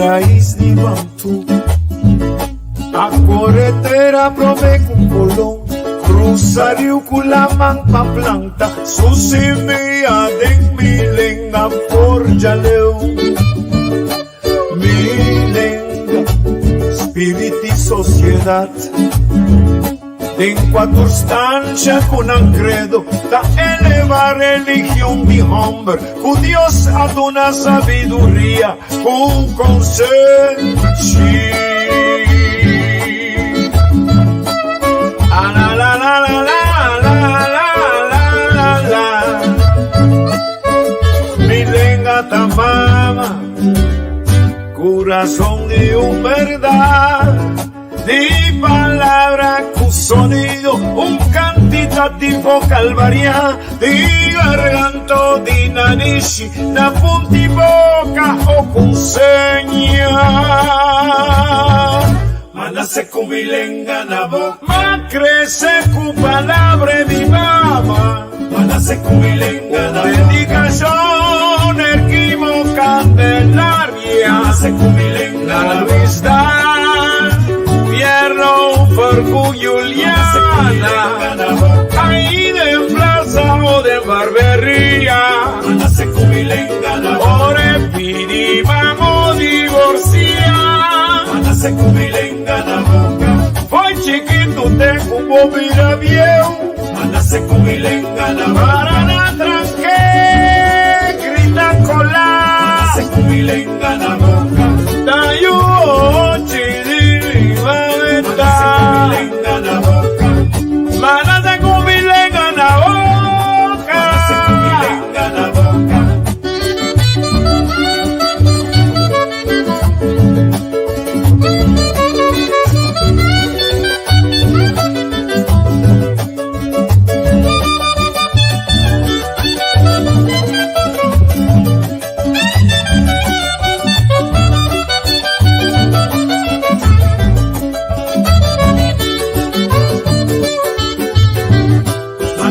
Rais di Bantú A kore tera promé ku Kolon Krusa riu ku laman pa planta su simia den mi lenga for djaleu. Mi lenga, spirit i sosiedat. Den kua tur stansha ku nan kredo ta eleva religion di hòmber ku Dios a duna sabiduria ku konsenshi. Mi lenga ta mama, kurason di un bèrdat. Di palabra ku sonido, un kantitativo kalvariá di garganto di nanishi na punti boka o ku seña. Ma nase ku mi lenga na boka. Ma krese ku palabra di mama. Ma nase ku mi lenga na boka. Dedikashon Erquimo Candelaria. Ma nase ku mi lenga na boka. Luis Dan Fierro Fergu Juliana. Ahí den plaza o den barberia. Ma nase ku mi lenga na boka. Ora e pidi mamo divorcia. Ma nase ku mi lenga na boka. Foi chikitu te ku bo bira bieu. Ma nase ku mi lenga na boka. Para na tranke grita kola. Ma nase ku mi lenga na boka. Ta yu ochi di mi mameta. Ma nase ku mi lenga na boka. Ma nase ku mi lenga na boka. Ma nase ku mi lenga na boka.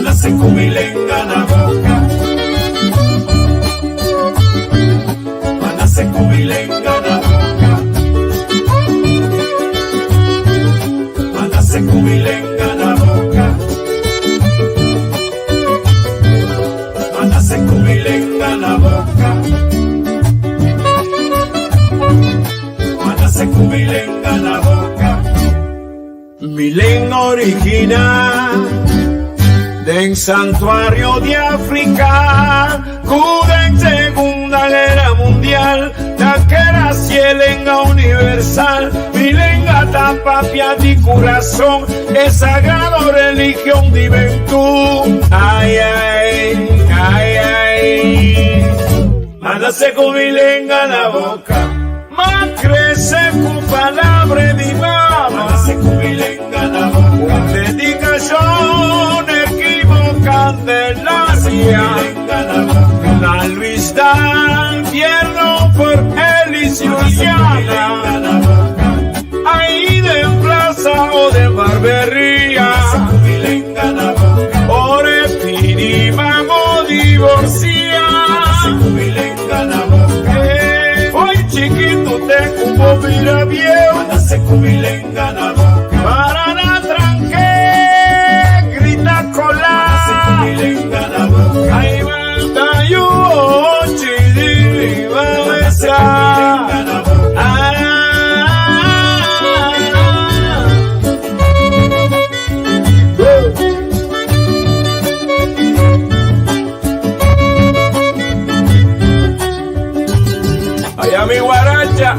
Manase ku mi lenga na boka. Manase ku mi lenga na boka. Manase ku mi lenga na boka. Manase ku mi lenga na boka. Manase ku mi lenga na boka. Mi lenga original den santuario di Africa ku den Segunda Guera Mundial ta keda si e lenga universal. Mi lenga ta papia di kurason e sagrado religion di Bentú. Ai ai, ai ai. Ma nase ku mi lenga na boka. Ma krese ku palabra di mama. Ma nase ku mi lenga na boka. Un dedikashon Erquimo Candelaria. Na Luis Dan Fierro por Elis Juliana. Ahí den plaza o den barberia. Ora e pidi mamo divorcia. Foi chikitu te ku bo bira bieu. Para na tranke grita kola. Ai ta yu ochi di mi mameta. Allá mi guaracha.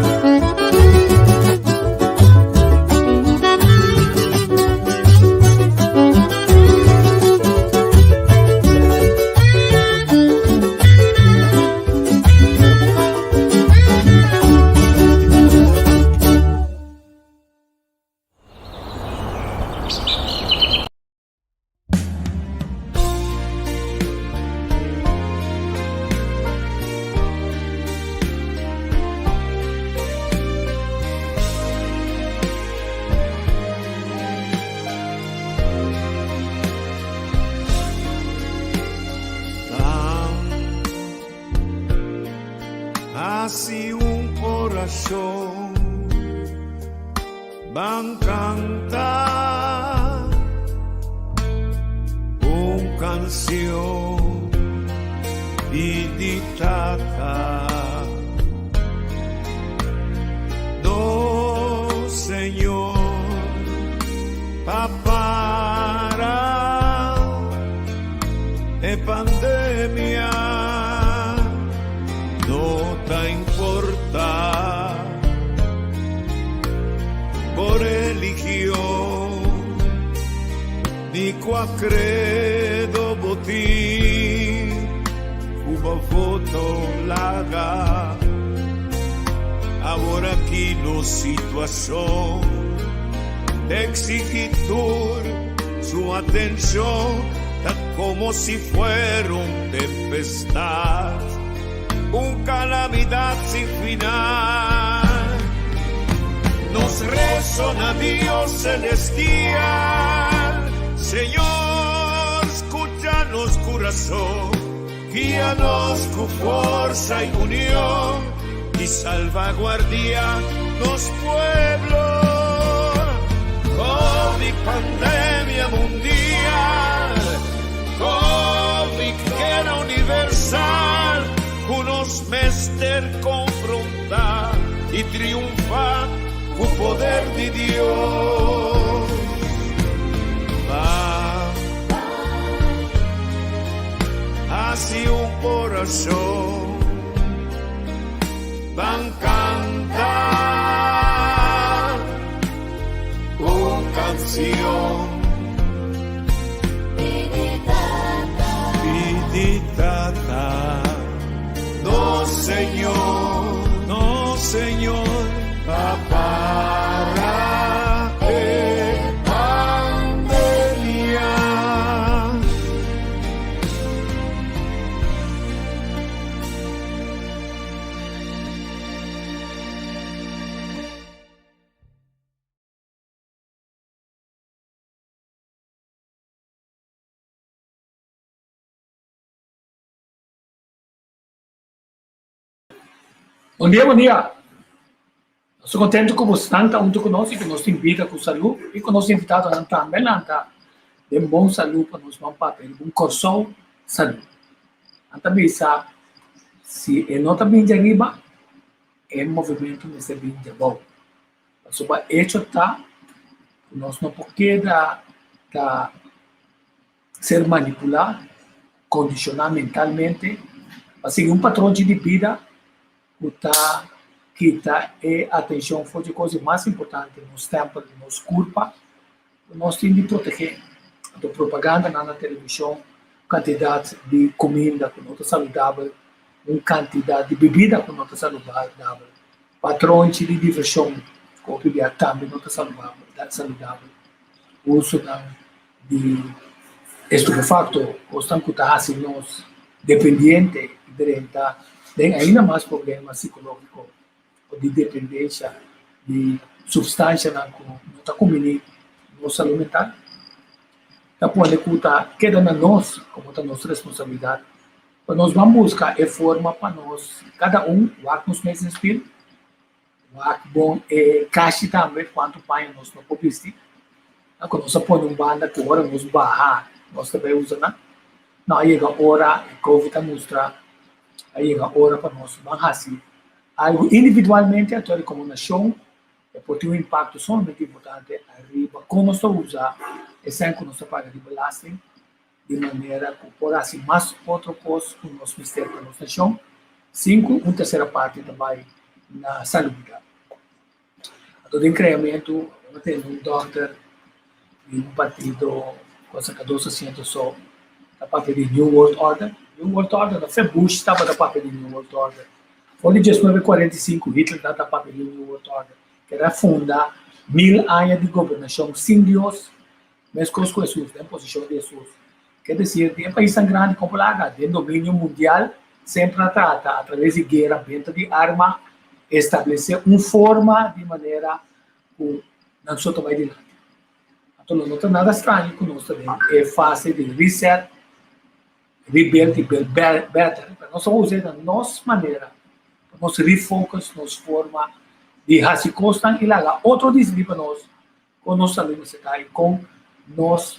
Hasi un oracion. corazón van cantar un canción di tata. No, Señor, pa para e pandemia no ta importa bo religion ni cua credo bo tin cu bo voto laga awor aki nos situacion ta exigi tur su atencion ta como si fuera un tempestad un calamidad sin final. Nos rezo na Dios celestial, Señor, scucha nos corazón, guíanos cu forza y unión y salvaguardia nos pueblo. COVID pandemia mundial, COVID guera universal, cu nos mester confronta y triunfa cu poder di Dios. Va hacia un corazón, van cantar un canción. Pidi tata, no Señor, no Señor, pa para e pandemia. Bon dia, bon dia. Nos ta contento cu bosnan ta hunto cu nos y cu nos tin bida cu salud y cu nos invitadonan tambe nan ta den bon salud pa nos ban papia riba un Corsou salud. Nan ta bisa si e no ta bin djariba, e movimento mester bin djabou. Pasobra hecho ta cu nos no por keda ta ser manipulá, kondishoná mentalmente pa sigui un patronchi di bida ku ta kita e atenshon for di e kos di mas importante, nos tèmpel, nos kurpa, ku nos tin di protegé. Anto propagandanan na televishon, kantidat di kuminda ku no ta saludabel, un kantidat di bibida ku no ta saludabel, patronchi di divershon ku hopi bia tambe no ta saludabel, usonan di estupefacto, cosnan cu ta haci nos dependiente y drenta den ainda mas problema psicologico o di dependencia di substancianan cu no ta cumbini nos salud mental, ta pone cu ta keda na nos, como ta nos responsabilidad, pa nos ban busca e forma pa nos cada un wak nos mes den spiel, Wak bon e kashi tambe kuantu paña nos no por bisti. Ku nos a pone un banda ku ora nos baha nos ta bai usa nan. No a yega ora e covid a mustra a yega ora pa nos ban hasi algu individualmente anto komo nashon e por tin un impakto sumamente importante ariba kon nos ta usa e sèn ku nos ta paga di belasting di manera ku por hasi mas otro kos ku nos mester pa nos nashon, sin ku un tersera parti ta bai na salubridat. Anto den kreamentu bo tene un dòkter di un partido ku a saka dos asiento so ta papia di New World Order. New World Order no fe Bush tabata papia di New World Order. For di 1945 Hitler tabata papia di New World Order, keda funda 1000 aña di gobernashon sin Dios. Meskos ku Hesus, den posishon di Hesus. Ke desir, den paisnan grandi komo laga, den dominio mundial, semper a trata, atraves di guera, benta di arma, establesé un forma di manera ku nan so ta bai dilanti. Anto lo no ta nada straño ku nos ta den e fase di reset, rebuild i build better, pero nos a usa e na nos manera. Nos refocus nos forma di hasi kosnan i laga otro disidí pa nos kon nos salú mester ta i kon nos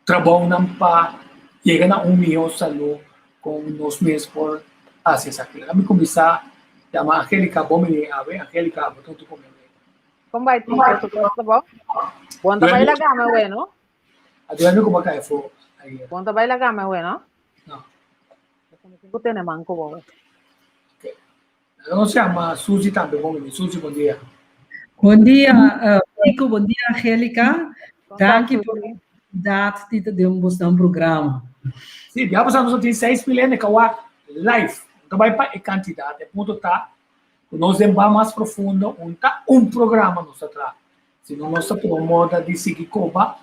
trabounan pa yega na un mihó salú kon nos mes por hasi esaki. Laga mi kuminsá yama Angelica bon bini awe. Angelica, bo ta huntu ku mi awe. Kon bai Tito? Tur kos ta bon? Bon ta bai laga mi awe, no? A duerme ku bo a kai afó ayer. Bon ta bai laga mi awe, no? No. Ku tene man ku bo. Okay. Nos yama Suzy tambe bon bini. Suzy, bon dia. Bon dia, Pico. Bon dia, Angelica. Danki pa e oportunidat di ta den bosnan programa. Sí, bia pasá nos a tin 6.000 hende ka wak live. No ta bai pa e kantidat. E punto ta ku nos den ba mas profundo un ta un programa nos ta traha. Si no nos ta tuma moda di sigui koba,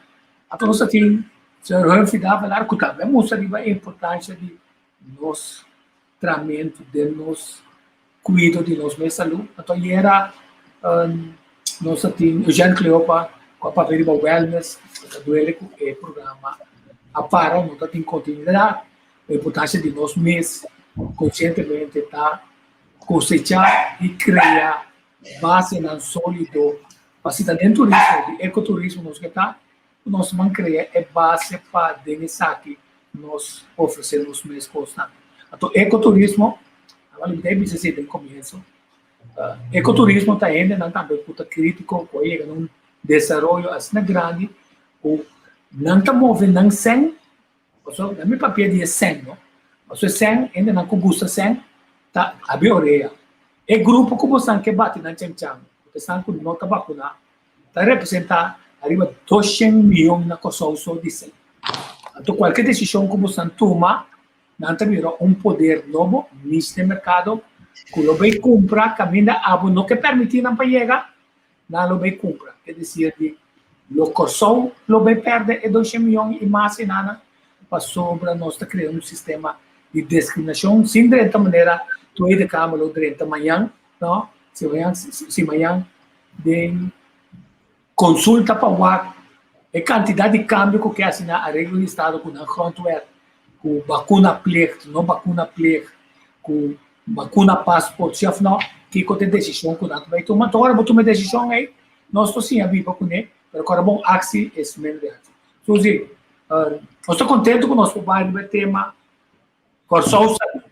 anto nos ta tin señor Humphrey Davelaar ku tambe a mustra riba e importansha di nos tramentu den nos kuido di nos mes salú. Anto ayera nos ta tin Eugène Cleopa ku a papia riba wellness, ku ta duele ku e programa a para, no ta tin kontinuidat. E importansha di nos mes konsientemente ta kosechá i krea basenan sólido pa si ta den turismo, di ekoturismo nos ke ta, ku nos man krea e base pa den esaki nos ofresé nos mes kosnan. Anto ekoturismo, awor mi ta bisa esei den komienso, ekoturismo ta hendenan tambe ku ta kritiko ku a yega na un desaroyo asina grandi ku nan ta move nan sèn. Pasobra mi papia di e sèn no. Pasobra e sèn, hendenan ku gusta sèn ta habri orea. E grupo ku bosan ke bati nan chanchan, ku ta esnan ku no ta bakuná, ta representá ariba doshen miyon na Kòrsou so di sèn. Anto kualke desishon ku bosan tuma, nan ta bira un poder nobo mis den merkado ku lo bai kumpra kaminda abo no ke pèrmití nan pa yega, nan lo bai kumpra. Ke desir di lo Kòrsou lo bai pèrdè e doshen miyon i mas enanan pasobra nos ta krea un sistema di deskriminashon sin drenta manera Tweede Kamer lo drenta mañan, no, si mañan si mañan den konsulta pa wak e kantidat di kambio ku ke hasi na areglo di estado ku nan grondwet, ku bakunaplicht, no bakunaplicht, ku Bakuna passport si of no, kiko ta e desishon ku nan ta bai tuma? Anto ora bo tuma e desishon ei, nos por siña biba kuné, pero ku ora bon aksi es men reaksi. Suzy, nos ta kontentu ku nos por bai riba e tema Kòrsou Salú.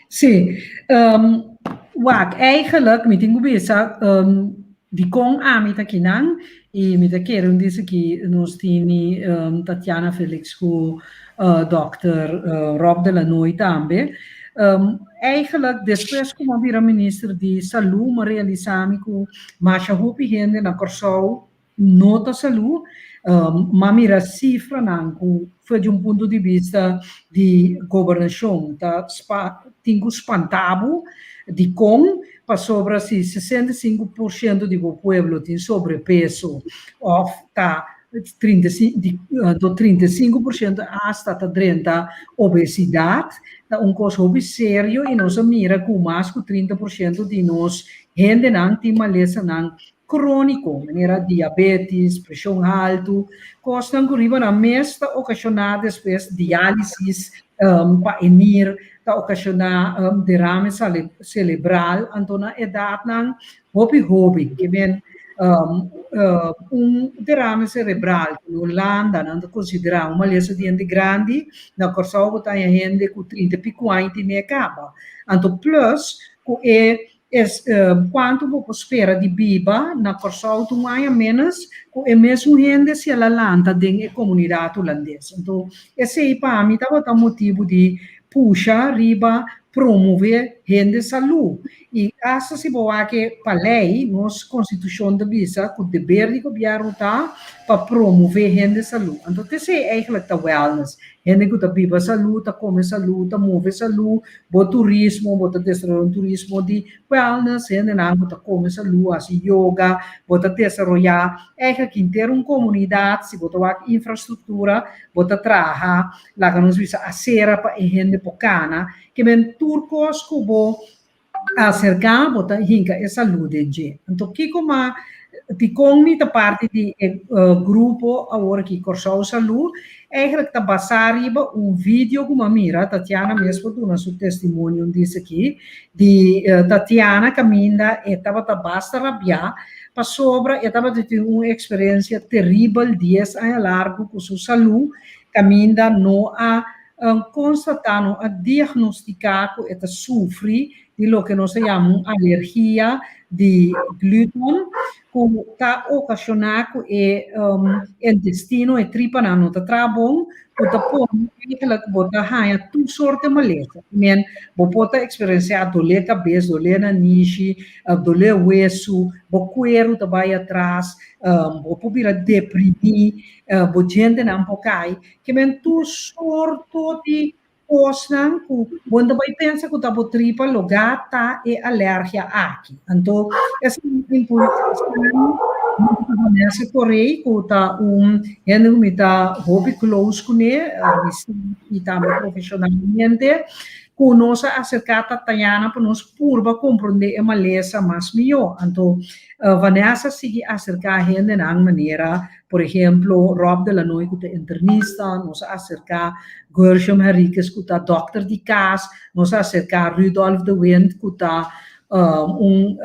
Sí, wak, eigenlijk mi tin ku bisa dikon ami ta kinan i mi ta kere un disi ki nos tini Tatiana Felix ku Dòkter Rob de Lanoy tambe. Eigenlijk despues ku mi a bira minister di salú mi a realisá mi ku masha hopi hende na Kòrsou no ta salú. Mi a mira sifranan ku for di un punto di bista di gobernashon ta tin ku spanta bo dikon pasobra si 65% di bo pueblo tin sobrepeso òf ta do 35% hasta ta drenta obesidad, ta un kos hopi serio i nos a mira ku mas ku 30% di nos hendenan tin malesanan króniko, manera diabetis, preshon haltu, kosnan ku riba nan mes ta okashoná despues diálisis pa e nir, ta okashoná derame selebral, anto na edatnan Hopi hoben ke men un derame cerebral ku na Hulanda nan ta konsiderá un malesa di hende grandi, na Kòrsou bo ta haña hende ku trinta i piku aña tene e kaba. Anto plus ku e es kuantu bo por spera di biba na Kòrsou ta un aña ménos ku e mesun hende si el a lanta den e komunidat hulandes. Anto esei pa mi tabata motibu di pusha riba promove hende salú. I asta si bo wak e pa lei, nos konstitushon ta bisa ku deber di gobièrnu ta pa promove hende salú. Anto t'esei eigentlik ta wellness, hende ku ta biba salú, ta kome salú, ta move salú, bo turismo, bo ta desaroyá un turismo di wellness, hendenan ku ta kome salú, hasi yoga, bo ta desaroyá eigentlik henter un komunidat, si bo ta wak infrastruktura, bo ta traha, laga nos bisa asera pa e hende por kana, Ke men tur kos ku bo aserká bo ta hinka e salú den dje. Anto kiko m'a Dikon mi ta parti di e grupo awor aki Kòrsou Salú? Eigenlijk ta basá riba un video ku mi a mira, Tatiana mes por duna su testimonio un dis aki, di Tatiana kaminda e tabata basta rabiá pasobra e tabata tin un eksperensia teribel dies aña largu ku su salú kaminda no a konstatá, no a diagnostiká ku e ta sufri di loke nos ta yama un alergia di gluten ku ta okashoná ku e intestino, e tripanan no ta traha bon, ku ta pone eigenlijk bo ta haña tur sorte malesa. Men, bo por ta eksperensiá dolé kabes, dolé nanishi, dolé wesu, bo kueru ta bai atras, bo por bira deprimí, bo djentenan por kai. Ke men tur sorto di kosnan ku bo no ta bai pensa ku ta bo tripa logá ta e alergia aki. Anto esei impulsá Vanessa Corey ku ta un hende ku mi ta hopi close kuné i tambe profeshonalmente ku nos a aserká Tatiana pa nos purba komprondé e malesa mas mihó. Anto Vanessa a sigui aserká hendenan manera Por ehemplo, Rob de Lanoy ku ta internista, nos a aserká Gershom Henriquez ku ta dòkter di kas, nos a aserká Rudolf de Wind ku ta un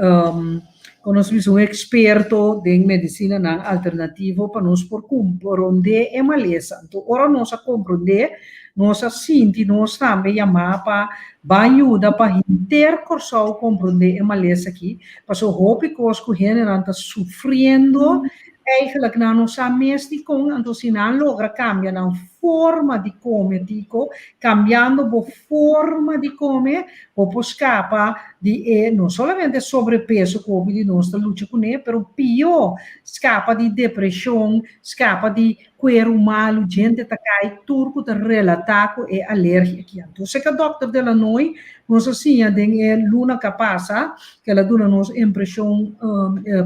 kon nos bisa un eksperto den medisinanan alternativo pa nos por komprondé e malesa. Anto ora nos a komprondé, nos a sinti nos tambe yamá pa ban yuda pa henter Kòrsou komprondé e malesa aki, pasobra hopi kos ku hendenan ta sufriendo Eigenlijk nan no sa mes dikon, anto si nan logra kambia nan forma di kome tiko, kambiando bo forma di kome, bo por skapa di e no solamente sobrepeso ku hopi di nos ta lucha kuné, pero pió, skapa di depreshon, skapa di kueru malu, djente ta kai, tur ku ta relatá ku e alergia aki. Anto seka dòkter Delanoy Nos a siña den e luna ka pasa, ku el a duna nos impreshon,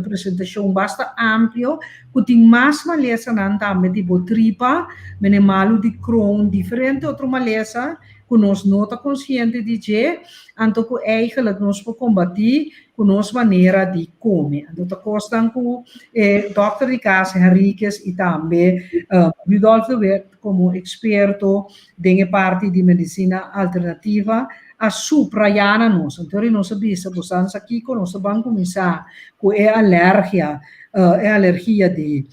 presentashon basta amplio, ku tin mas malesanan tambe di bo tripa, mene malu di Crohn, diferente otro malesa ku nos no ta konsiente di dje, anto ku eigelijk nos por kombatí ku nos manera di kome. Anto ta kosnan ku e dòkter di kas Henriquez i tambe Rudolf de Wit komo eksperto den e parti di medisina alternativa a suprayá na nos. Anto ri nos a bisa, bosan sa kiko, nos ta ban kuminsá ku e alergia, e alergia di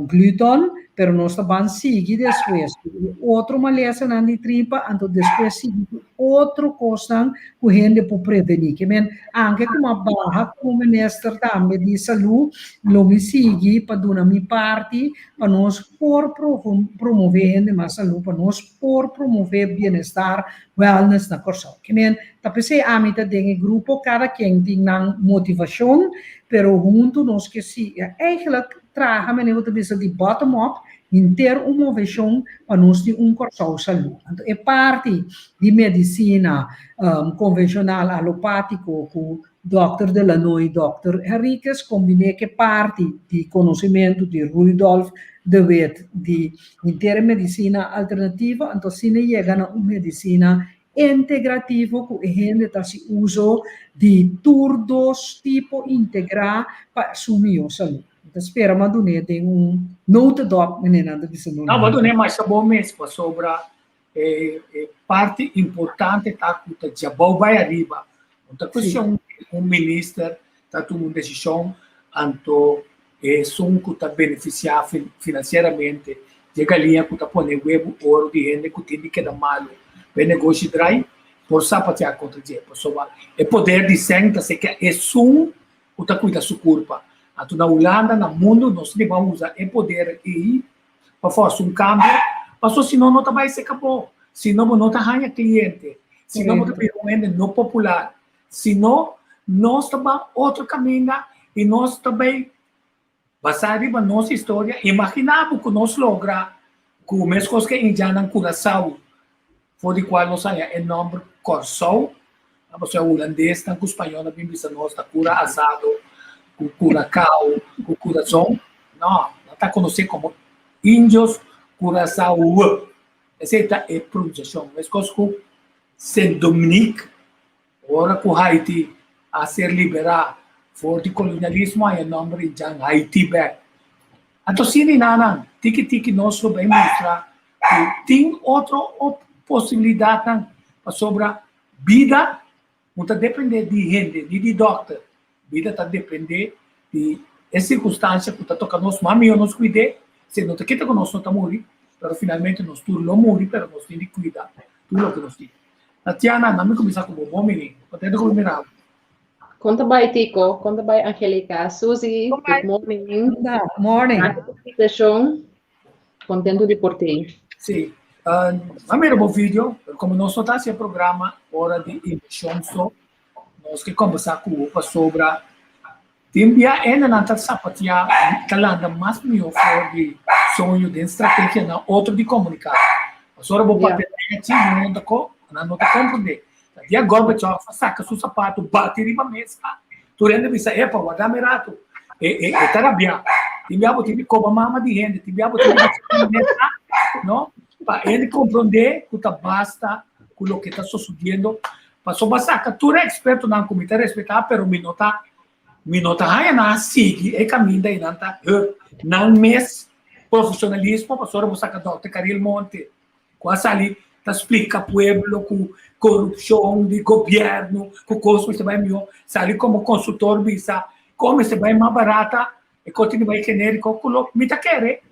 gluten, pero nos ta ban sigui despues ku e otro malesanan di tripa, anto despues sigui ku otro kosnan ku hende por prevení. Ke men, anke ku mi a baha komo minister tambe di salú, lo mi sigui pa duna mi parti pa nos por promové hende mas salú, pa nos por promové bienestar, wellness na Kòrsou. Ke men, ta p'esei ami ta den e grupo, kada ken tin nan motivashon, pero huntu nos ke si eigenlijk traha, manera bo ta bisa, di bottom up, henter un moveshon pa nos tin un Kòrsou salú. Anto e parti di medisina konvenshonal alopátiko ku Dòkter De Lanoy, Dòkter Henriquez kombiné ku e parti di konosementu di Rudolf de Wit di henter e medisina alternativo, anto asina yega na un medisina integrativo ku e hende ta hasi uso di tur dos tipo integrá pa su mihó salú. Mi ta spera m'a dun'é den un notedop, meneer nan ta bisa no. No, m'a dun'é masha bon mes pasobra E parti importante ta ku ta djabou bai ariba. No ta kuestion un minister ta tuma un desishon anto esun ku ta benefisiá finansieramente dje galiña ku ta pone webu oro di hende ku tin di keda malu pa e negoshi drai por sapateá kontra dje. Pasobra e poder di sèn ta seke esun ku ta kuida su kurpa. Anto na Hulanda, na mundu nos tin di ban usa e poder ei pa forsa un kambio, paso si no no ta bai seka bo, si no bo no ta haña kliente, si no bo ta bira un hende no popular, si no nos ta ban otro kaminda i nos ta bai basá riba nos historia. Imaginá bo ku nos logra ku meskos ku e indiannan Curaçao for di kual nos haña e nòmber Kòrsou, pasobra hulandesnan ku spañolnan a bin bisa nos ta kura asado, ku Curacao, ku Curazon, no, nan ta konosé komo Indios Curaçao. Esei ta e pronunciashon. Meskos ku Saint Dominique, ora ku Haiti a ser liberá. For di kolonialismo haña nòmber i djan Haiti bèk. Anto sini nanan, tiki tiki nos lo bai mustra ku tin otro posibilidatnan pasobra bida no ta dependé di hende ni di dòkter. Bida ta dependé di e sirkunstansia ku ta toka nos. Mas mihó nos kuid'é, si no ta kita ku nos no ta muri, pero finalmente nos tur lo muri, pero nos tin di kuida tur loke nos tin. Tatiana, nan mi kuminsá ku bo. Bon bini. Kontento ku mi mira bo. Kon ta bai Tico? Kon ta bai Angelica? Suzy, good morning. Good morning. Danki pa invitashon. Kontentu di por t'ei. Sí. A mira bo video, pero komo nos no ta hasi e programa ora di invershon so, nos ke kombersá ku bo pasobra tin bia hendenan ta sapateá, ta landa mas mihó for di soño den strategianan otro di komuniká. Pasobra bo papia nechi, nan no ta ko, nan no ta komprendé. Ta dia Gorbachev a saka su sapatu bati riba mesa, tur hende bisa, Epa, warda mi ratu. E, e, e ta rabiá. Tin bia bo tin di koba mama di hende, tin bia bo tin di hasi mesa, no? Pa hende komprondé ku ta basta ku loke ta sosodiendo. Pasobra saka tur e ekspertonan ku mi ta respetá, pero mi no ta, mi no ta haña nan a sigui e kaminda i nan ta hurt nan mes profesionalismo, pasobra bo saka dòkter Caril Monte, Ku a sali ta splika pueblo ku korupshon di gobièrnu, ku kos mester bai mihó, sali komo konsultor bisa kon mester bai mas barata, e kos tin di bai genériko, ku lo mi ta kere,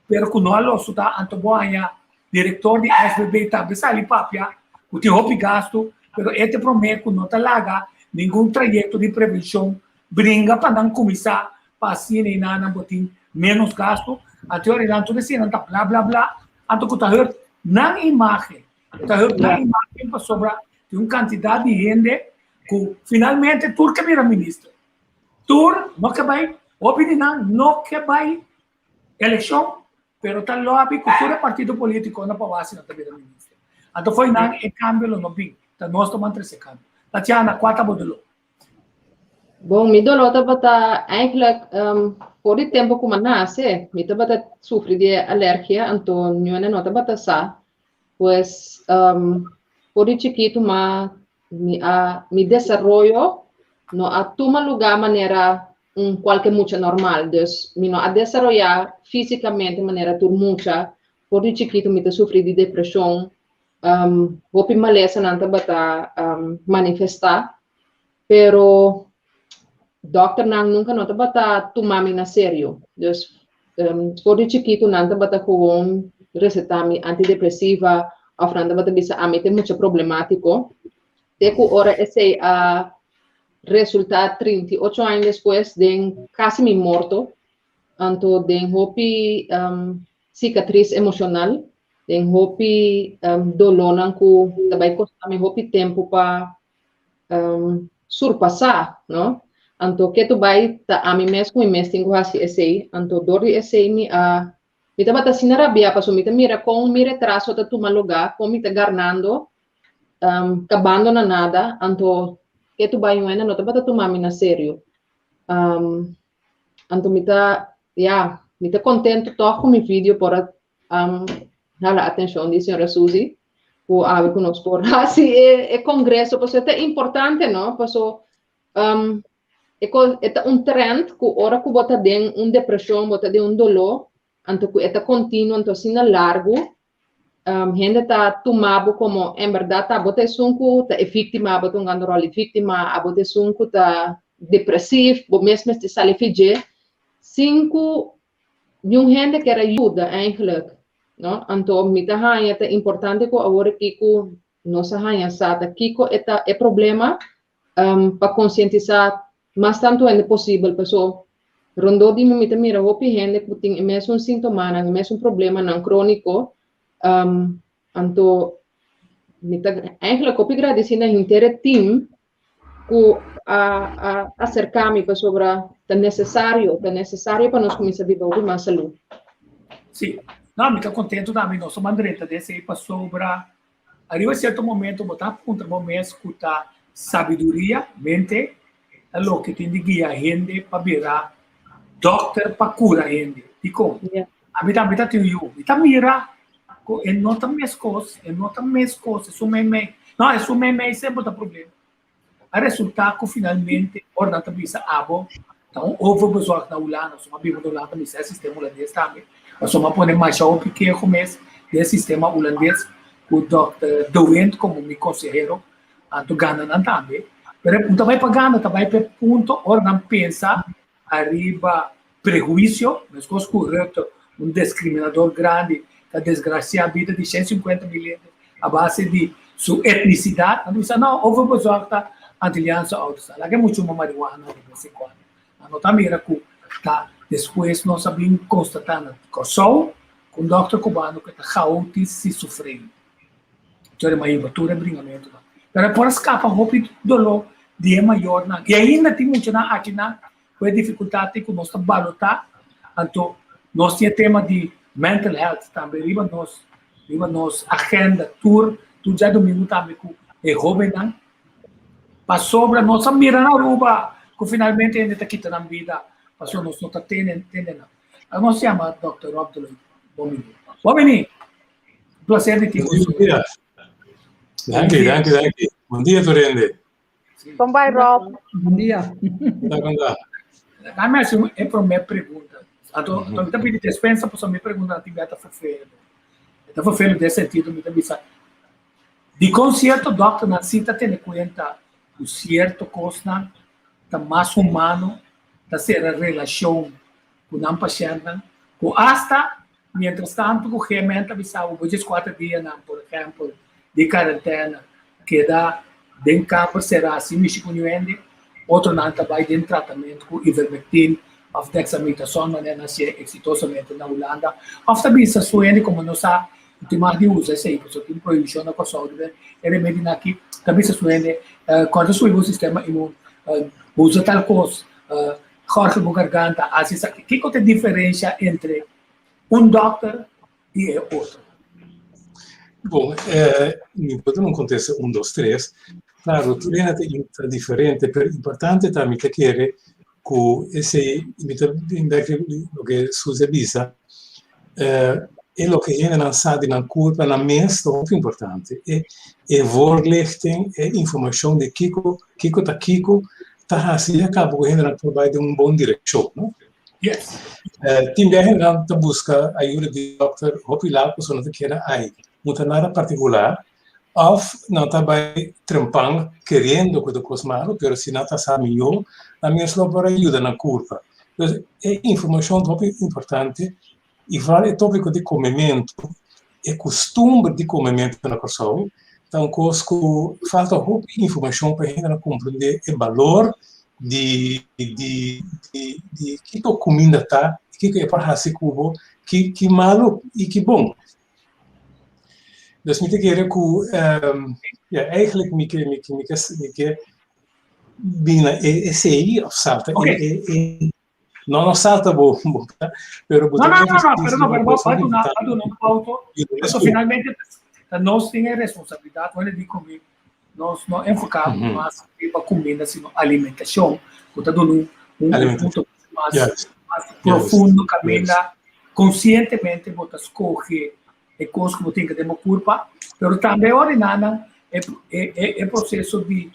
pero ku no a losu ta, anto bo haña direktor di SBB tambe sali papia ku tin hopi gastu, pero e ta e promé ku no ta laga ningun trayekto di prevenshon bringa pa nan kuminsá pa asina i nan bo tin ménos gastu, anto e ora nan tur esei nan ta bla bla bla, Anto ku ta hurt nan imagen. Ta hurt nan imagen pasobra tin un kantidat di hende ku finalmente tur ke bira minister. Tur no ke bai, hopi di nan no ke bai elekshon, pero ta lobby ku tur e partido politiko na pa wasi nan ta bira minister. Anto fo'i nan e kambio lo no bin. Ta nos ta mantrese e kambio. Tatiana, kua ta bo doló? Bon, mi doló tabata eigenlijk um, for di tempo ku mi a nase, mi tabata sufri di alergia, anto niun no tabata sa. Pues um, for di chikitu ma mi a mi desaroyo no a tuma lugá manera un kualke mucha normal. Dus mi no a desaroyá físikamente manera tur mucha. For di chikitu mi ta sufri di depreshon, um, hopi malesanan tabata um, manifestá, pero dokternan nunca no tabata tuma mi na serio. Dus um, for di chikitu nan tabata gewoon receta mi antidepresiva of nan tabata bisa ami te mucho problemático. Te ku ora esei a resulta 38 aña despues den casi mi morto, anto den hopi um, sikatris emoshonal, den hopi dolónan ku ta bai kosta mi hopi tempu pa surpasá, no? Anto ketu bai ta ami mes ku mi mes tin ku hasi esei. Anto dor di esei mi a mi tabata asina rabiá pasobra mi ta mira kon mi retraso ta tuma lugá, kon mi ta garnando, kabando na nada. Anto ketu bai un hende no tabata tuma mi na serio. Anto mi ta, ya, mi ta contento toch cu mi video por a um, hala atencion di señora Suzy, cu awe cu nos por hasi e, e congreso, paso ta importante, no? Paso um, e, e ta un trend cu ora cu bo ta den un depresion, bo ta den un dolor, anto cu e ta continuo, anto asina largo, um, hende ta tuma bo como en berdad ta bo ta esun cu ta e víctima, bo ta hungando rol di víctima, abo ta esun cu ta depresief, bo mes mester sali fi dje, sin cu niun hende kier a yuda eigenlijk, no? Anto mi ta haña ta importante cu awor aki cu nos a haña sa ta kico e ta e problema, um, pa concientisa mas tantu hende posibel, paso rondó di mi mi ta mira hopi hende ku tin e mesun sintomanan, e mesun problemanan króniko, um, anto mi ta eigenlijk hopi gradisí na henter e team ku a a aserká mi pasobra ta nesesario, ta nesesario pa nos kuminsá biba hopi mas salú. Sí, no, mi ta kontentu tambe, nos a mandrenta den esei pasobra Ariba cierto momento bo ta puntra bo mes cu ta sabiduria, mente, ta loke tin di guia hende pa bira dokter pa cura hende. Dicon? Ami tambe ta tin yu. Mi ta mira cu e no ta mescos, e no ta mescos, esun meimei. No, esun meimei semper ta problema. A resultá ku finalmente ora nan ta bisa abo ta un overbezorgd na Hulanda, so m'a biba na Hulanda mi sa e sistema hulandes tambe, pasobra m'a pone masha hopi keho mes den e sistema hulandes ku dòkter De Windt komo mi konsehero, anto gana nan tambe. Pero e punto ta bai pa gana, ta bai pa e punto ora nan pensa ariba prehuisio, meskos ku Rutte, un deskriminador grandi ta desgrasiá bida di 150 mil hende a base di su etnisidat, nan ta bisa no, overbezorgd ta Antilliaanse ouders ta laga e muchu huma marihuana de bes en kuando. Nan no ta mira ku ta despues nos a bin konstatá na Kòrsou ku un dòkter kubano ku ta chaotisch schizofreen. Chori m'a hiba tur e bringamentunan. Pero e por a skapa hopi doló di e mayornan. I ainda tin muchanan akinan ku e difikultat ku nos ta balotá. Anto nos tin e tema di mental health tambe riba nos riba nos agenda tur tur djadumingu tambe ku e hóbennan. Pasobra nos a mira na Aruba ku finalmente hende ta kita nan bida pasobra nos no ta tene tene nan. Nos yama Dòkter Rob Deloit. Bon bini. Bon bini! Un placer di tin Bon dia. Danki, danki, danki. Bon dia tur hende. Kon bai Rob? Bon dia. Konta, konta. Dame hasi e promé pregunta. Anto, anto mi ta pidi despensa pasobra mi pregunta tin bia ta vervelend. E ta vervelend den sentido mi ta bisa dikon sierto dòkternan si ta tene kuenta ku sierto kosnan ta mas humano, ta sera relashon ku nan pashèntnan, ku asta Mientras tanto ku GMN ta bisa bo bo dieskuater dianan, por ehèmpel, di karentena, keda den kamber será sin mishi ku niun hende, otronan ta bai den tratamentu ku ivermectin òf dexamethasone manera nan hasié eksitosamente na Hulanda, òf ta bisa su hende komo no sa no tin mag di usa esei pasobra tin prohibishon na Kòrsou riba e remedinan aki, ta bisa su hende kòrda subi bo sistema imun, usa tal kos, gòrgel bo garganta, hasi esaki. Kiko ta e diferensha entre un dòkter i e otro? Bon, mi por duna un kontesta un, dos, tres. Klaro, tur hende ta diferente, pero importante ta mi ta kere ku esei, mi ta bin bek loke Suzy a bisa, e loke hendenan sa di nan kurpa, nan mes ta hopi importante. E e voorlichting, e informashon di kiko, kiko ta kiko, ta hasi ya kaba ku hendenan por bai den un bon direkshon, no? Yes. Tin biahe nan ta buska ayuda di dokter hopi laat pasobra nan ta keda ai no ta nada partikular òf nan ta bai trempan keriendo ku ta kos malu pero si nan ta sa mihó nan mes lo por a yuda nan kurpa. Entonces e informashon ta hopi importante i foral e topiko di komementu, e kustumber di komementu na Kòrsou ta un kos ku falta hopi informashon pa e hendenan komprendé e balor di di di di kiko kuminda ta, kiko e por hasi ku bo, ki ki malu i ki bon. Dus mi ta kere ku ya eigenlijk mi ke mi ke mi ke mi ke bini na e esei òf salta e e e no no salta bo bo pero bo No, ta no, no, no, énfasis pero no, riba pero bo kos a duna, a importante. duna un auto. Paso finalmente ta nos tin e responsabilidad, ora di comi, nos no enfoca mas riba comida, sino alimentacion, cu ta duna un, un Alimentacion. punto mas, Juist. mas Juist. profundo, Juist. caminda conscientemente bo ta scoge e cos cu bo tin den bo curpa, pero tambe ora nan e, e, e, e proceso di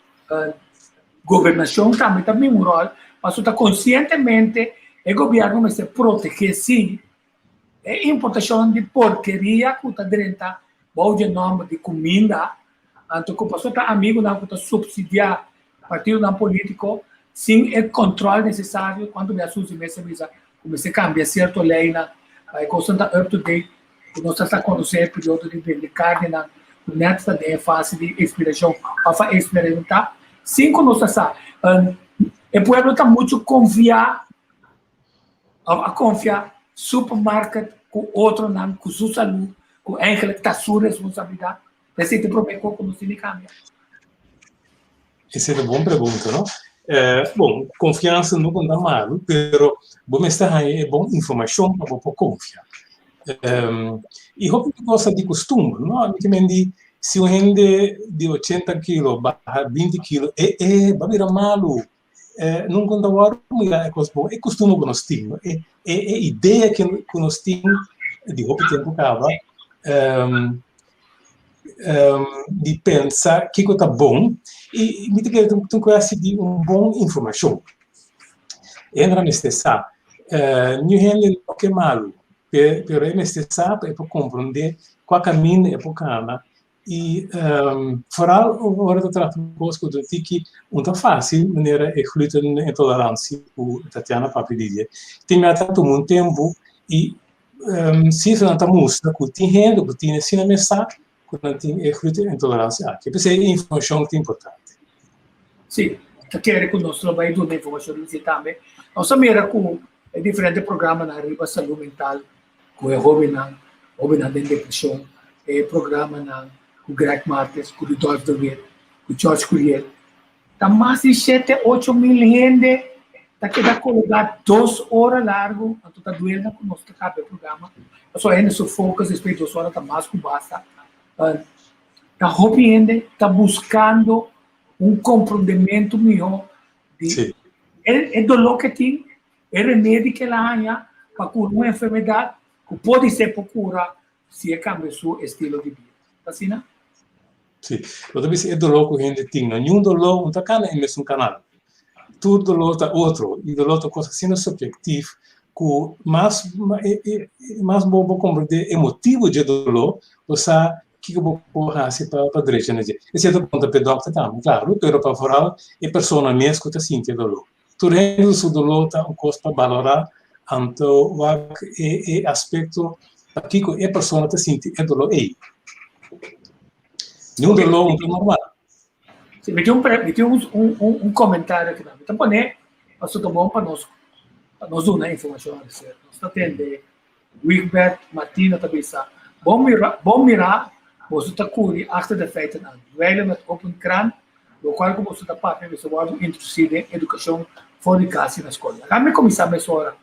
gobernacion tambe ta bin un rol, pasobra ta conscientemente e gobierno mester protege si e importacion di porkeria cu ta drenta bou di e nomber di cuminda, anto cu pasobra ta amigonan cu ta subsidia partidonan politico sin e control necesario, cuanto bia Suzy mester bisa cu mester cambia cierto leynan pa e cosnan ta up to date, cu nos ta sa conoce e periodo di bende carnenan cu net ta den e fase di expiracion of a experimenta, sin cu nos ta sa. E pueblo ta mucho confia of a confia supermarket cu otronan cu su salud, cu eigenlijk ta su responsabilidad. Esei ta e prome cos cu nos tin di cambia. Esei ta bon pregunta, no? Bon, konfiansa no ta malu, pero bo mester haña e bon informashon pa bo por konfia. I hopi di kos ta di kustumber, no? Mi ta mindi si un hende di ochenta kilo baha binti kilo, e e bo a bira malu. Nunka no ta wòrdu mira e kos bon. E kustumber ku nos tin, no? E e idea ku nos tin di hopi tempu kaba. di pensa kiko ta bon i mi ta kere ta un kwesti di un bon informashon. Hende mester sa, niun hende no ke malu, pero e mester sa pa e por komprondé kua kaminda e por kana i foral ora ta trata un kos ku ta tiki un ta fásil manera e glutenintoleransia ku Tatiana papia di dje. Tin mester ta tuma un tempu i sifranan ta mustra ku tin hende ku tin asina mes sa ku nan tin e glutenintoleransia aki. P'esei e informashon ta importante. Sí, ta kere ku nos lo bai duna informashon di tambe. Nos a mira ku e diferente programanan riba salú mental ku e hóbennan, hóbennan den depreshon, e programanan ku Greg Martes, ku Rudolf de Wit, ku George Curiel. Ta mas di shete, ocho mil hende ta keda kologá dos ora largu, anto ta duel ku nos ta kaba e programa. Pasobra hende su focus despues di dos ora ta mas ku basta. Ta hopi hende ta buskando un komprondementu mihó di e doló ke tin, e remedi ke el a haña pa kura un enfermedat ku podisé por kura si e kambia su estilo di bida. Ta asina? Sí. Bo ta bisa e doló ku hende tin. No, niun doló no ta kana e mesun kanal. Tur doló ta otro i doló ta kos asina subjektif ku mas mas bo bo komprendé e motibu dje doló, bo sa kiko bo por hasi pa pa drecha na dje. Esei ta konta pa e dòkter tambe, klaru, pero pa foral e persona mes ku ta sinti e doló. Tur hende su doló ta un kos pa balorá, anto wak e e aspekto pakiko e persona ta sinti e doló ei. Niun doló no ta normal. Si, mi tin un mi tin un un un komentario aki tambe. Mi ta pone pasobra ta bon pa nos pa nos duna informashon a Nos ta tende Wigbert Martina ta bisa, Bon mira, bon mira, boso ta kuri achter de feiten aan. Dweilen met open kraan, lokual ku boso ta papia mester wòrdu introdusí den edukashon for di kas i na skol. Laga mi kuminsá mesora.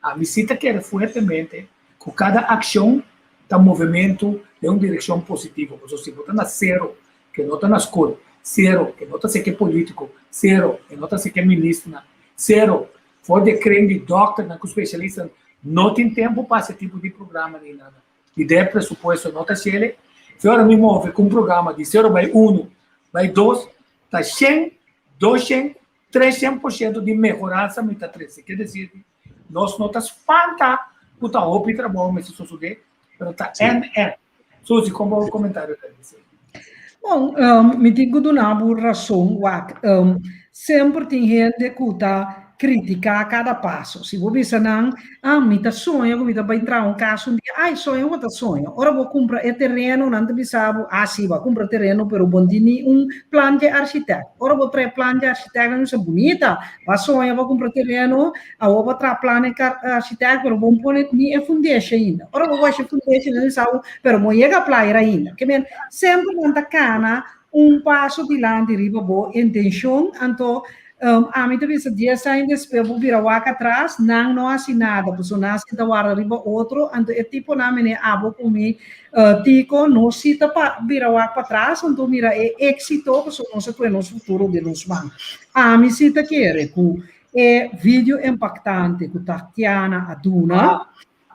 Ami sí ta kere fuertemente ku kada akshon ta movementu den un direkshon positivo. Pasobra si bo ta na sero, ke no ta na skol, sero, ke no ta seke polítiko, sero, ke no ta seke ministernan, sero, For di e kren di dòkternan ku spesialistanan no tin tempu pa hasi e tipo di programa ni nada. I den e presupuesto no ta shele. Si ora mi move ku un programa di sero bai unu bai dos ta shen, doshen, treshen por shento di mehoransa mi ta trese. Ke desir nos no ta spanta ku ta hopi trabou mester sosodé, pero ta en en. Suzy, kon bo komentario ta esei? Bon, mi tin ku duna bo rason, wak. Semper tin hende ku ta kritiká kada paso. Si bo bisa nan, ah, mi ta soña ku mi ta bai traha un kas un dia, ai, soña bo ta soña. Ora bo kumpra e tereno, nan ta bisa bo, ah, si, bo a kumpra tereno, pero bo no tin ni un plan dje architèkt. Ora bo traha e plan dje architèkt, nan bisa, bunita, bo a soña bo a kumpra tereno, Awor bo traha plan e architect pero bo no pone ni e fundeshi ainda. Ora bo wash e fundeshi nan bisa bo pero bo no yega playa ainda. Ke men semper nan ta kana un paso dilanti riba bo intencion anto ami ta bisa dies aña despues bo bira wak atras nan no hasi nada pasobra nan a sinta warda riba otro anto e tiponan mene abo ku mi Tico no si ta pa bira wak patras anto mira e exito pasobra nos a pone nos futuro den nos man. Ami si ta kere ku E video impaktante ku Tatiana a duna,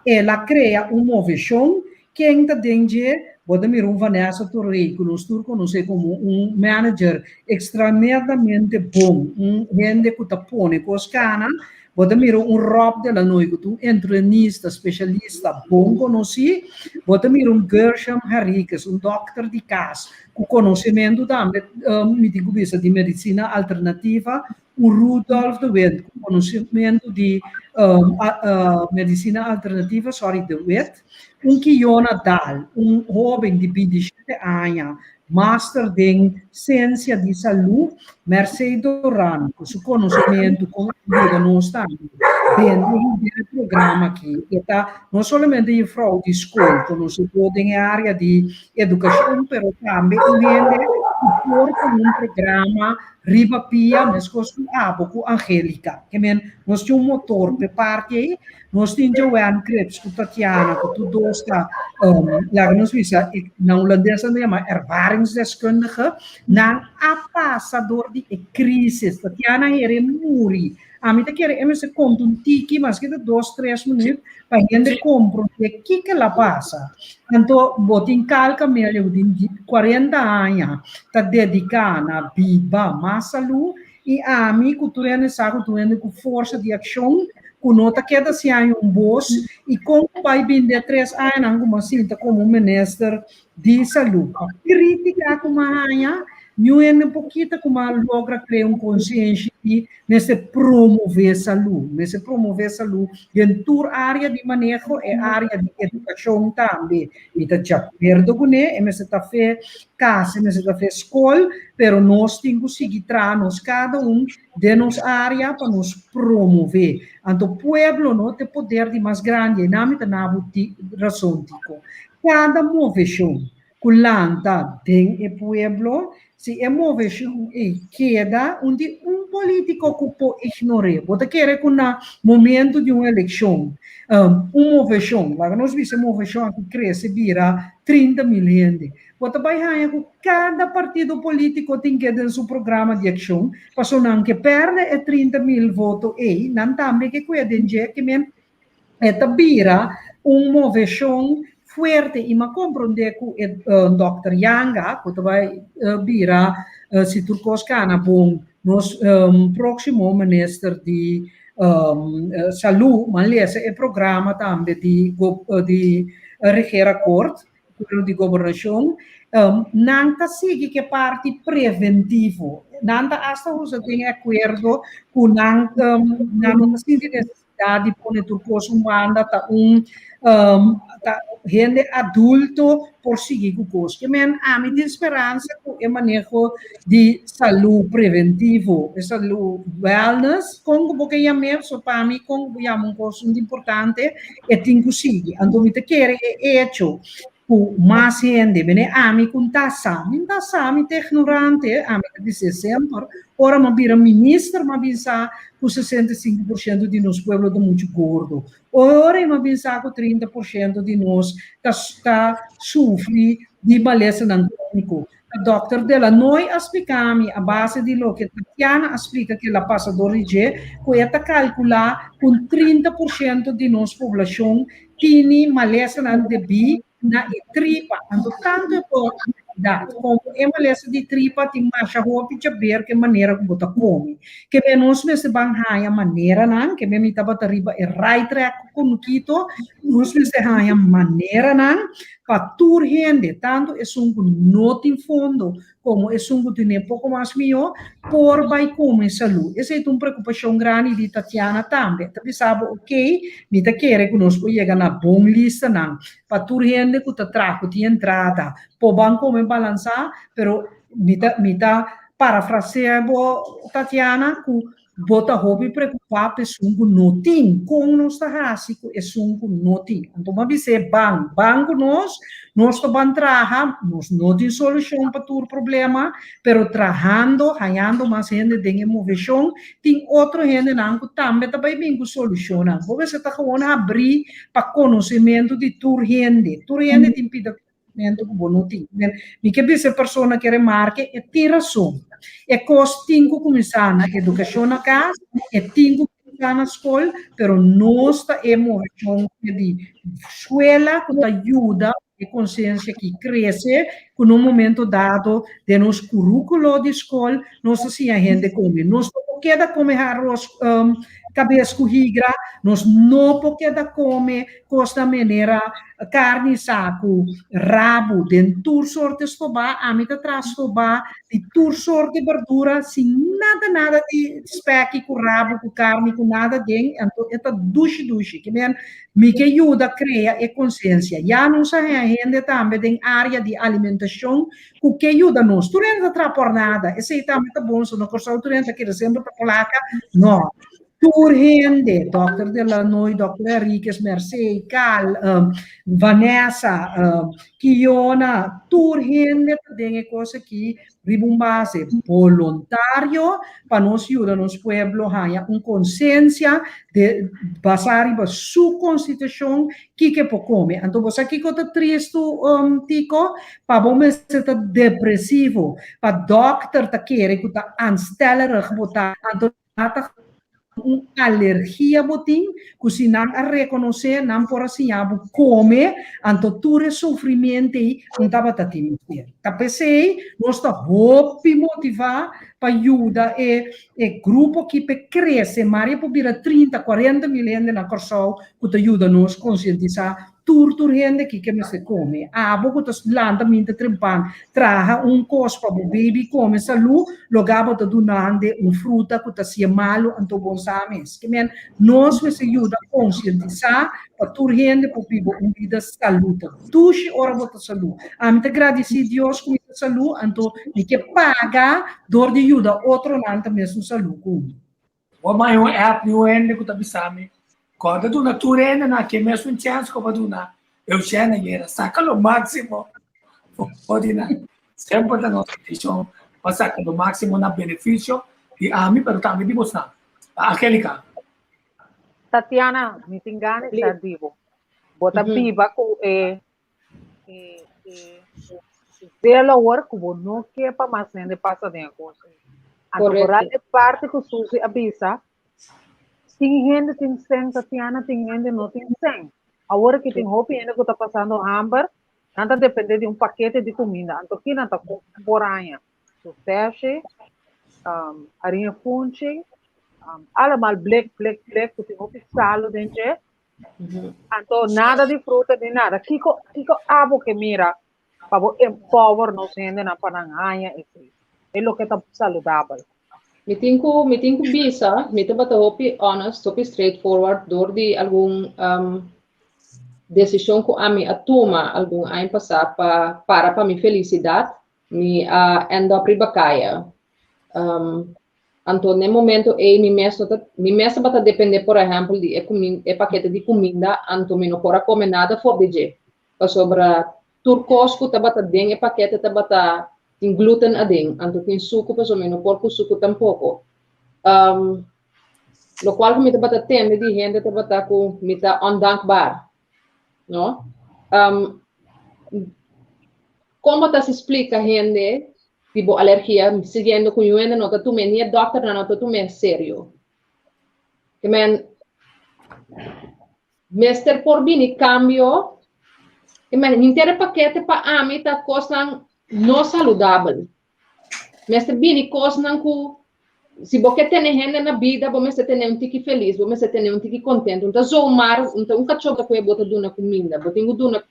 el a krea un moveshon. Ken ta den dje? Bo ta mira un Vanessa Torrey, ku nos tur konosé komo un manager ekstremadamente bon, un hende ku ta pone kos kana. Bo ta mira un Rob de la Noy, ku ta un entrenista, spesialista bon konosí. Bo ta mira un Gershom Henriquez, un dòkter di kas, ku konosementu tambe, mi tin ku bisa, di medisina alternativa. Un Rudolf de Wit ku konosementu di medisina alternativa, sorry, de Wit, un Kiona Daal, un hóben di 27 aña, master den siensia di salú, Mercé Doran, ku su konosementu kon a yuda nos tambe den e programa aki. E ta no solamente jufrou di skol, konosedó den e área di edukashon, pero tambe un hende ku por ku un programa Riba pia, meskos ku abo ku Angelica. Ke men, nos tin un motor p'e parti ei. Nos tin Joanne Cripps ku Tatiana, ku tur dos ta, laga nos bisa, na hulandes nan ta yama ervaringsdeskundige. Nan a pasa dor di e krisis. Tatiana hera e muri. Ami ta kere e mester konta un tiki, maske ta dos, tres minüt, pa hende komprondé kiko el a pasa. Anto bo tin Carl Camelia ku tin 40 aña ta dediká na biba mas salú i ami ku tur hende sa ku tur hende ku forsa di akshon ku no ta keda sin haña un bos i kon ku bai bin den tres añanan ku mi a sinta komo minister di salú. Pa krítika ku mi a haña Niun hende por kita ku a logra krea un konsiensha di mester promové salú. Mester promové salú den tur área di maneho, e área di edukashon tambe. Mi ta djakuerdo kuné, e mester ta fe kas, e mester ta fe skol, pero nos tin ku sigui traha nos kada un den nos área pa nos promové. Anto pueblo no ta e poder di mas grandi, einan mi ta na bo rason Tico. Kada moveshon ku lanta den e pueblo, si e moveshon ei keda un di un polítiko ku por ignor'é. Bo ta kere ku na momento di un elekshon, un moveshon, laga nos bisa e moveshon aki krese bira 30.000 hende, bo ta bai haña ku kada partido polítiko tin ke den su programa di akshon, pasobra nan ke pèrdè e 30.000 voto ei, nan tambe ke ku'e den dje, ke men E ta bira un moveshon fuerte i m'a komprondé ku e dòkter Yanga ku ta bai bira si tur kos kana bon nos próksimo minister di salú, m'a lesa e programa tambe di di regeerakkoord, Acuerdo di Gobernacion, nan ta sigui cu e parti preventivo. Nan ta hasta usa den e acuerdo cu nan nan no ta sinti necesidad di pone tur cos un banda, ta un ta hende adulto por sigui cu cos. Ke men ami tin speransa cu e maneho di salud preventivo, e salud wellness, con cu bo ke yam'e, so pa mi con cu bo yama un cos un di importante, E tin ku sigui. Anto mi ta kere e echo ku mas hende, bene ami ku n'ta sa, mi n'ta sa, mi ta ignorante, ami ta bis'é semper, ora m'a bira minister m'a bin sa ku 65% di nos pueblo ta muchu gordo, ora m'a bin sa ku 30% di nos ta ta sufri di malesanan króniko. Dòkter Delanoy a splika mi a base di loke Tatiana a splika ku el a pasa dor di dje, ku e ta kalkulá ku un 30% di nos poblashon tini malesanan debí na e tripa. Anto tantu e por obesidad komo e malesa di tripa tin masha hopi djaber ku e manera ku bo ta kome. Ke men nos mester ban haña maneranan, ke men mi tabata riba e right track ku Kunukito, nos mester haña maneranan Pa tur hende, tantu esun ku no tin fondo komo esun ku tine poko mas mihó, por bai kome salú. Esei ta un preokupashon grandi di Tatiana tambe. E ta bisa bo, Okey, mi ta kere ku nos por yega na bon listanan pa tur hende ku ta traha, ku tin entrada, por ban kome balansá, pero mi ta mi ta parafrasea bo, Tatiana, ku Bo ta hopi preokupá pa esun ku no tin. Kon nos ta hasi ku esun ku no tin? Anto bo a bis'é, Ban, ban ku nos, nos ta ban traha, nos no tin solushon pa tur problema, pero trahando, hañando mas hende den e moveshon, tin otro hendenan ku tambe ta bai bin ku solushonnan. Bo mester ta gewoon habrí pa konosementu di tur hende. Tur hende tin pida Mento ku bo no tin. Mi ke bisa e persona ke remarke, e tin rason. E kos tin ku kuminsá na edukashon na kas, e tin ku kuminsá na skol, pero nos ta e moveshon di skuela ku ta yuda e konsiensia ki krese ku na un momento dado den nos kurúkulo di skol nos ta siña hende kome. Nos no por keda kome aros kabes ku higra, nos no por keda kome kosnan manera Karni saku, rabu, den tur sorte stobá, ami ta traha stobá di tur sorte berdura sin nada nada di spèki ku rabu ku karni ku nada den, anto e ta dushi dushi. Ke men mi ke yuda krea e konsiensia. Ya nos a haña hende tambe den área di alimentashon ku ke yuda nos. Tur hende ta traha por nada, esei tambe ta bon, so na Kòrsou tur hende ta kere semper pa plaka, no. Tur hende, Dòkter Delanoy, Dòkter Henriquez, Mercé, Cal, Vanessa, Kiona, tur hende ta den e kos aki riba un base boluntario pa nos yuda nos pueblo haña un konsiensia de basá riba su konstitushon kiko e por kome. Anto bo sa kiko ta tristu, Tico? Pa bo mester ta depresivo, pa dòkter ta kere ku ta aanstellerig bo ta, anto. un alergia bo tin, ku si nan a rekonosé, nan por a siña bo kome, anto tur e sufrimiento ei no tabata tin mester. Ta p'esei nos ta hopi motivá pa yuda e e grupo aki p'e krese. Maria por bira 30, 40 mil hende na Kòrsou ku ta yuda nos konsientisá tur tur hende kiko mester kome. Abo ku ta lanta minta trempan traha un kos pa bo baby kome salú, logá bo ta dunande un fruta ku ta hasié malu anto bon sa mes. Ke men nos mester yuda konsientisá pa tur hende por biba un bida salú. Ta dushi ora bo ta salú. Ami ta gradisí Dios ku mi ta salú anto mi ke paga dor di yuda otronan ta mesun salú ku mi. Bo a manda un app di un hende ku ta bisa mi, Kòrda duna tur hendenan aki e mesun chèns ku bo a duna Eugène ayera. Saka lo máksimo for di nan. Semper ta nos intenshon pa saka lo máksimo na benefisio di ami pero tambe di bosnan. Angelica. Tatiana, mi tin gana di sa di bo. Bo ta biba ku e e e zelo awor ku bo no ke pa mas hende pasa den e kos ei. Anto vooral e parti ku Susi a bisa, tin hende tin sen, Tatiana, tin hende no tin sen. Awor aki tin hopi hende ku ta pasando hamber, nan ta depende di un pakete di kuminda. Anto ki nan ta por haña? Suseshi, hariña funchi, allemal blik, blik, blik ku tin hopi salu den dje. Anto nada di fruta ni nada. Kiko, kiko abo ke mira pa bo empower nos hendenan pa nan haña esei? E loke ta saludabel. Mi tin ku, mi tin ku bisa, mi tabata hopi honest, hopi straightforward door di algun um, desishon ku ami a tuma algun aña pasá pa para pa mi felisidat, mi a end up riba kaya. Um, Anto n'e momento ei mi mes no ta, mi mes tabata depende por ehempel di e kumin, e pakete di kuminda, anto mi no por a kome nada for di dje, pasobra tur kos ku tabata den e pakete tabata tin gluten aden, anto tin suku pasobra mi no por ku suku tampoko. Um, lokual ku mi tabata tende di hende tabata ku mi ta ondankbaar, no? Um, kon bo ta hasi splika hende di bo alergia siguiendo ku yu hende no ta tum'é, ni e dòkternan no ta tum'é serio. Ke men mester por bini kambio, ke men henter e pakete pa ami ta kosnan no saludabel. Mester bini kosnan ku si bo ke tene hende na bida bo mester tene un tiki felis, bo mester tene un tiki kontentu. No ta zomaar, no ta un kachó ta ku bo ta duna kuminda, bo tin ku duna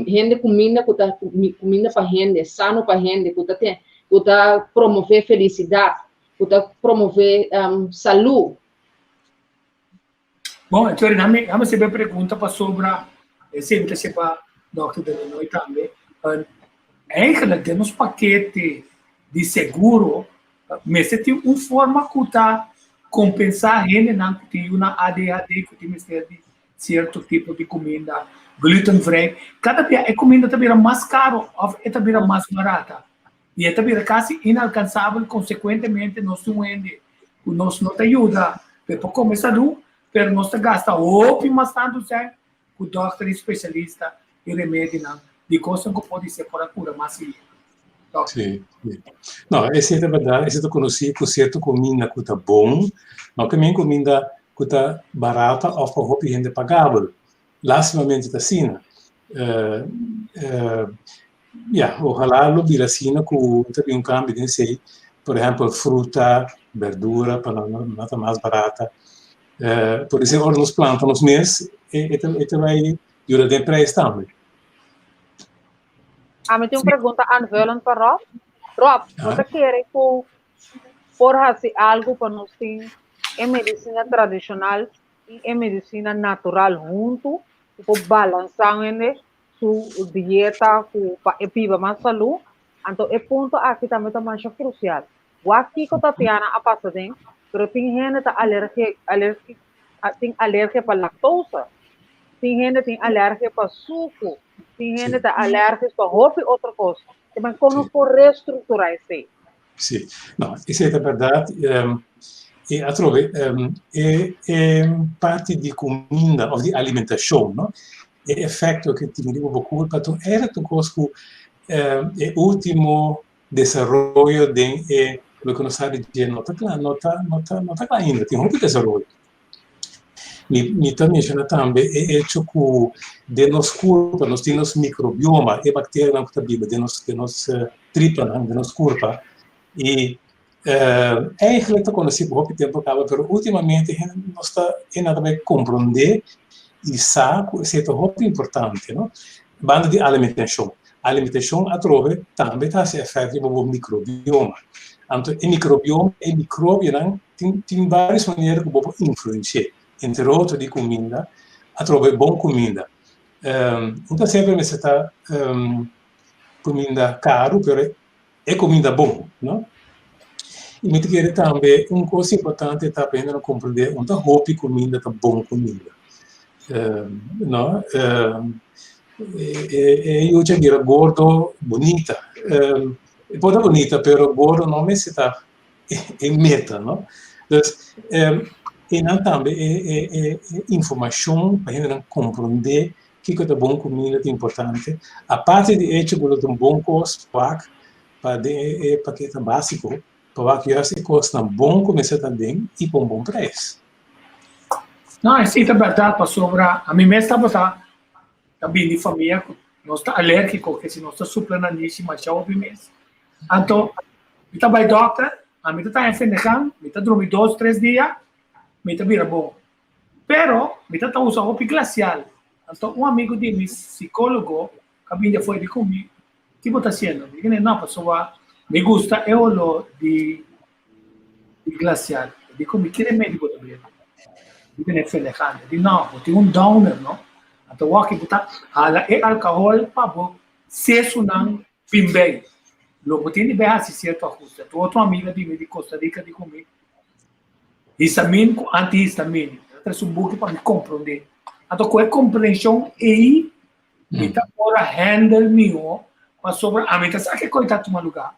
hende kuminda ku ta kuminda pa hende, sano pa hende, ku ta ten, ku ta promové felisidat, ku ta promové um, salú. Bon, entonces, dame, dame hacer pregunta pasobra, esei ta ser pa Dr. De Lanoy tambe. Eigenlijk, den nos pakete di seguro, mester tin un forma ku ta kompensá hendenan ku tin una ADHD, ku tin mester di cierto tipo di cuminda glutenvrij. Cada bia e cuminda ta bira mas caro of e ta bira mas barata. Y e ta bira casi inalcansabel, consecuentemente nos tin un hende cu nos no ta yuda pa e por come salud, pero nos ta gasta hopi mas tanto cen cu dokter y specialista y remedionan di cosnan cu podise por a cura mas lihe. Sí, sí. No, esei ta berdad, esei ta conocí cu cierto cuminda cu ta bon, no ke men cuminda cu ta barata of pa hopi hende pagabel. Lastimamente ta asina. Uh, uh, ya, ojalá lo bira asina cu ta bin un cambio den esei. Por ehempel, fruta, berdura, pa nan no ta mas barata. Uh, por esei ora nos planta nos mes, e, e ta, e ta bai yuda den prijs tambe. Ami tin un pregunta aanvullend pa Rob. Rob, bo ta kere ku por hasi algu pa nos tin e medisina tradishonal i e medisina natural huntu ku por balansá hende su dieta ku pa e biba mas salú? Anto e punto aki tambe ta masha krusial. Wak kiko Tatiana a pasa den, pero tin hende ta alergie, alergie, tin alergia pa lactosa, tin hende tin alergia pa suku, tin hende ta alergisch pa hopi otro kos. Te men kon nos por restrukturá esei? Sí, no, esei ta bèrdat. E atrobe, e e parti di kuminda òf di alimentashon, no, e efekto ku tin riba bo kurpa ta un kos ku e último desaroyo den e. Loke nos sa di dje no ta kla, no ta, no ta, no ta kla ainda, tin hopi desaroyo. Mi, mi ta menshoná tambe e echo ku den nos kurpa nos tin nos mikrobioma, e bakterianan ku ta biba den nos, den nos tripanan, den nos kurpa, i eigenlijk ta konosí pa hopi tempu kaba, pero últimamente hende nos ta hende ta bai komprondé i sa ku esei ta hopi importante, no? Banda di alimentashon. Alimentashon atrobe tambe ta hasi efèkto riba bo mikrobioma. Anto e mikrobioma, e mikrobionan tin tin vários manera ku bo por influensi'é, entre otro di kuminda, atrobe bon kuminda. No ta semper mester ta kuminda karu, pero e kuminda bon, no? I mi ta kere tambe un kos importante ta pa hende komprendé un ta hopi kuminda ta bon kuminda. No? E yuchi a bira gordo bunita. E por ta bunita, pero gordo no mester ta e meta, no? Dus, einan tambe e informashon pa hendenan komprendé Kiko ta bon kuminda ta importante. Aparte di echo ku lo ta un bon kos wak pa den e pakete básiko, pa wak juist e kosnan bon ku mester ta den i pa un bon preis. No, esei ta bèrdat pasobra ami mes tabata ta bini di famia ku nos ta alérgiko, ke si nos ta supla nanishi masha hopi mes. Anto mi ta bai dòkter, ami ta taña fendegan, mi ta drumi dos, tres dia, mi ta bira bon. Pero mi ta ta usa hopi glacial. Anto un amigo di mi psicologo a bini afuera di cu mi, ki bo ta haciendo? Mi di, no, pasobra mi gusta e olor di di glacial. E di cu mi, ki remedio bo ta bebe? Mi di, Fenegán. E di, no, bo tin un downer, no? Anto wak bo ta hala e alcohol pa bo sesunan bin bay. Lo bo tin di bay haci cierto ahuste. Anto otro amiga di mi di Costa Rica di cu mi, Histamin ku antihistamin. Ta trese un buki pa mi komprondé. Anto ku e komprenshon ei, mi ta por a handle mihó pasobra ami ta sa ke kos ta tuma lugá.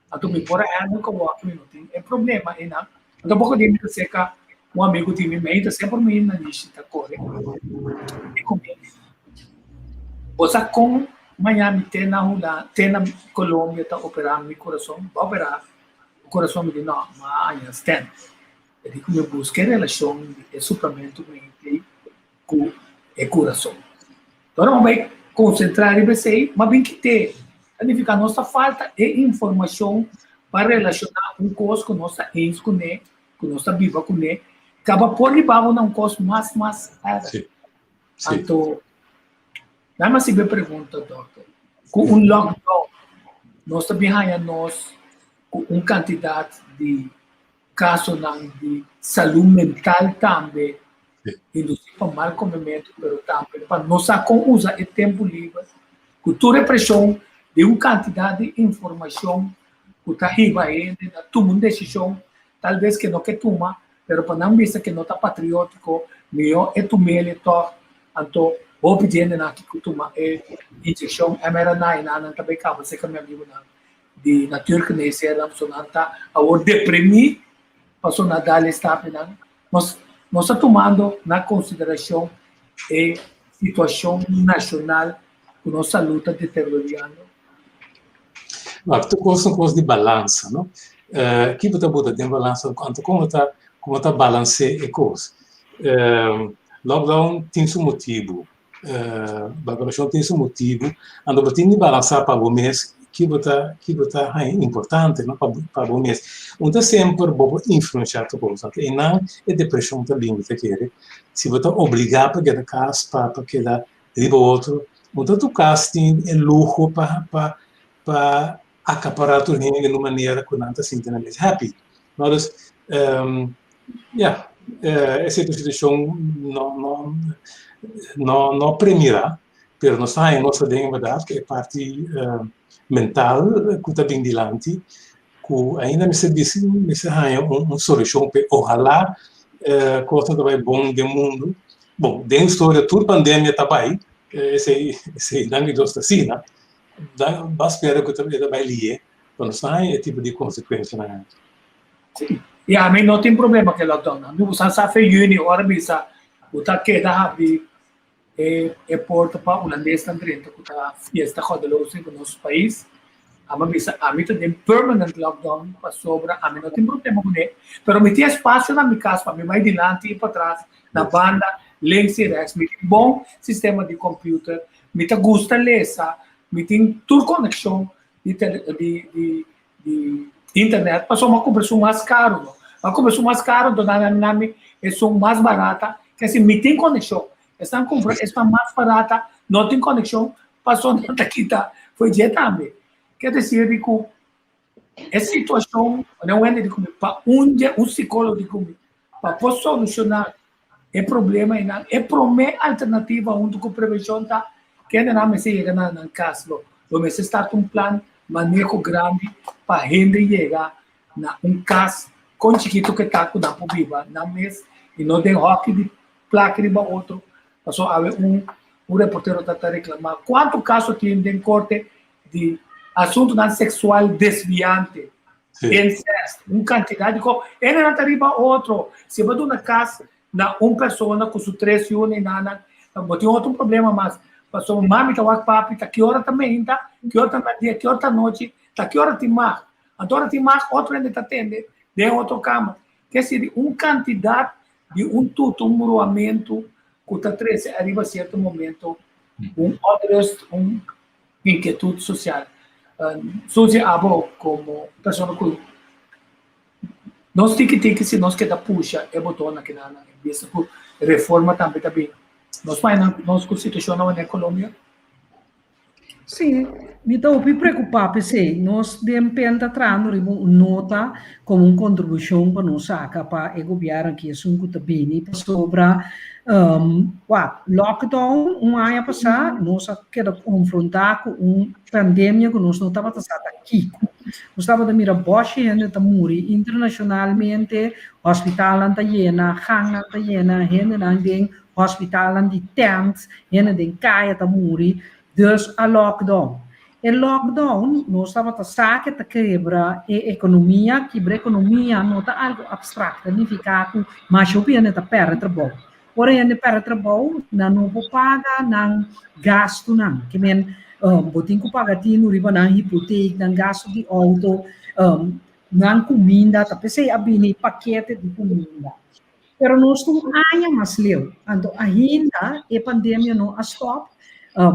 Anto mi por a handle ku awor mi no tin e problema einan. Anto poko di mi ta seka un amigu di mi, mi ta semper mi nanishi ta kore i ku mi. Bo sa kon maña mi te na Hulanda, te na Colombia ta operá mi kurason? Bo a operá Bo kurason mi di no, ma aña stem. E di ku mi buska e relashon di e suplamentu mente ku e kurason. Ora mi bai konsentrá riba esei, mi a bin kit'é. Ta nifiká nos ta falta e informashon pa relashoná un kos ku nos ta eens kuné, ku nos ta biba kuné, kaba por riba bo na un kos mas mas erg. Anto, nan a hasibe pregunta, dòkter, ku un lockdown nos ta bin haña nos ku un kantidat di kasonan di salú mental tambe indusí pa mal komementu, pero tambe pa no sa kon usa e tempu liber, ku tur e preshon di un kantidat di informashon ku ta hiba hende na tuma un desishon tal bes ke no ke tuma, pero pa nan bisa ke no ta patriótiko, mihó e tum'el e tòg, anto hopi di hendenan aki ku tuma e inyekshon mRNA i nan ta bai kaba serka mi amigunan di natuurgeneesheer pasobra nan ta awor deprimí pasobra nan a dal e stapnan. Nos nos ta tumando na konsiderashon e situashon nashonal ku nos salú ta deterioriando. Wak, tur kos ta un kos di balansa, no? Ki bo ta buta den balansa anto kon bo ta kon bo ta balans'é e kos? Lockdown tin su motibu. Vakunashon tin su motibu, anto bo tin di balansá pa bo mes ki bo ta ki bo ta haña importante no pa pa bo mes. Un ta semper bo por influenshá tur kos, anto einan e depreshon ta bini ta kere. Si bo ta obligá pa keda kas pa pa keda riba otro, un ta tur kas tin e luho pa pa pa akapará tur hende den un manera ku nan ta sinti nan mes happy. No, dus ya, esei ta un situashon no no no no premirá, pero nos ta haña nos ta den bèrdat ku e parti mental ku ta bin dilanti ku ainda mester bisa mester haña un solushon p'e. Ohalá kosnan ta bai bon den mundu. Bon, den historia tur pandemia ta bai, esei esei nan di Dios ta asina. Ba spera ku e ta bai lié. Pa nos no haña e tipo di konsekuensianan aki. Sí, i ami no tin problema ku e lockdown. Ami bo sa sa fe yüni ora bisa bo ta keda habri e e porta pa hulandesnan drenta ku ta fiesta godeloos riba nos pais. Ami a bisa ami ta den permanent lockdown pasobra ami no tin problema kuné, pero mi tin espasio na mi kas pa mi bai dilanti i patras, na banda, links i rechts. Mi tin bon sistema di computer, mi ta gusta lesa, mi tin tur konekshon di di di di internet pasobra mi a kumpra esun mas karu no. Mi a kumpra esun mas karu anto nan a duna mi esun mas barata, kesi mi tin konekshon. Esnan kumpra esnan mas barata no tin konekshon pasobra nan ta kita for dje tambe. Ke desir di ku e situashon, un hende di ku mi pa un dje un sikólogo di ku mi pa por solushoná e problema einan, e promé alternativa huntu ku prevenshon ta ku hendenan mester yega na nan kas lo. Lo mester start un plan maneho grandi pa hende yega na un kas kon chikitu ke ta ku nan por biba nan mes i no den hòki di plak riba otro. Pasobra awe un un reportero ta ta reklamá kuantu kaso tin den korte di asuntunan seksual desviante, incest, un kantidat di kos. Hendenan ta riba otro. Si bo duna kas na un persona ku su tres yu ni nana, bo tin otro problema mas. Pasobra mami ta wak papi ta ki ora ta meinta, ki ora ta na dia, ki ora ta anochi, ta ki ora tin mag. Anto ora tin mag otro hende ta tende den otro kama. Ke sirbi un kantidat di un tutu, un bruamentu ku ta trese ariba sierto momento un onrust, un inkietut sosial. Suzy, abo komo persona ku nos tiki tiki si nos keda pusha e botonnan kinan en bista ku reforma tambe ta bin, nos por haña nos ku situashon awe na Colombia? Sí, mi ta hopi preokupá p'esei. Nos den pen ta trahando riba un nota komo un kontribushon pa nos saka pa e gobièrnu aki esun ku ta bini pasobra wak, lockdown un aña pasá nos a keda konfrontá ku un pandemia ku nos no tabata sa ta kiko. Nos tabata mira bòshi hende ta muri internashonalmente, hòspitalnan ta yena, gangnan ta yena, hendenan den Hospitalnan di tent, hende den kaya ta muri, dus a lockdown. E lockdown nos tabata sa ke ta kebra e ekonomia, kibra ekonomia no ta algu abstrakt, ta nifiká ku masha hopi hende ta pèrdè trabou. Ora hende pèrdè trabou, nan no por paga nan gastunan, ke men bo tin ku paga tinu riba nan hipotek, nan gastu di outo, nan kuminda, ta p'esei a bini pakete di kuminda. Pero nos ta un aña mas leu, anto ainda e pandemia no a stop,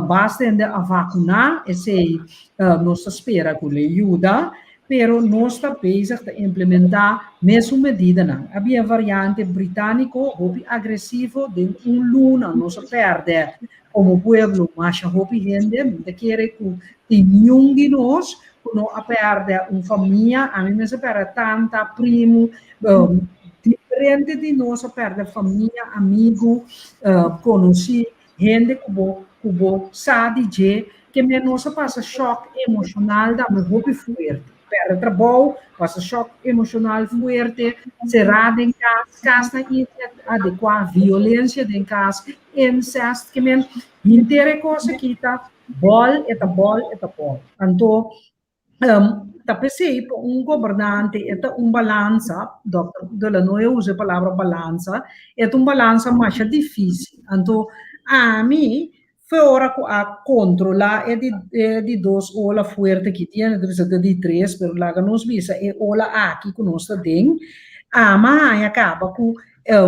basta hende a vakuná, esei nos ta spera ku lo yuda, pero nos ta bezig ta implementá mesun medidanan. A bin e variante britániko hopi agresivo, den un luna nos a pèrdè komo pueblo masha hopi hende, mi ta kere ku tin niun di nos ku no a pèrdè un famia, ami mes a pèrdè tanta, primu, diferente di nos a pèrdè famia, amigu, konosí, hende ku bo ku bo sa di dje, ke men nos a pasa shòk emoshonal tambe hopi fuerte, pèrdè trabou, pasa shòk emoshonal fuerte, será den kas, kasnan inadekuá, violensia den kas, incest, ke men henter e kos aki ta Bòl e ta bòl e ta bòl. Anto ta p'esei pa un gobernante e ta un balansa, dòkter De Lanoy a usa e palabra balansa, e ta un balansa masha difísil. Anto ami fe ora ku a kontrolá e di e di dos ola fuerte ki tin, ta bisa ta di tres, pero laga nos bisa e ola aki ku nos ta den, ami a haña kaba ku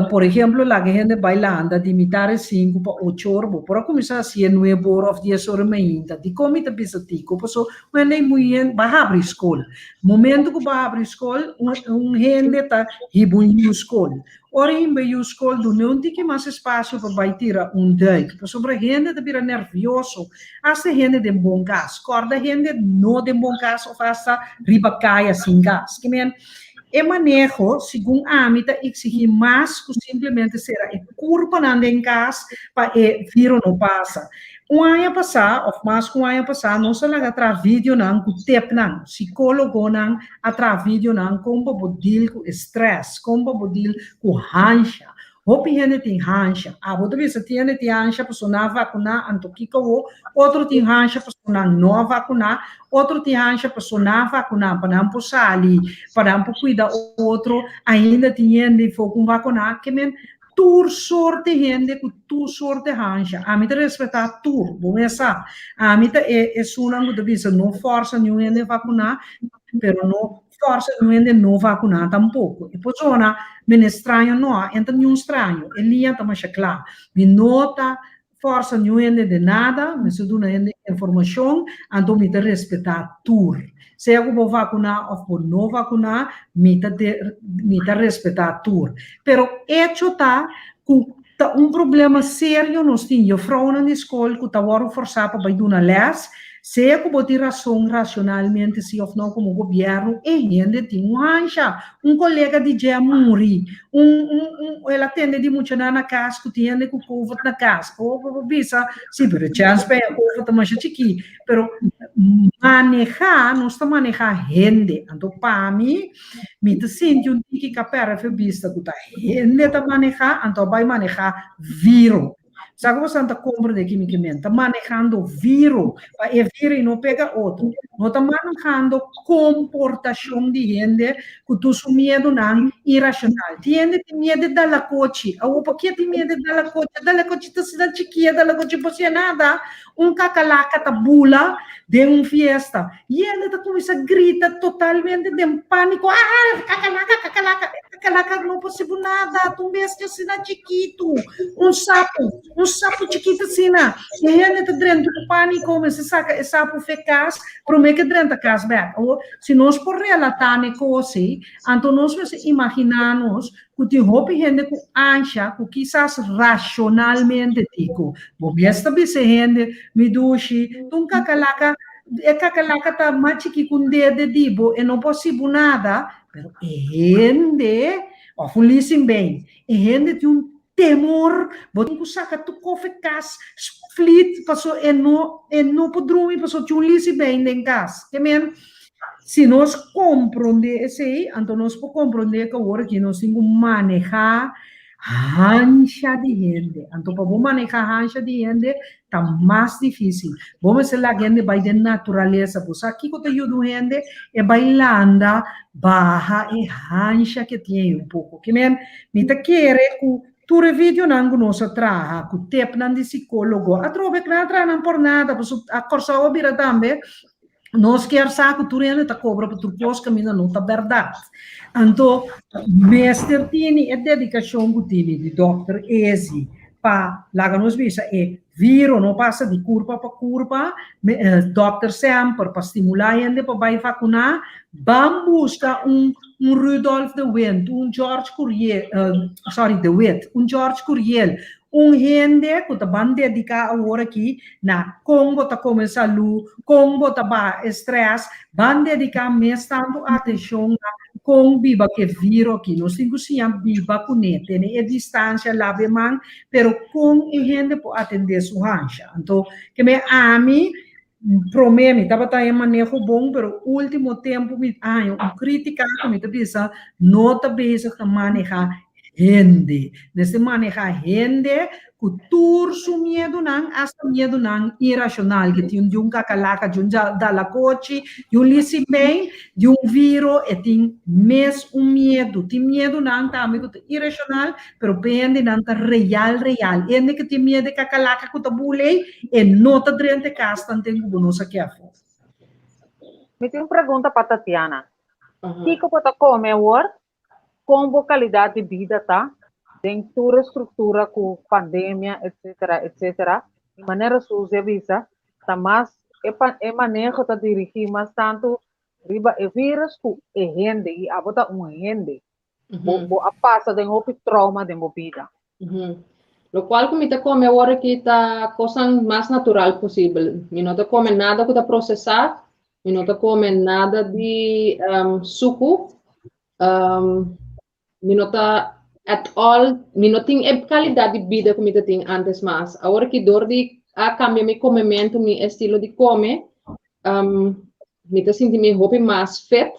Por ehemplo, laga e hende bai landa di mitar e sinku pa ocho or, bo por a kuminsá hasié nuebe or òf dies or mainta. Dikon mi ta bisa tiko? Pasobra un hende muhé bai habri skol. Momentu ku bai habri skol, un hende ta hiba un yu skol. Ora e hiba e yu skol, dun'é un tiki mas espasio pa bai tira un duik. Pasobra hende ta bira nèrvioso, asta hende den bon kas. Kòrda hende no den bon kas òf asta riba kaya sin gas. Ke men, E maneho, segun ami, ta exigí mas ku simplemente sera e kurpanan den kas pa e viro no pasa. Un aña pasá, òf mas ku un aña pasá, nos a laga traha videonan ku tepnan. Sikólogonan a traha videonan kon pa bo deal ku e strès, kon pa bo deal ku hansha. Hopi hende tin hansha. Abo ta bisa tin hende tin hansha pasobra nan a vakuná, anto kiko awo? Otro tin hansha pasobra nan no a vakuná. Otro tin hansha pasobra nan a vakuná pa nan por sali, pa nan por kuida otro. Ainda tin hende for ku vakuná. Ke men. tur sorto di hende ku tur sorto di hansha. Ami ta respetá tur, bo mes sa. Ami ta e esunnan ku ta bisa no fòrsa niun hende vakuná, pero no fòrsa niun hende no vakuná tampoko. E persona mene straño no, e no ta niun straño, e liña ta masha kla. Mi no ta Forsa niun hende den nada, mester duna hende informashon, anto mi ta respetá tur. Sea ku bo vakuná òf bo no vakuná, mi ta mi ta respetá tur. Pero echo ta ku ta un problema serio nos tin jufrounan di skol ku ta wòrdu forsá pa bai duna lès, Sea ku bo tin rason racionalmente si of no komo gobièrnu, e hende tin un hansha. Un kolega di dje a muri. Un un un el a tende di muchanan na kas ku tin hende ku covid na kas. Bo bo bisa, si, pero e chèns pa e covid ta masha chikí. Pero manehá, nos ta manehá hende. Anto pa mi, mi ta sinti un tiki kapèr efe bista ku ta hende ta manehá, anto a bai manehá viro. Sa ku boso ta komprende ki mi ke men? Ta manehando viro, pa e viro i no pega otro. No ta manehando komportashon di hende ku tur su miedunan irashonal. Tin hende tin miedu di dalakochi. Awor, pakie tin miedu di dalakochi? E dalakochi ta asina chikí, e dalakochi por hasié nada. Un kakalaka ta bula den un fiesta. I hende ta kuminsá grita totalmente den pániko, Ah! Kakalaka, kakalaka! E kakalaka no por hasi bo nada, ta un bestia asina chikitu, un sapu, un sapu chikitu asina. E hende ta drenta ku pániko, mester saka e sapu fe kas promé ke drenta kas bèk. Awor, si nos por relatá n'e kos ei, anto nos mester imaginá nos ku tin hopi hende ku ansha ku kisas rashonalmente di ku bo mes ta bisa e hende, Mi dushi, ta un kakalaka, e kakalaka ta mas chiki ku un dede di bo, e no por hasi bo nada, pero e hende, òf un lisinbein, e hende tin un temor, bo tin ku saka tur kofe kas, split, paso e no e no por drumi paso tin un lisinbein den kas. Ke men? Si nos komprondé esei, anto nos por komprondé ku awor aki nos tin ku manehá hansha di hende. Anto pa bo manehá hansha di hende ta mas difísil. Bo mester laga hende bai den naturalesa. Bo sa kiko ta yuda un hende? E bai landa baha e hansha ke tin ei un poko. Ke men, mi ta kere ku tur e videonan ku nos a traha, ku tepnan di sikólogo, atrobe ku nan a traha nan por nada, pasobra a Kòrsou a bira tambe Nos kier sa ku tur hende ta kobra pa tur kos kaminda no ta bèrdat. Anto mester tini e dedikashon ku tini di dòkter Ezi pa laga nos bisa e viro no pasa di kurpa pa kurpa, dòkter semper pa stimulá hende pa bai vakuná, ban buska un un Rudolf de Windt, un George Curiel, sorry de Wit, un George Curiel, Un hende ku ta ban dediká awor aki na kon bo ta kome salú, kon bo ta baha e strès, ban dediká mes tantu atenshon na kon biba ku e viro aki. Nos tin ku siña biba kuné, tene e distansia, laba e man, pero kon e hende por atendé su hansha. Anto, ke me ami promé mi tabata e maneho bon, pero último tempu mi a haña un krítika ku mi ta bisa no ta bezig ta manehá hende. Mester manehá hende ku tur su miedunan, asta miedunan irashonal, ke tin di un kakalaka, di un dalakochi, di un lisimbein, di un viro, e tin mes un miedu. Tin miedunan tambe ku ta irashonal, pero pa hendenan ta real real. Hende ku tin miedu di kakalaka ku ta bula ei, E no ta drenta e kas tanten ku bo no sa ke afó. Mi tin un pregunta pa Tatiana. Kiko bo ta kome awor? Kon bo kalidat di bida ta den tur e struktura ku pandemia etsetera etsetera? Di manera Suzy a bisa ta mas e e maneho ta dirigí mas tantu riba e virus ku e hende i abo ta un hende. Bo bo a pasa den hopi trauma den bo bida. Lokual ku mi ta kome awor aki ta kosnan mas natural posibel. Mi no ta kome nada ku ta prosesá, mi no ta kome nada di suku, mi no ta at all, mi no tin e kalidat di bida ku mi ta tin antes mas. Awor aki dor di a kambia mi komementu, mi estilo di kome, mi ta sinti mi hopi mas fit,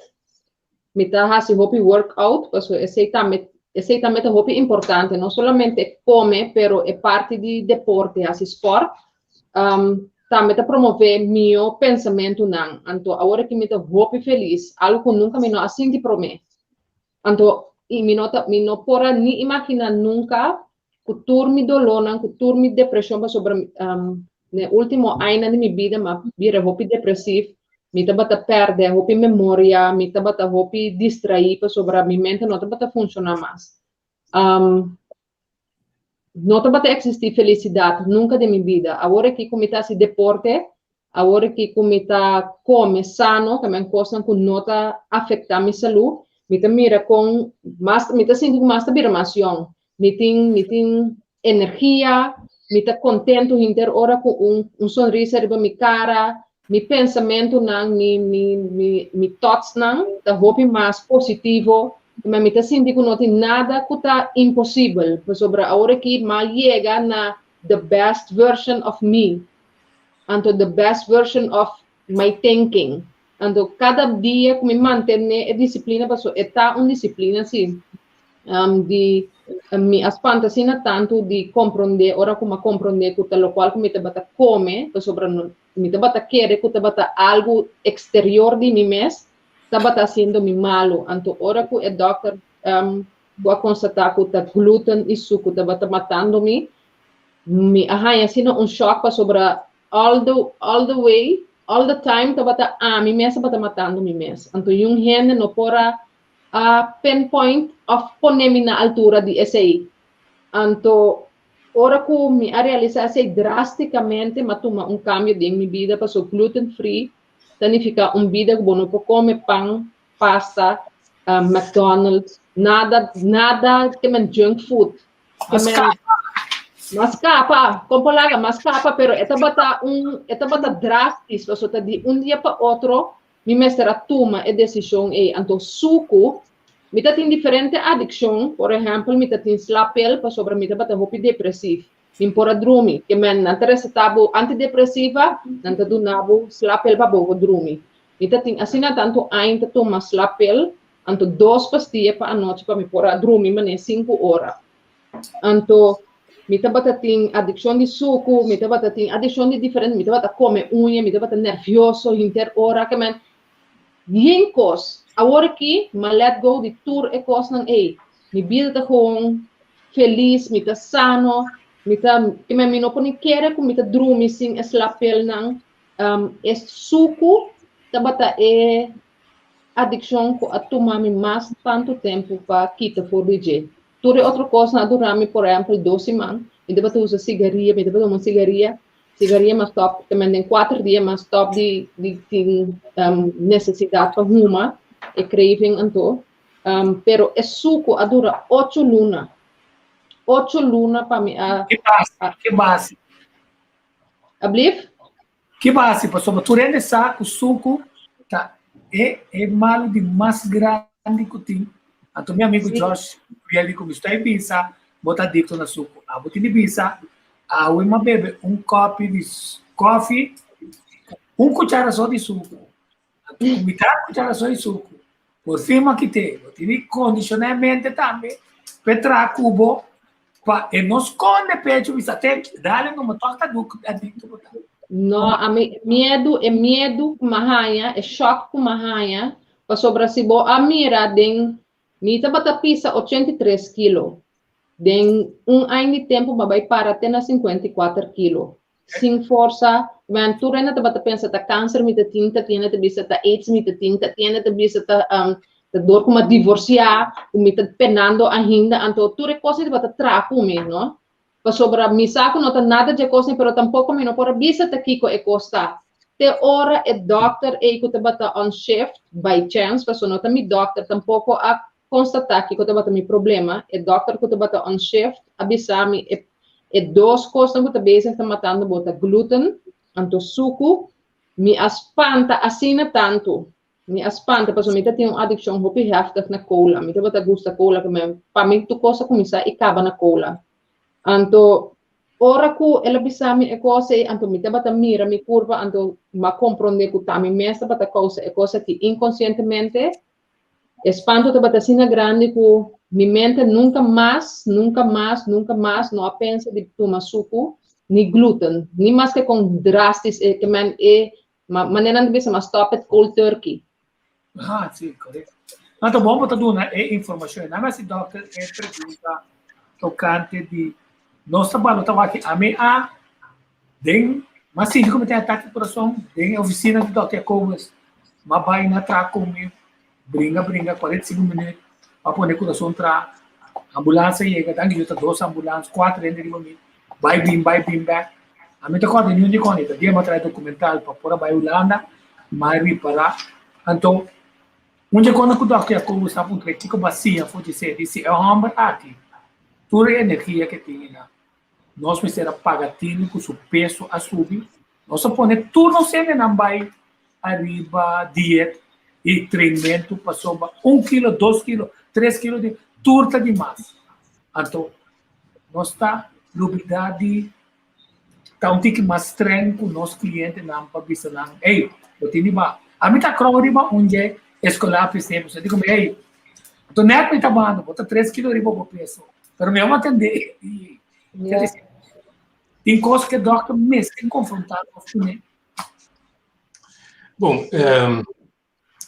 Mi ta hasi hopi workout, pasobra esei tambe esei tambe ta hopi importante, no solamente kome, pero e parti di deporte, hasi sport, um, tambe ta promove mio pensamentunan. Anto awor aki mi ta hopi felis, algo ku nunka mi no a sinti prome. Anto i mi no ta mi no por a ni imagina nunka. Ku tur mi dolónan, ku tur mi depreshon pasobra den último añanan di mi bida mi a bira hopi depresiv, mi tabata pèrdè hopi memoria, mi tabata hopi distraí pasobra mi mente no tabata funshoná mas. No tabata eksistí felisidat nunka den mi bida. Awor aki ku mi ta hasi deporte, awor aki ku mi ta kome sano, ta men kosnan ku no ta afektá mi salú, mi ta mira kon mas, mi ta sinti ku mas ta bira mas yòn. Mi tin mi tin energia, mi ta kontentu henter ora ku un un sonrisa riba mi kara, mi pensamentunan, mi mi mi mi thoughtsnan ta hopi mas positivo, ma mi ta sinti ku no tin nada ku ta imposibel, pasobra awor aki m'a yega na the best version of me, anto the best version of my thinking. Anto kada dia ku mi mantené e disiplina, pasobra e ta un disiplina si, di mi a spanta asina tantu di komprondé ora ku mi a komprondé ku ta lokual ku mi tabata kome pasobra mi tabata kere ku tabata algu eksterior di mi mes tabata hasiendo mi malu. Anto ora ku e dòkter ku a konstatá ku ta gluten i suku tabata matando mi, mi a haña asina un shòk pasobra all the all the way all the time tabata ami mes tabata matando mi mes. Anto yun hende no por a a pinpoint of pone mi na altura di esei. Anto ora ku mi a realisá esei drástikamente mi a tuma un kambio den mi bida paso gluten free ta nifiká un bida ku bo no por kome pan, pasta, McDonald's, nada nada ke men junk food. Ke men Mas kapa, kon por laga mas kapa, pero e tabata un e tabata drástis paso ta di un dia pa otro Mi mester a tuma e desishon ei. Anto suku, mi ta tin diferente adikshon, por ehèmpel mi ta tin slapel pasobra mi tabata hopi depresiv. Mi por a drumi. Ke men nan ta resetá bo antidepresiva, nan ta duna bo slapel pa bo por drumi. Mi ta tin asina tantu aña ta tuma slapel, anto dos pastia pa anochi pa mi por a drumi manera sinku ora. Anto mi tabata tin adikshon di suku, mi tabata tin adikshon di diferente, mi tabata kome uña, mi tabata nervioso henter ora, ke men yen kos. Awor aki m'a let go di tur e kosnan ei. Mi bida ta gewoon felis, mi ta sano, mi ta, ke men mi no por ni kere ku mi ta drumi sin e slapelnan. E suku tabata e adikshon ku a tuma mi mas tantu tempu pa kita for di dje. Tur e otro kosnan a dura mi por ehèmpel dos siman. Mi tabata usa sigaria, mi tabata huma sigaria. Sigaria m'a stòp, te men den kuater dia m'a stòp di di tin nesesidat pa huma, e craving anto. Pero e suku a dura ocho luna. Ocho luna pa mi a. Ki base? Ki base? Ablief? Ki bo hasi? Pasobra tur hende sa ku suku ta e e malu di mas grandi ku tin. Anto mi amigu Josh Gabriel di ku mi sta e bisa bo ta adikto na suku. Abo tin di bisa, awe mi a bebe un kopi di kofi ku un kuchara so di suku. Anto ku mitad kuchara so di suku. Por fin mi a kit'é. Bo tin di kondishoná e mente tambe pa e traha ku bo Pa e no skonde pecho bisa te dale no mo tok ta duk adikto bo ta. No, ami miedu, e miedu ku m'a haña, e shòk ku m'a haña, pasobra si bo a mira den, mi tabata pisa 83 kilo, den un aña di tempu m'a bai para te na 54 kilo, sin forsa, men tur hende tabata pensa ta kanser mi ta tin, ta tiende ta bisa ta aids mi ta tin, ta tiende ta bisa ta ta dor ku mi a divorsiá, ku mi ta penando ainda, anto tur e kosnan tabata traha ku mi, no? Pasobra mi sa ku no ta nada dje kosnan, pero tampoko mi no por a bisa ta kiko e kos ta. Te ora e dòkter ei ku tabata on shift, by chance, pasobra no ta mi dòkter, tampoko a konstatá kiko tabata mi problema, e dòkter ku tabata on shift a bisa mi e e dos kosnan ku ta bezig ta matando bo ta gluten anto suku. Mi a spanta asina tantu, mi a spanta pasobra mi ta tin un adikshon hopi heftig na kola, mi tabata gusta kola ku mi pa mi tur kos a kuminsá i kaba na kola. Anto ora ku el a bisa mi e kos ei anto mi tabata mira mi kurpa anto mi a komprondé ku ta mi mes tabata kousa e kos aki inkonsientemente. E spanto tabata asina grandi ku mi mente nunka mas, nunka mas, nunka mas no a pensa di tuma suku ni gluten, ni maske kon drastis e ke men e manera nan ta bisa m'a stop it cold turkey. Ah, si, korekto. No, ta bon bo ta duna e informashon. Nan a hasi dòkter e pregunta tokante di. Nos ta balota wak ami a den m'a sinti ku mi tin atake di kurason den e ofisina di dòkter Jacobus. M'a bai na traha ku mi bringa bringa 45 minüt pa pone kurason traha. Ambulans a yega, danki Dios ta dos ambulans, kuater hende riba mi, bai bin bai bin bèk. Ami ta kòrda niun di kònde ta dia m'a traha e dokumental pa por a bai Hulanda, m'a ripará. Anto un dje kònde ku dòkter Jacobus ta puntra kiko bo a siña for dje di si e hòmber aki Tur e energia ke tin einan. Nos mester a paga tinu ku su peso a subi. Nos a pone tur nos hendenan bai ariba diet i trainmentu pasobra un kilo, dos kilo, tres kilo di tur ta dimas. Anto nos ta lubida di ta un tiki mas streng ku nos klientenan pa bisa nan, ey, bo tin di baha. Ami ta krou riba un dje eskolapis tempu, so di ku mi, ey, anto nèt mi ta bahando, bo ta tres kilo riba bo peso, pero mi amo atendé. Tin kos ku e dòkter mester konfrontá nos kuné. Bon,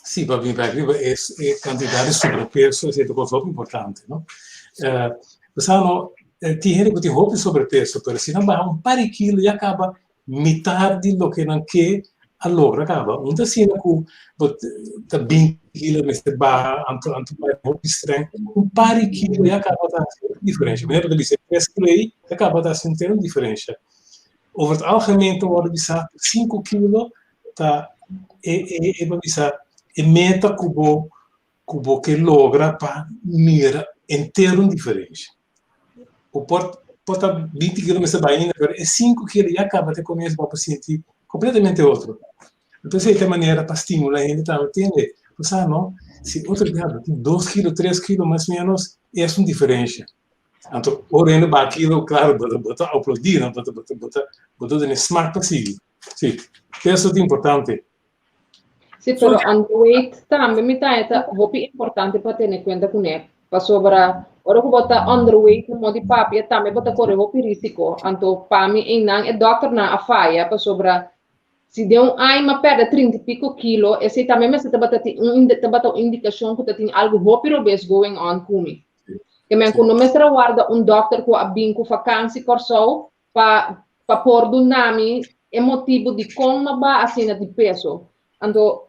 Si, pa bin bek riba e e kantidat di sobrepeso esei ta kos hopi importante, no? Pasá no, tin hende ku tin hopi sobrepeso, pero si nan baha un par di kilo ya kaba mitar di loke nan ke a logra kaba. Un ta asina ku bo ta binti kilo mester baha anto anto bai hopi streng, un par di kilo ya kaba ta hasi hopi diferensha. Manera bo ta bisa e tres kilo ei ya kaba ta hasi un diferensha. Over het algemeen ta wòrdu bisa sinku kilo ta e e e bo bisa e meta ku bo ku bo ke logra pa mira entero un diferensha. Bo por por ta binti kilo mester bai ainda pero e sinku kilo ya kaba ta komienso pa bo sinti kompletamente otro. Entonces e ta manera pa stimula hende tambe tende bo sa no si otro bia bo tin dos kilo tres kilo mas menos es un diferensha. Anto ora hende baha kilo klaro bo ta bo ta aplaudi no bo ta bo ta bo ta bo ta tene smak pa sigui. Sí, peso ta importante. Sí, pero underweight tambe mi ta ta hopi importante pa tene cuenta kuné. Pasobra ora ku bo ta underweight no modi papia tambe bo ta kore hopi risiko. Anto pa mi einan e dòkternan a faya pasobra si den un aña mi a pèrdè trinta i piko kilo esei tambe mester tabata tin un tabata un indikashon ku ta tin algu hopi robes going on ku mi. Ke men ku no mester a warda un dòkter ku a bin ku fakansi Kòrsou pa pa por duna mi e motibu di kon m'a baha asina di peso. Anto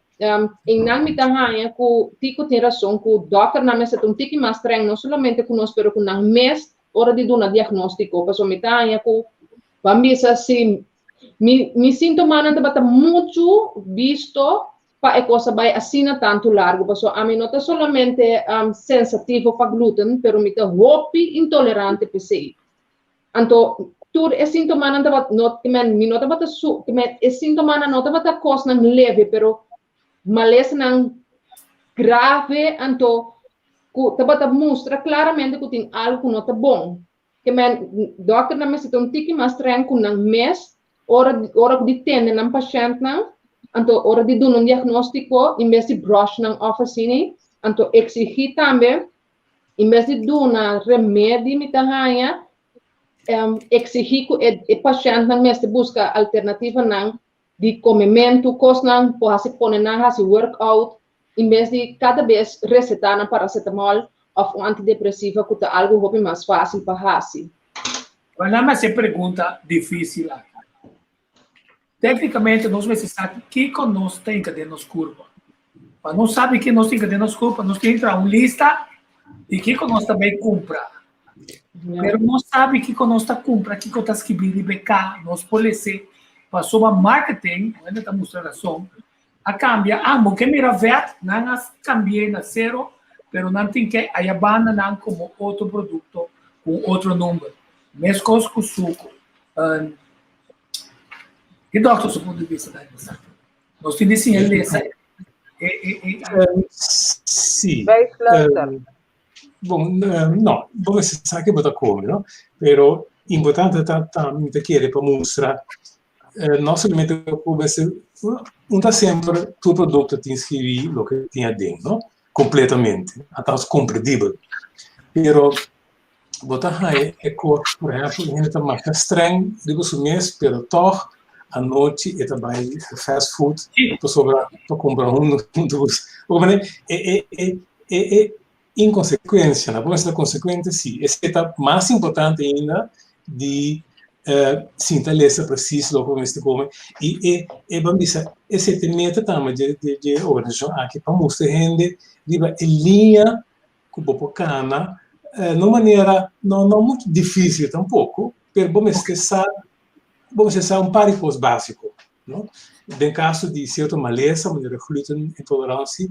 einan mi ta haña ku Tico tin rason ku dòkternan mester ta un tiki mas streng no solamente ku nos pero ku nan mes ora di duna diagnóstiko pasobra mi ta haña ku ban bisa si mi mi síntomanan tabata muchu bisto pa e kos a bai asina tantu largu pasobra ami no ta solamente sensativo pa gluten pero mi ta hopi intolerante p'esei. Anto tur e sintomanan tabata no men mi no tabata su men e sintomanan no tabata kosnan leve pero malesanan grave anto ku tabata mustra klaramente ku tin algu ku no ta bon. Ke men dòkternan mester ta un tiki mas streng ku nan mes ora ora di tende nan pashèntnan anto ora di duna un diagnóstiko en bes di brush nan òf asina anto eksigí tambe En bes di duna remedi mi ta haña eksigí ku e e pashèntnan mester buska alternativanan di komementu, kosnan por hasi pone nan hasi workout en bes di kada bes resetá nan paracetamol òf un antidepresiva ku ta algu hopi mas fásil pa hasi. Bueno, nan mester pregunta difísil aki. Téknikamente nos mester sa kiko nos ta hinka den nos kurpa. Pa nos sabi ke nos ta hinka den nos kurpa, nos tin traha un lista di kiko nos ta bai kumpra. Pero nos sabi kiko nos ta kumpra, kiko ta skibí riba e ka, nos por lese. Pasobra marketing, hende ta mustra rason, a kambia. Ah, bo ke mira vèt, nan a kambi'é na sero, pero nan tin ke aya banda nan komo otro produkto ku un otro number. Meskos ku suku. Ki dòkter su punto di bista ta esaki? Nos tin di siña lesa e e e Sí. Bij fluister. Bon, no, bo mester sa ke bo ta kome, no? Pero importante ta ta mi ta kere pa mustra no solamente ku mester un ta semper tur produkto tin skibí loke tin aden, no? Kompletamente, althans komprendibel. Pero Bo ta haña e kos, por ehèmpel, un hende ta masha strèng riba su mes, pero tòg anochi e ta bai fast food pasobra pa kumpra huntu ku bo manera e e e e e inkonsekuensianan. Bo mester ta konsekuente si. Esei ta mas importante ainda. di sinta lesa precies loke bo mester kome i e e ban bisa esei ta e meta tambe dje dje organisashon aki pa mustra hende riba e liña ku bo por kana na un manera no no muchu difisil tampoko pero bo mester sa bo mester sa un par di kos basiko no den kaso di sierto malesa manera gluten intolerantie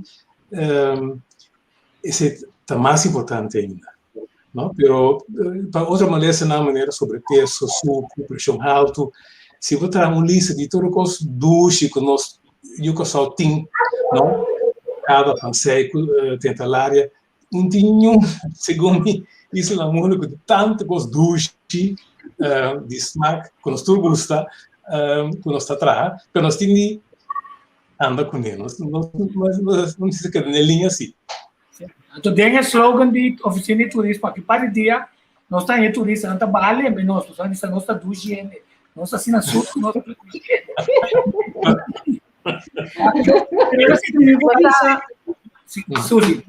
esei ta mas importante ainda, no? Pero pa otro malesanan manera sobrepeso, suku, preshon haltu, si bo traha un lista di tur e kos dushi ku nos yu Kòrsou tin, no? Kada pansei ku tenta laria, no tin niun, segun mi, isla na mundu ku tin tantu kos dushi di smak ku nos tur gusta, ku nos ta traha, pero nos tin di anda kuné, nos nos no mester keda na e liña así. Anto den e slogan di Oficina di Turismo aki par di dia nos ta haña turistanan ta baha lembe nos, pasobra nan bisa nos ta dushi hende, nos ta asina sushi, nos ta dushi hende. Sushi.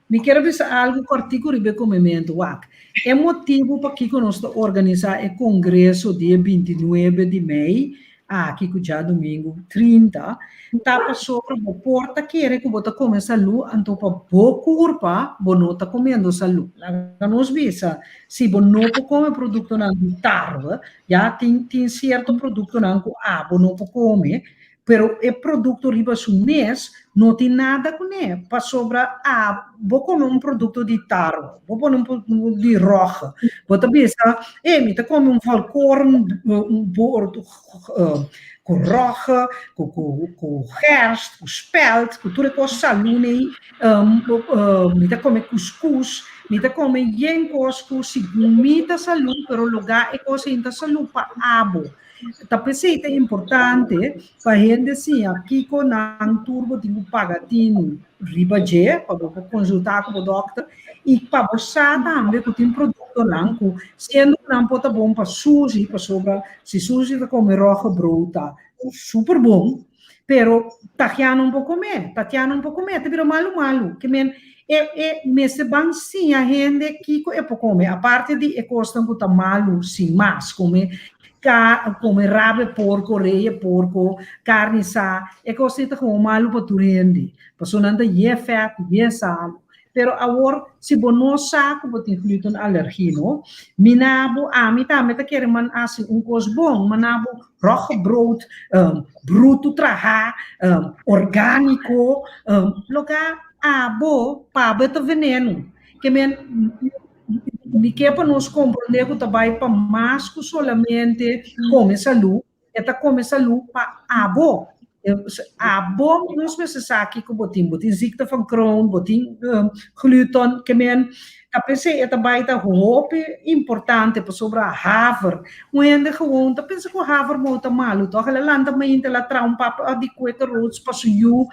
Mi kier a bisa algu kòrtiku riba e komementu. Wak, e motibu pakiko nos ta organisá e kongreso dia bintinuebe di mei aki ku djadumingu 30, ta pasobra bo por ta kere ku bo ta kome salú, anto pa bo kurpa bo no ta komiendo salú. Laga nos bisa, si bo no por kome produktonan di tarwe, ya, tin tin sierto produktonan ku abo no por kome, Pero e produkto riba su mes no tin nada kuné, pasobra a bo kome un produkto di taro, bo pone un produkto di ròge, bo ta bisa, e mi ta kome un volkoren un bord ku ròge, ku ku ku gerst, ku spèlt, ku tur e kos salú nei, mi ta kome kuskus, mi ta kome yen kos ku segun mi ta salú, pero lugá e kos ei ta salú pa abo. Ta p'esei ta importante pa hende siña kiko nan tur bo tin ku paga tinu riba dje pa bo por konsultá ku bo dòkter i pa bo sa tambe ku tin produktonan ku siendo ku nan por ta bon pa sushi pasobra si sushi ta kome rògebrood ta super bon pero Tatiana un por kome Tatiana un por kome ta bira malu malu ke men e e mester ban siña hende kiko e por kome aparte di e kosnan ku ta malu sin mas kome ka kome rabe porko reye porko karni sa e kos ei ta komo malu pa tur hende pasobra nan ta ye fèt ye salu Pero awor, si bo no sa ku bo tin gluten alergie, no? Mina bo, ami tambe ta kere man hasi un kos bon, mana bo roggebrood, brutu traha, orgániko, loke abo, pa bo e ta veneno. Ke men, mi ke pa nos komprondé ku ta bai pa mas ku solamente kome salú, E ta kome salú pa abo. Abo nos mester sa kiko bo tin. Bo tin ziekte van Crohn, bo tin gluten, ke men ta p'esei e ta bai ta hopi importante pasobra haver. Un hende gewoon ta pensa ku haver mou ta malu tòg. El a lanta mainta el a traha un papa di Quaker Oats pa su yu.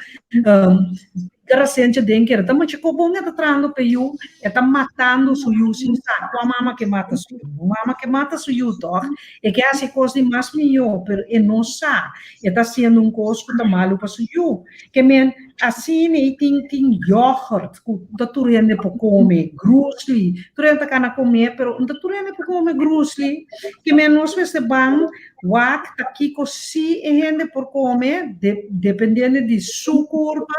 Garasentje den kere ta machi ko bon e ta trahando p'e yu, e ta matando su yu sin sa. Kua mama ke mata su yu? Un mama ke mata su yu tòg? E ke hasi kos di mas mihó, pero e no sa. E ta hasiendo un kos ku ta malu pa su yu. Ke men, asina ei tin tin yoghurt ku ta tur hende por kome, grusli, tur hende ta kana kome, pero no ta tur hende por kome grusli. Ke men nos mester ban Wak ta kiko si e hende por kome, dependiendo di su kurpa,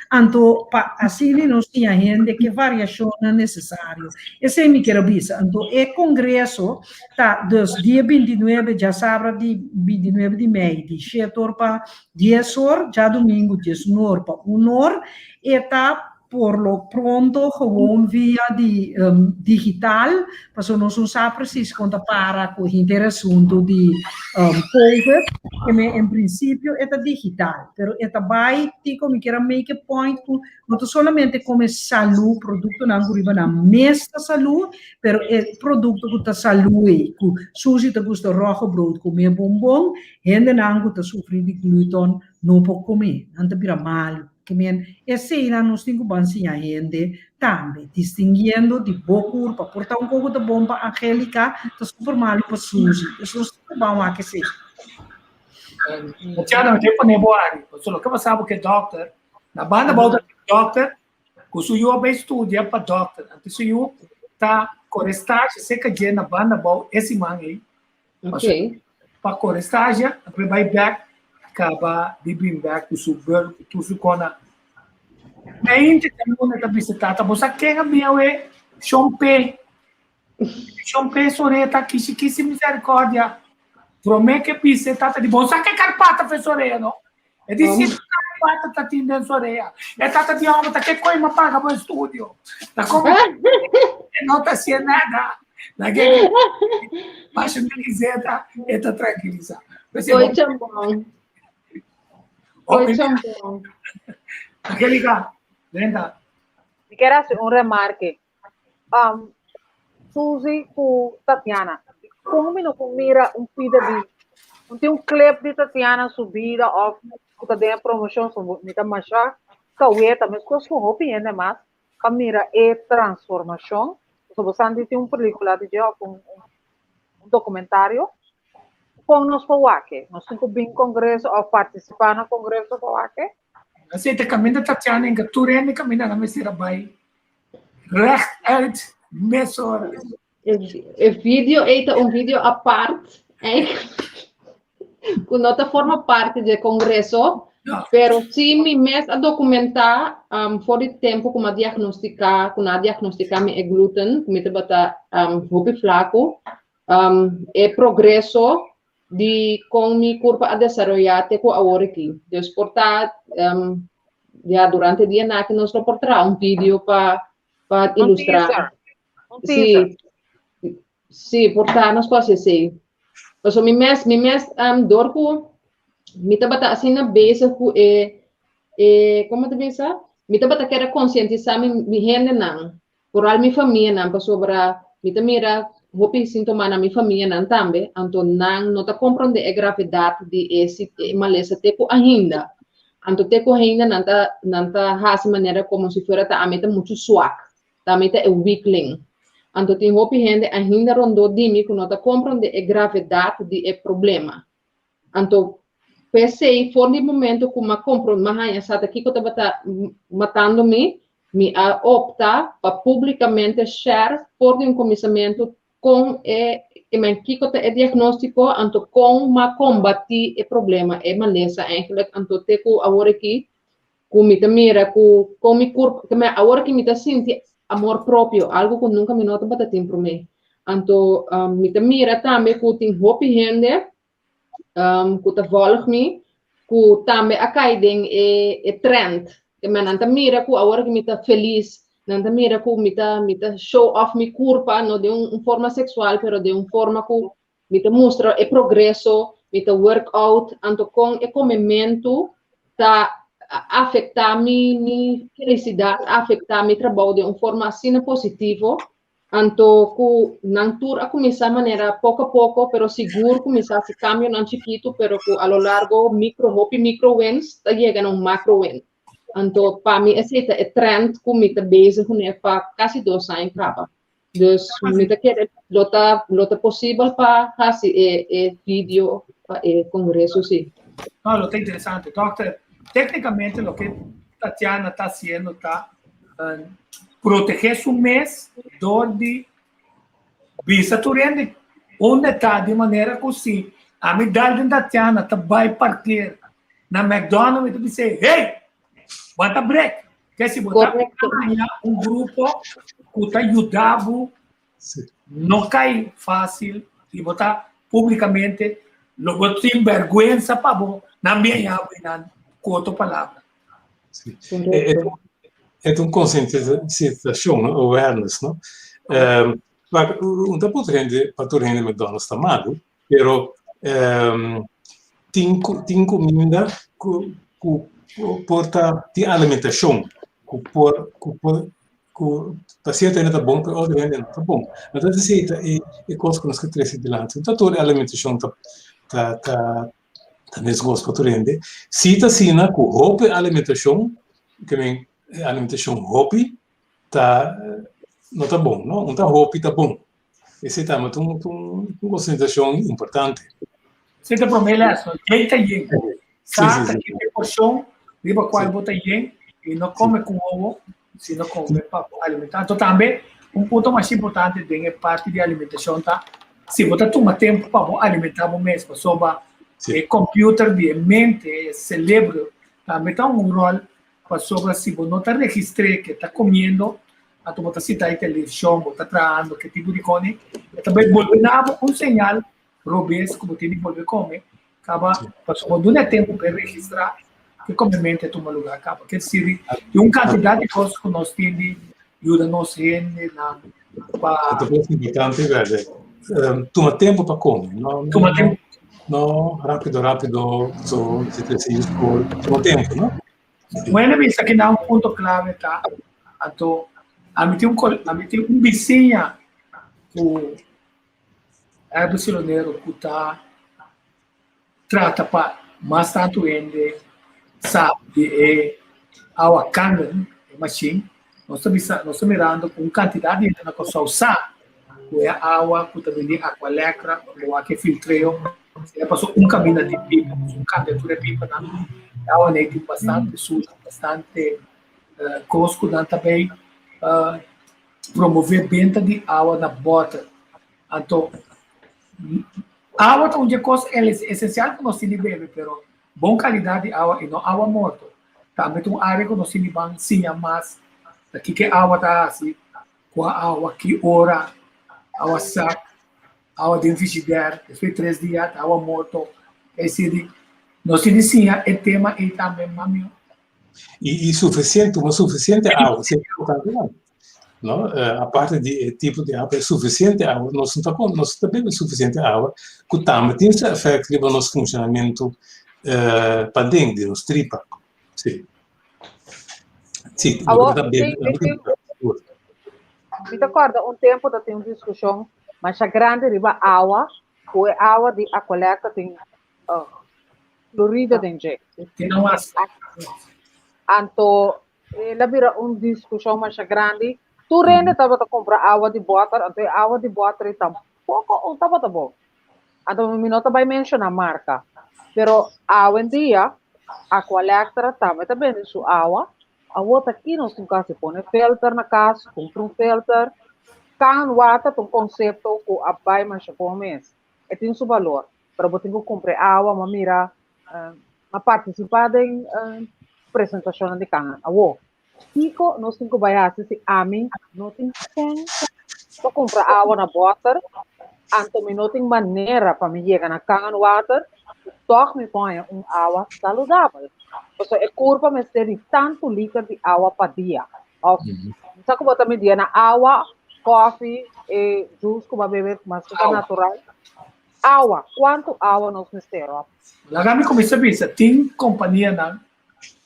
anto pa asina nos siña hende ke variashonnan nesesario. Esei mi kier a bisa. Anto e kongreso ta dus dia bintinuebe, djasabra di bintinuebe di mei, di shete or pa dies or, djadumingu diesun or pa un or, e ta por lo pronto gewoon via di digital, pasobra nos no sa precies kon ta para ku henter e asuntu di covid, e en principio e ta digital, pero e ta bai tiko mi kier a make a point ku no ta solamente kome salú, produktonan ku riba nan mes ta salú, pero e produkto ku ta salú ei, ku Susie ta gusta roggebrood kume bonbon, hendenan ku ta sufri di gluten no por kome, nan ta bira malu. Ke men eseinan nos tin ku ban siña hende tambe, distinguiendo di bo kurpa. Por ta un koko ta bon pa Angelica, ta super malu pa Suzy. Dus nos tin ku ban wak esei. Tatiana, mi ke pone bo ari. Pasobra loke pasa bo ke dòkter, na banda bou ta tin dòkter ku su yu a bai studia pa dòkter. Anto su yu ta. kore stage seka dje na banda bou e siman ei. Pa kore stage, apre bai bek, kaba di bin bek ku su bel, ku tur su kona. Meinte ta luna ta bisa tata, bo sa ken a bin awe? Shon Pe. Shon Pe sore ta kishi kisi misericordia. Prome ke bisa e tata di, bo sa ke karpata fe sorea no? E di si karpata ta tin den sorea. E tata di homber ta ke koi ma paga bo estudio. Ta como e no ta haciendo nada. La ke basha mi gizeta e ta tranquilisa. Oi chambon. Oi chambon. Angelica, lenta. Mi quiero hacer un remarque. Um, Suzy ku Tatiana, kon mi no por mira un pida di, un tin un clip di Tatiana su bida of ku ta den e promoshon, so mi ta masha kaweta, meskos ku hopi hende mas, pa mira e transformashon. So bo san di tin un pelikula di dje of un, un dokumentario, kon nos por wak e? Nos tin ku bin kongreso of partisipá na kongreso pa wak e? Así te kaminda Tatiana inga tur hende kaminda nan mester a bai recht uit mesora. E video ei ta un video apart, eigenlijk. Ku no ta forma parte di e kongreso, No. pero sí mi mes a dokumentá um, for di tempu ku mi a diagnostiká, ku nan a diagnostiká mi e gluten, ku mi tabata um, hopi flaku, um, e progreso di kon mi kurpa a desaroyá te ku awor aki. Dus por ta um, ya durante dia naki nos lo por traha un video pa pa Un ilustrá. teaser. Un teaser. Sí, sí, por ta nos por hasi esei. Paso mi mes, mi mes um, dor ku mi tabata asina bezig ku e e komo ta bisa? Mi tabata kere konsientisá mi mi hendenan Vooral mi famianan pasobra mi ta mira hopi sintoma na mi famianan tambe, anto nan no ta comprende e gravedad di e e malesa te cu ainda. Anto te cu ainda nan ta nan ta haci manera como si fuera ta ami ta mucho swak, ta ami ta e weakling. Anto tin hopi hende ainda rondó di mi cu no ta comprende e gravedad di e problema. Anto p'esei for di momento ku m'a kompro m'a haña sa ta kiko tabata matando mi, mi a opta pa públikamente share for di un kuminsamentu kon e e men kiko ta e diagnóstiko, anto kon m'a kombatí e problema, e malesa eigenlijk. Anto te ku awor aki ku mi ta mira ku kon mi kurpa, ke men awor aki mi ta sinti amor propio, algu ku nunka mi no tabata tin promé. Anto mi ta mira tambe ku tin hopi hende ku ta vòlg mi ku tambe a kai den e e trend. Ke men nan ta mira ku awor ku mi ta felis, nan ta mira ku mi ta mi ta show off mi kurpa, no den un forma seksual, pero den un forma ku mi ta mustra e progreso, mi ta work out, anto kon e komementu ta afektá mi mi felisidat, afektá mi trabou den un forma asina positivo, anto ku nan tur a kuminsá manera poko a poko, pero sigur kuminsá hasi kambionan chikitu, pero ku a lo largo mikro hopi mikro wins ta yega na un makro win. Anto pa mi esei ta e trend ku mi ta bezig kuné pa kasi dos aña kaba. Dus mi ta kere lo ta lo ta posibel pa hasi e e video pa e kongreso si. No, lo ta interesante. Dokter, técnicamente loke Tatiana ta haciendo ta proteger su mes door di bisa tur hende unda ta di manera ku si ami dal den Tatiana ta bai parkeer na McDonald's mi ta bisa hey bo ta break Ke si bo ta haña un grupo ku ta yuda bo no kai fásil i bo ta públikamente lo bo tin bèrgwensa pa bo nan bin haña bo einan ku otro palabra. Sí. E ta un konsientisashon, no? Awareness, no? Maar un ta por hende, pa tur hende McDonald's ta malu, Pero tin tin kuminda ku ku por ta tin alimentashon ku por ku por ku pa sierto hende ta bon pero otro hende no ta bon. Entonces esei ta e e kos ku nos ke trese dilanti. No ta tur e alimentashon ta ta ta ta meskos pa tur hende. Si ta asina ku hopi alimentashon, ke men alimentashon hopi ta no ta bon no, un ta hopi ta bon. Esei tambe ta un un konsentrashon importante. Esei ta promé lès, no? Yen ta yen. Sa ta ki proporshon riba kual bo ta yen i no kome ku wowo, sino kome pa bo alimentá. Anto tambe Un punto mas importante den e parti di alimentashon ta si bo ta tuma tempu pa bo alimentá bo mes, pasobra e computer di e mente, e celebro, tambe ta un ròl pasobra si bo no ta registr'é ke ta komiendo, anto bo ta sintá e televishon, bo ta trahando, ke tipo di kos, e ta bai bolbe na bo un señal robes ku bo tin di bolbe kome, kaba pasobra bo duna e tempu pa e registrá ke komementu a tuma lugá kaba. Ke sirbi di un kantidat di kos ku nos tin di yuda nos hendenan pa. E ta hopi importante berde. Tuma tempu pa kome, no Tuma tempu. no rápido rápido so si ta sigui skol, tuma tempu no. Bueno bisa ki na un punto clave ta anto ami tin un ami tin un bisiña ku e barcelonero ku ta trata pa mas tantu hende sa di e awa Kangen, e mashin. Nos ta bisa, nos ta mirando ku un kantidat di hende na Kòrsou sa ku e awa ku ta bini di Aqualectra, bo wak e filtreo, e paso un kaminda tin pipa, un kambia tur e pipanan, e awa nei tin bastante sushi, bastante kos ku nan ta bay promove benta di awa na bòter. Anto awa ta un dje kos esensial ku nos tin di bebe, pero bon kalidat di awa i no awa morto. Tambe ta un área ku nos tin di ban siña mas ta kiko e awa ta hasi, kua awa, ki ora, awa sak, awa den frishider, despues di tres dia ta awa morto. Esei di nos tin di siña e tema ei tambe, mami. I sufisiente, tuma sufisiente awa, si e importante nan. No, aparte di e tipo di awa, sufisiente awa, nos no ta nos no ta bebe sufisiente awa, ku tambe tin su efekto riba nos funshonamentu paden di nos tripa. Si. Si, Awor, mi ta kòrda un tempu ta tin un diskushon masha grandi riba awa, ku e awa di Aqualectra tin Florida den dje. Anto el a bira un diskushon masha grandi. Tur hende tabata kumpra awa di bòter, anto e awa di bòter ei tampoko un tabata bon. Anto mi no ta bai menshoná marka, pero awendia Aqualectra tambe ta bende su awa. Awor ta ki nos tin ku hasi? Pone filter na kas, kumpra un filter. Kangen water ta un konsepto ku a bai masha bon mes. E tin su balor. Pero bo tin ku kumpra e awa, m'a mira, m'a partisipá den presentashonnan di Kangen. Awor, kiko nos tin ku bai hasi si ami no tin sèn pa kumpra awa na bòter, anto mi no tin manera pa mi yega na Kangen Water, ku tòg mi por haña un awa saludabel? Pasobra e kurpa mester di tantu liter di awa pa dia. Òf, mi sa ku bo ta midié na awa, kòfi, e juice ku bo a bebe mas ku ta natural. Awa, kuantu awa nos mester, Rob? Laga mi kuminsá bisa, tin kompanianan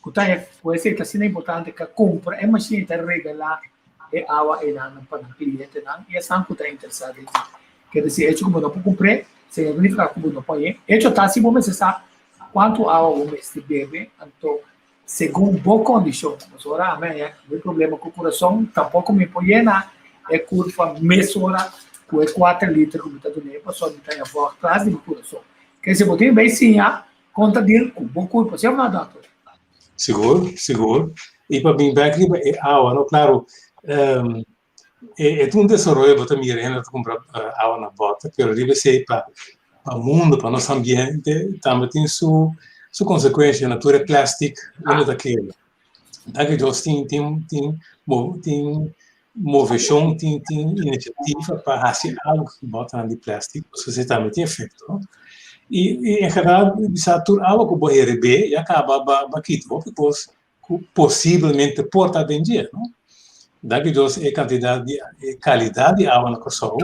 ku ta ku esei ta asina importante ka kumpra e mashina i ta regalá e awa einan pa nan klientenan i esnan ku ta interesá den dje. Ke desi echo ku bo no por kumpr'é, esei no signifiká ku bo no por hañ'é. Echo ta si bo mester sa kuantu awa bo mester bebe, anto segun bo kondishon. Pasobra ami a haña mi problema ku kurason, tampoko mi por yena e kurpa mesora ku e kuater liter ku mi ta dun'é, pasobra mi ta haña vògt tras di mi kurason. Ke si bo tin bai siña kon ta dil ku bo kurpa, si òf no, dòkter? Sigur, sigur. I pa bin bèk riba e awa, no, klaro, E ta un desaroyo bo ta mira hende ta kumpra awa na bòter, pero riba esei pa pa mundu, pa nos ambiente tambe tin su su konsekuensia na tur e plastic unda ta keda. Danki Dios tin tin tin tin moveshon, tin tin inisiativa pa hasi algu ku bòternan di plastic, pasobra esei tambe tin efekto. I i en general bisa tur awa ku bo herebé ya kaba ba kita hopi kos ku posiblemente por ta den dje, no? Danki Dios e kantidat di e kalidat di awa na Kòrsou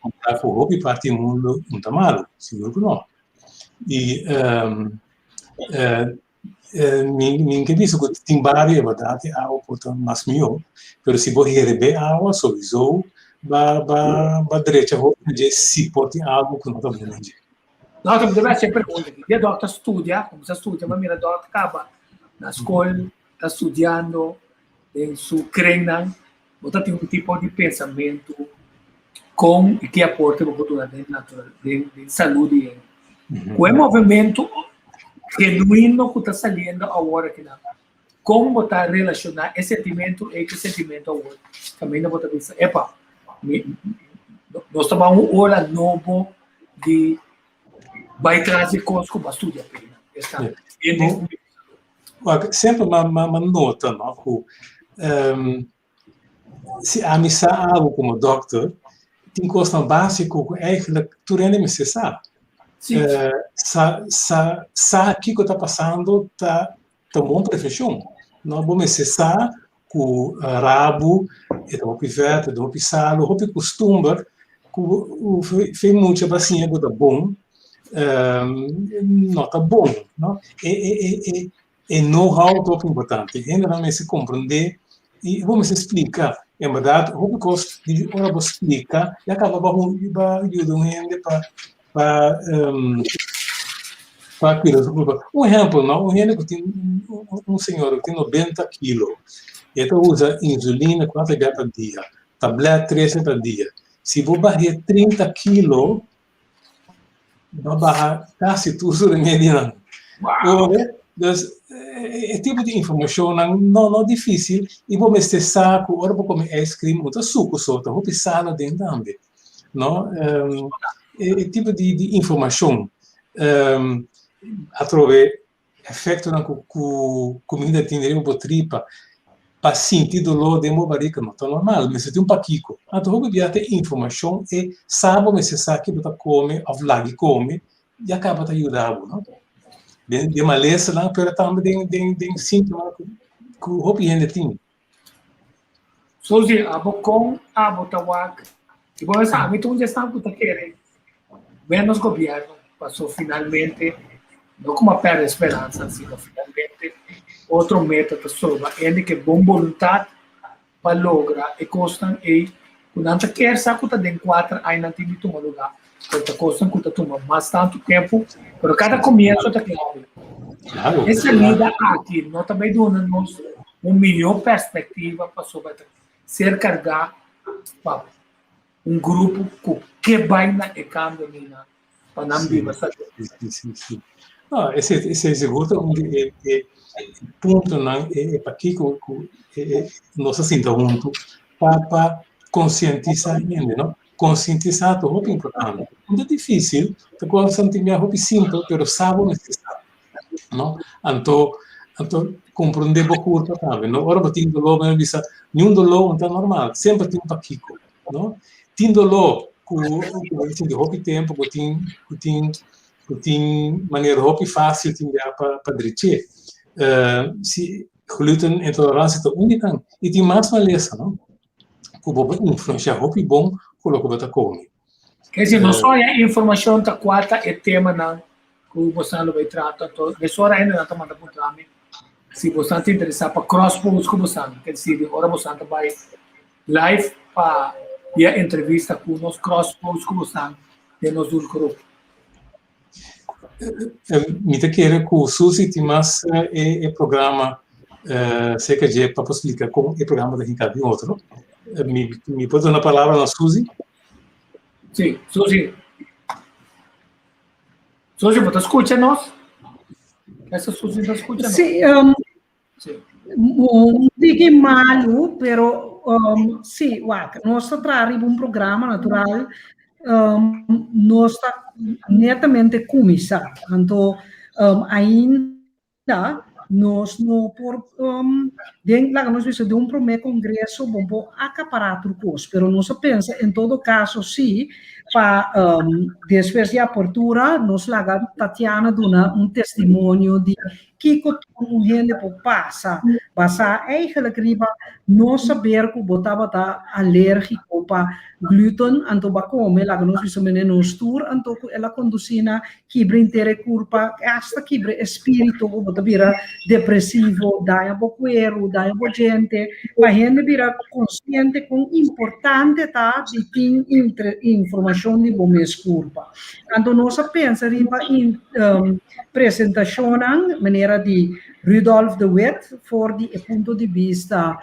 kompará ku hopi parti di mundu no ta malu, sigur ku no. I mi mi ke bisa ku tin bario e bèrdat e awa por ta mas mihó, pero si bo herebé awa souiso ba ba ba drecha hopi na dje si por tin algu ku no ta bon na dje. Dòkter, mi ta bai hasi e pregunta aki. Dia dòkter studia, kuminsá studia, bo a mira dòkter kaba na skol, ta studiando den su krennan, bo ta tin un tipo di pensamentu kon i ki aporte bo por duna den natural, den den salú di hende. Ku e movementu genuino ku ta saliendo awor akinan, kon bo ta relashoná e sentimentu ei ku e sentimentu awor? Kaminda bo ta bisa, epa! Nos ta un ola nobo di bai tras di kos ku bo a studia p'e. Esta hende. Wak, semper m'a m'a nota no ku si ami sa algu komo dòkter, tin kosnan básiko ku eigentlik tur hende mester sa. Sa sa sa kiko ta pasando ta ta un bon prevenshon. No, bo mester sa ku rabu e ta hopi vèt, e ta hopi salu, hopi kustumber ku fe mucha bo a siña ku ta bon, no ta bon, no. E e e e e know how ta hopi importante. Hendenan mester komprendé i bo mester splika. En bèrdat hopi kos di ora bo splika ya kaba bo a yuda un hende pa pa pa cuida su curpa. Un ehempel, no? Un hende cu tin, un señora cu tin 90 kilo, e ta usa insulina cuatro bia pa dia, tablet tres bia pa dia. Si bo bah'é 30 kilo, bo baha casi tur su remedionan. Wow. Dus, e tipo di informacionnan no no dificil y bo mester sa cu ora bo come ice cream, bo ta sucu so, ta hopi sal aden tambe. No? Um, e, e tipo di, di informacion um, atrobe efectonan ku, ku comida tin riba bo tripa, pa sinti dolor den bo barriga no ta normal, mester tin un pakiko. Anto hopi bia ta informacion e sa bo mester sa ki bo ta come of lagi come, ya caba ta yuda bo, no? Den, den malesanan, pero tambe den, den, den sintomanan ku, ku hopi hende tin. Suzy, abo kon abo ta wak? I bo sa, ami ta un di esnan ku ta kere menos gobièrnu, paso finalmente no ku a pèrdè speransa, sino finalmente otro meta ta soba hende ku e bon boluntat pa logra e kosnan ei ku nan ta kier sa ku ta den kuater aña nan tin di tuma lugá, pero ta kosnan ku ta tuma mas tantu tempu, pero kada komienso ta klave. E salida aki no ta bai duna nos un mihó perspektiva pasobra ta ser kargá pa un grupo ku ke bai na e kambio nina pa nan biba salú. Sí, sí, sí. No, esei, esei sigur ta un di e, e puntonan e, e pakiko ku e, e, nos a sinta huntu pa, pa konsientisá hende, no? Konsientisá ta hopi importante. No ta difísil, ta kosnan tin bia hopi simpel, pero sa bo mester sa. No? Anto, anto komprondé bo kurpa tambe, no? Ora bo tin doló, bo bisa, niun doló no ta normal, semper tin un pakiko, no? Tin doló ku ku bo ta sinti hopi tempu, ku tin ku tin ku tin manera hopi fásil tin bia pa pa dreché. Si gluten intoleransia ta un di nan, i tin mas malesa, no? Ku bo por influensiá hopi bon ku loke bo ta kome. Ke si nos oya informashon ta kua ta e temanan ku bosan lo bai trata, anto mesora hendenan ta manda puntra mi si bosan ta interesá pa cross post ku bosan, ke disi di ora bosan ta bai live pa bia entrevista ku nos cross post ku bosan den nos dul grupo. Mi ta kere ku Susi tin mas e programa serka dje pa por splika kon e programa ta hinká den otro. Mi mi por duna palabra na Susi? Sí, Susi. Susi, bo ta skucha nos? Esa Susi ta skucha nos? Sí, um, sí. Un tiki malu, pero um, sí, wak, nos ta traha riba un programa natural, um, nos ta netamente kuminsá. Anto, um, ainda nos no por um, den, laga nos bisa, den un promé kongreso bo por akapará tur kos, pero nos a pensa en todo kaso sí pa um, despues di apertura nos laga Tatiana duna un testimonio di Kiko tur un hende por pasa basá eigenlijk riba no saber ku bo tabata alérgiko pa gluten, anto bo a kome, laga nos bisa mene nos tur, anto ku el a kondusí na kibra henter e kurpa, asta kibra e spiritu ku bo ta bira depresivo, daña bo kueru, daña bo djente, pa hende bira konsiente kon importante ta di tin informashon di bo mes kurpa. Anto nos a pensa riba presentashonnan manera di Rudolf de Wit for di e punto di bista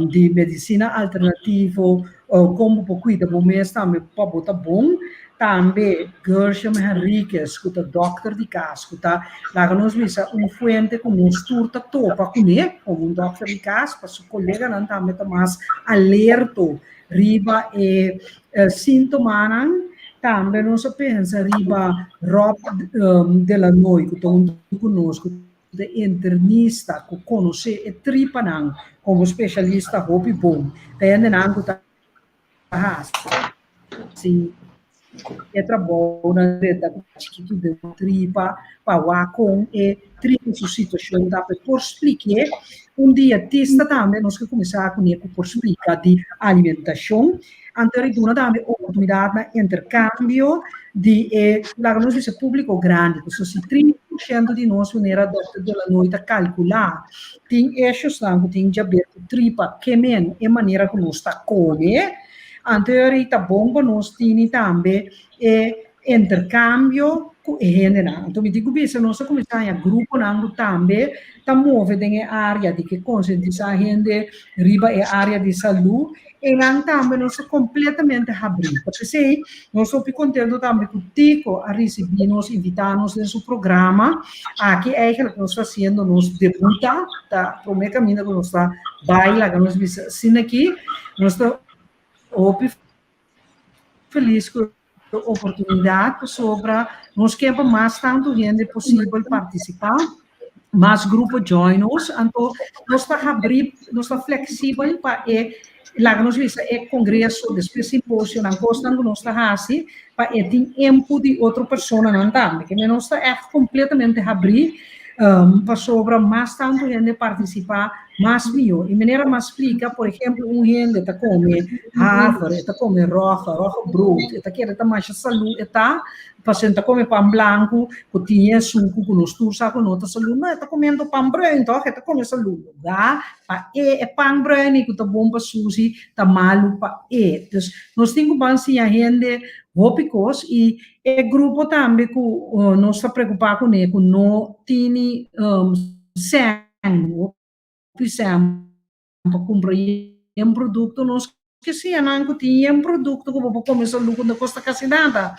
di medisina alternativo, kon bo por kuida bo mes tambe pa bo ta bon. Tambe Gershom Henriquez ku ta dòkter di kas ku ta laga nos bisa un fuente ku nos tur ta topa kuné komo un dòkter di kas pa su koleganan tambe ta mas alerto. riba e síntomanan. Tambe nos a pensa riba Rob de la Noy ku ta huntu ku nos ku ta internista ku konosé e tripanan komo spesialista hopi bon. Ta hendenan ku ta hasi e trabounan drenta chikitu den tripa pa wak kon e tripa su situashon ta pa e por splik'é. Un dietista tambe nos ke kuminsá kuné ku por splika di alimentashon. Anto e duna tambe oportunidat na interkambio di e laga nos bisa públiko grandi pasobra si 30% di nos manera dòkter Delanoy ta kalkulá tin eshosnan ku tin djabet ku tripa kemen e manera ku nos ta kome. Anto e ta bon pa nos tini tambe e interkambio ku e hendenan. Anto mi tin ku bisa nos a kuminsá haña gruponan ku tambe ta move den e área di ke konsientisá hende riba e área di salú. Einan tambe nos ta kompletamente habrí. Pa p'esei nos hopi kontento tambe ku Tico a risibí nos, invitá nos den su programa. Aki eigenlijk nos ta hasiendo nos debuta, ta promé kaminda ku nos ta bai laga nos bisa asina aki. Nos ta hopi felis ku e oportunidat pasobra nos ke pa mas tantu hende posibel partisipá, mas grupo join nos, anto nos ta habrí, nos ta fleksibel pa e laga nos bisa e kongreso, despues simposionan, kosnan ku nos ta hasi pa e tin input di otro personanan tambe. Ke nos ta ègt kompletamente habrí pasobra mas tantu hende partisipá mas mihó. E manera mas splika, por ehempel, un hende ta kome haver, e ta kome ròge, ròge brood, e ta kere ta masha salú, e ta, pasobra e ta kome pan blanku ku tin e suku ku nos tur sa ku no ta salú, no, e ta komiendo pan bruin tòg, e ta kome salú. Lugá pa e, e pan bruin ei ku ta bon pa Susi ta malu pa e. Dus nos tin ku ban siña hende hopi kos i e grupo tambe ku nos ta preokupá kuné ku no tini sèn, hopi sèn pa kumpra yen produkto, nos ke siña nan ku tin yen produkto ku bo por kome salú ku no kosta kasi nada.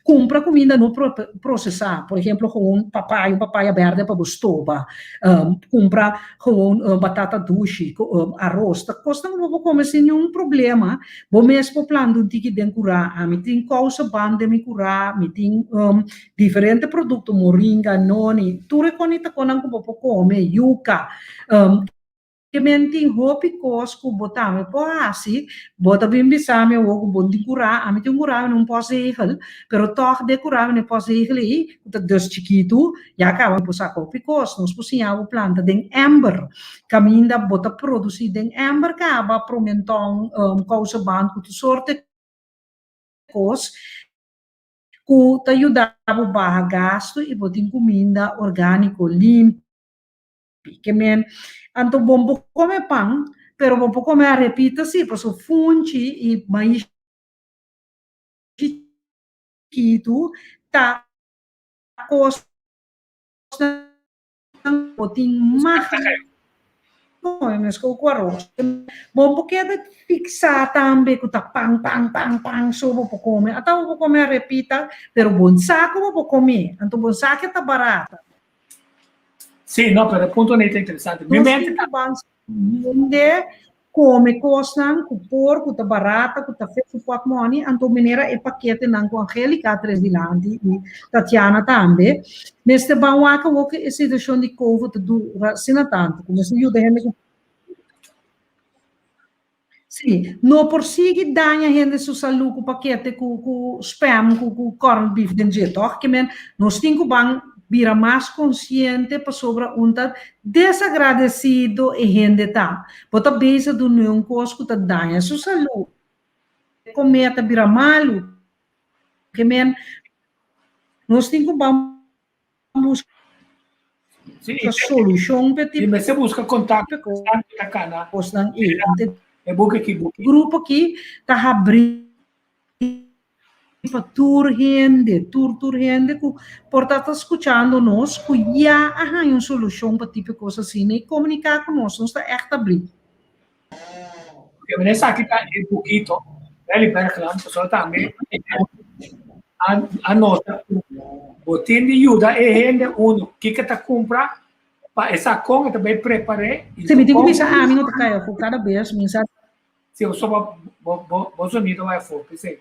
Kumpra kuminda no prosesá, por ehemplo gewoon papaya, un papaya bèrdè pa bo stoba, kumpra gewoon batata dushi, aros, ta kosnan ku bo por kome sin niun problema. Bo mes por planta un tiki den kurá, ami tin kousa ban den mi kurá, mi tin diferente produkto, moringa, noni, tur e koni ta konan ku bo por kome, yuka. Ke men tin hopi kos ku bo tambe por hasi, bo ta bin bisa mi awor ku bo no tin kurá, ami tin un kurá mi no un postzegel, pero tòg de kurá mi no e postzegel ei, ku ta dus chikitu, ya kaba mi por saka hopi kos. Nos por siña bo planta den ember, kaminda bo ta produsí den ember kaba promentòn, kouseban ku tur sorte kos ku ta yuda bo baha gastu i bo tin kuminda orgániko limpi. Ke men, anto bo por kome pan, pero bo por kome arepita si, pasobra funchi i maishi chikitu ta kosnan ku bo tin mag kome meskos ku aros. Bo por keda fiksá tambe ku ta pan, pan, pan, pan so bo por kome. Ata bo por kome arepita, pero bo sa ku bo por kome, anto bo sa ke ta barata. Sí, no, pero e punto nei ta interesante. Mi Nos mente tin ku ban hende kome kosnan ku por, ku ta barata, ku ta fit su pòtmòni, anto manera e paketenan ku Angelica a tres dilanti i Tatiana tambe, mester ban wak awor ku e situashon di covid ta dura asina tantu, ku mester yuda hende ku Sí, no por sigui daña hende su salú ku pakete ku ku spam ku ku corned beef den dje, tòg? Ke men nos tin ku ban bira mas konsiente pasobra un ta desagradesido e hende ta. Bo ta bezig dun'é un kos ku ta daña su salú. E komé ta bira malu. Ke men nos tin ku ban buska Sí, solushon p'e i mester buska kontakto tipo ku esnan ku ta kana kosnan ei. E buki ki buki. Grupo ki ta habrí pa tur hende, tur tur hende ku por ta ta skuchando nos ku ya a haña un solushon pa tipo kos asina i komuniká ku nos, nos ta ègt habrí. Oke, esaki ta e bukito, Welly Bergland, pasobra tambe a nota ku bo tin di yuda e hende uno kiko ta kumpra pa e sa kon e ta bai prepar'é. Si, mi tin ku bisa ami no ta kai afó kada bes mi sa. Si, so bo, bo, bo, bo sonido bai afó, p'esei.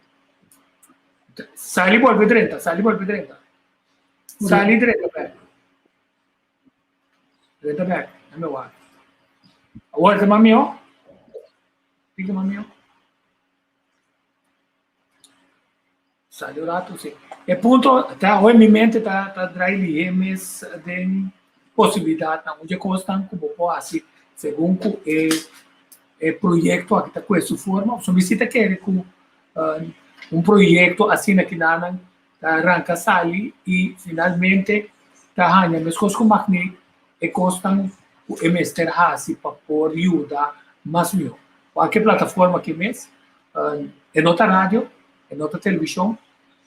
Sali bolbe drenta, sali bolbe drenta. Sali drenta bèk. Drenta bèk, dame wak. Awor ta mas mihó? Kiko mas mihó? Sali un ratu, si. E punto ta hoy mi mente ta ta drai lihé mes den posibilidatnan. Un dje kosnan ku bo por hasi segun ku e e proyekto aki ta kue su forma. So mi si ta kere ku un proyekto asina kinanan ta ranka sali i finalmente ta haña meskos ku magneet e kosnan ku e mester hasi pa por yuda mas mihó. Kualke plataforma aki mes, e no ta radio, e no ta televishon,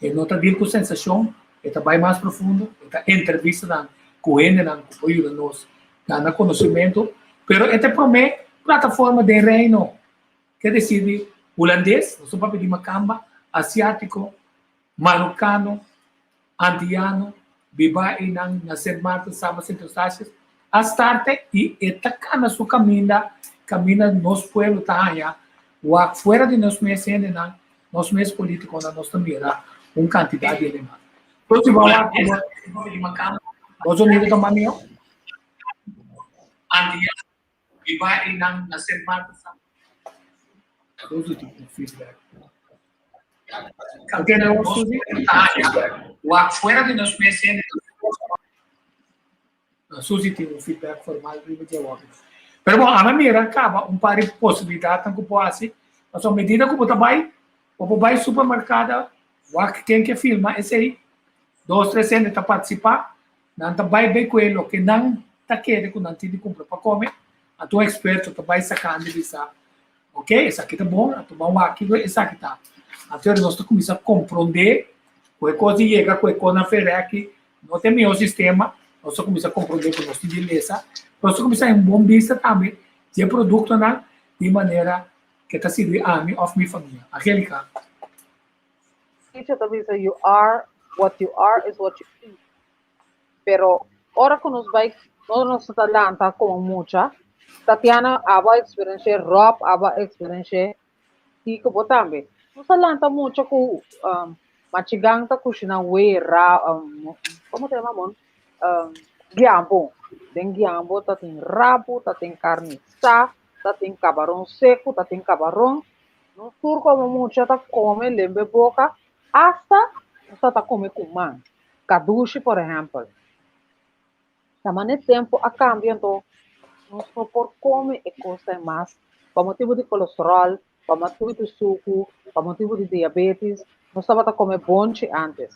e no ta deal ku sensashon, e ta bai mas profundo, e ta entrevistanan ku hendenan ku por yuda nos gana konosementu, pero e ta e promé plataforma den Reino ke desidi hulandes, nos ta papia di makamba, asiátiko, marokano, antiano, biba einan na Sint Maarten, Saba, Sint Eustatius, a starte i e ta kana su kaminda, kaminda nos pueblo ta haña wak fuera di nos mes hendenan, nos mes politikonan nos ta mira un kantidat di hendenan. Entonces bo a wak ku bo zonido ta mas mihó? Antiano, biba einan na Sint Maarten, Saba. Entonces tin un feedback. Wak fuera di nos mes hende. Susi tin un feedback formal riba dje awor. Pero bon, ami a mira kaba un par di posibilidatnan ku por hasi. Pasobra medida ku bo ta bai, bo por bai supermerkado, wak ken ke filma esei, dos tres hende ta partisipá, nan ta bai bei ku e loke nan ta kere ku nan tin di kumpra pa kome, anto un eksperto ta bai sakando i bisa, Ok, esaki ta bon, a tuma wak kiko esaki ta. Anto nos ta kuminsá komprondé ku e kos di yega ku e kos na ferèki no ta e mihó sistema, nos ta kuminsá komprondé ku nos tin di lesa, nos ta kuminsá haña un bon bista tambe di e produktonan di manera ke ta sirbi ami òf mi famia. Angelica. Dicho ta bisa you are what you are is what you eat. Pero ora ku nos bai, ora nos ta lanta komo mucha, Tatiana abo a eksperensh'é, Rob abo a eksperensh'é, Kiko bo tambe. Nos ta lanta mucha ku um, machigan ta kushina wee ra, um, komo ta yama mon? Um, guiambo. Den guiambo ta tin rabu, ta tin karni sa, ta tin kabaron seku, ta tin kabaron. Nos tur komo mucha ta kome lembe boka, hasta nos ta ta kome ku man. Kadushi por ehèmpel. Ta manera tempu a kambia anto nos no por kome e kosnan mas pa motibu di kolesteròl, pa motibu di suku, pa motibu di diabetes. Nos tabata kome bonchi ántes.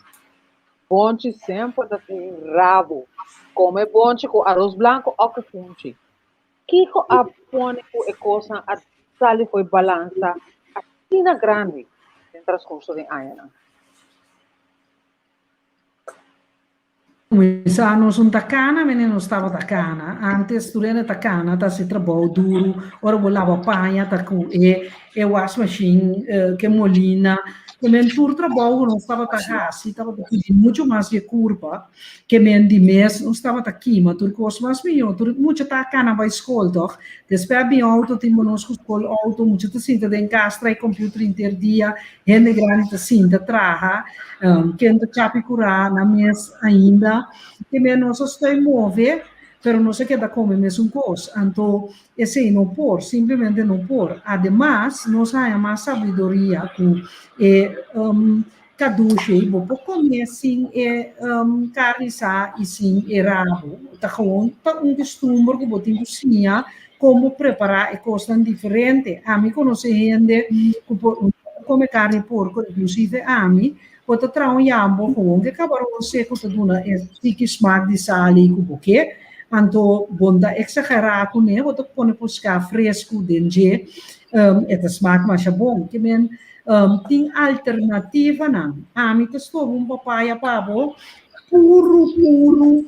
Bonchi semper ta tin rabu. Kome bonchi ku aros blanku òf ku funchi. Kiko a pone ku e kosnan a sali fo'i balansa asina grandi den transkurso di añanan? Kuminsá nos un ta kana, mene nos tabata kana. Antes tur hende ta kana, ta hasi trabou duru. Ora bo laba paña ta ku e e wasmashin, ke molina. Ke men tur trabou ku nos tabata hasi tabata pidi muchu mas di e kurpa. Ke men di mes nos tabata kima tur kos mas mihó. Tur mucha ta kana bai skol tòg. Despues a bin outo, tin bo nos ku skol outo, mucha ta sinta den kas trae computer henter dia. Hende grandi ta sinta traha, ken ta chapi kurá nan mes ainda. Te men nos a stoi move, pero nos a keda kome mesun kos. Anto esei no por, simplemente no por. Ademas, nos haña mas sabiduria ku e kadushi, bo por kome sin e karni sa i sin e rabu. Ta gewoon ta un kustumber ku bo tin ku siña Como prepara e cosnan diferente. Ami conoce hende cu por come carne porco, inclusive ami, bo ta traha un yambo gewoon ke cabaron seco ta duna e tiki smaak di sali cu bo ke, anto bo no ta exagera cune, bo ta pone pusca fresco den dje, e ta smaak masha bon. Ke men tin alternativanan. Ami ta stoba un papaya pa bo puru puru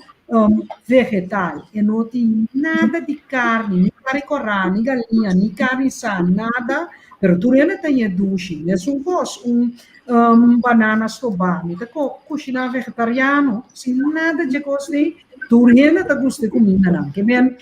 vegetal. E no tin nada di karni, ni karni kòrá, ni galiña, ni karni sa, nada. Pero tur hende ta ñe dushi. Mesun kos un banana stobá. Mi ta kushiná vegetariano, sin nada dje kos ei. Tur hende ta gusta e kumindanan. Ke men.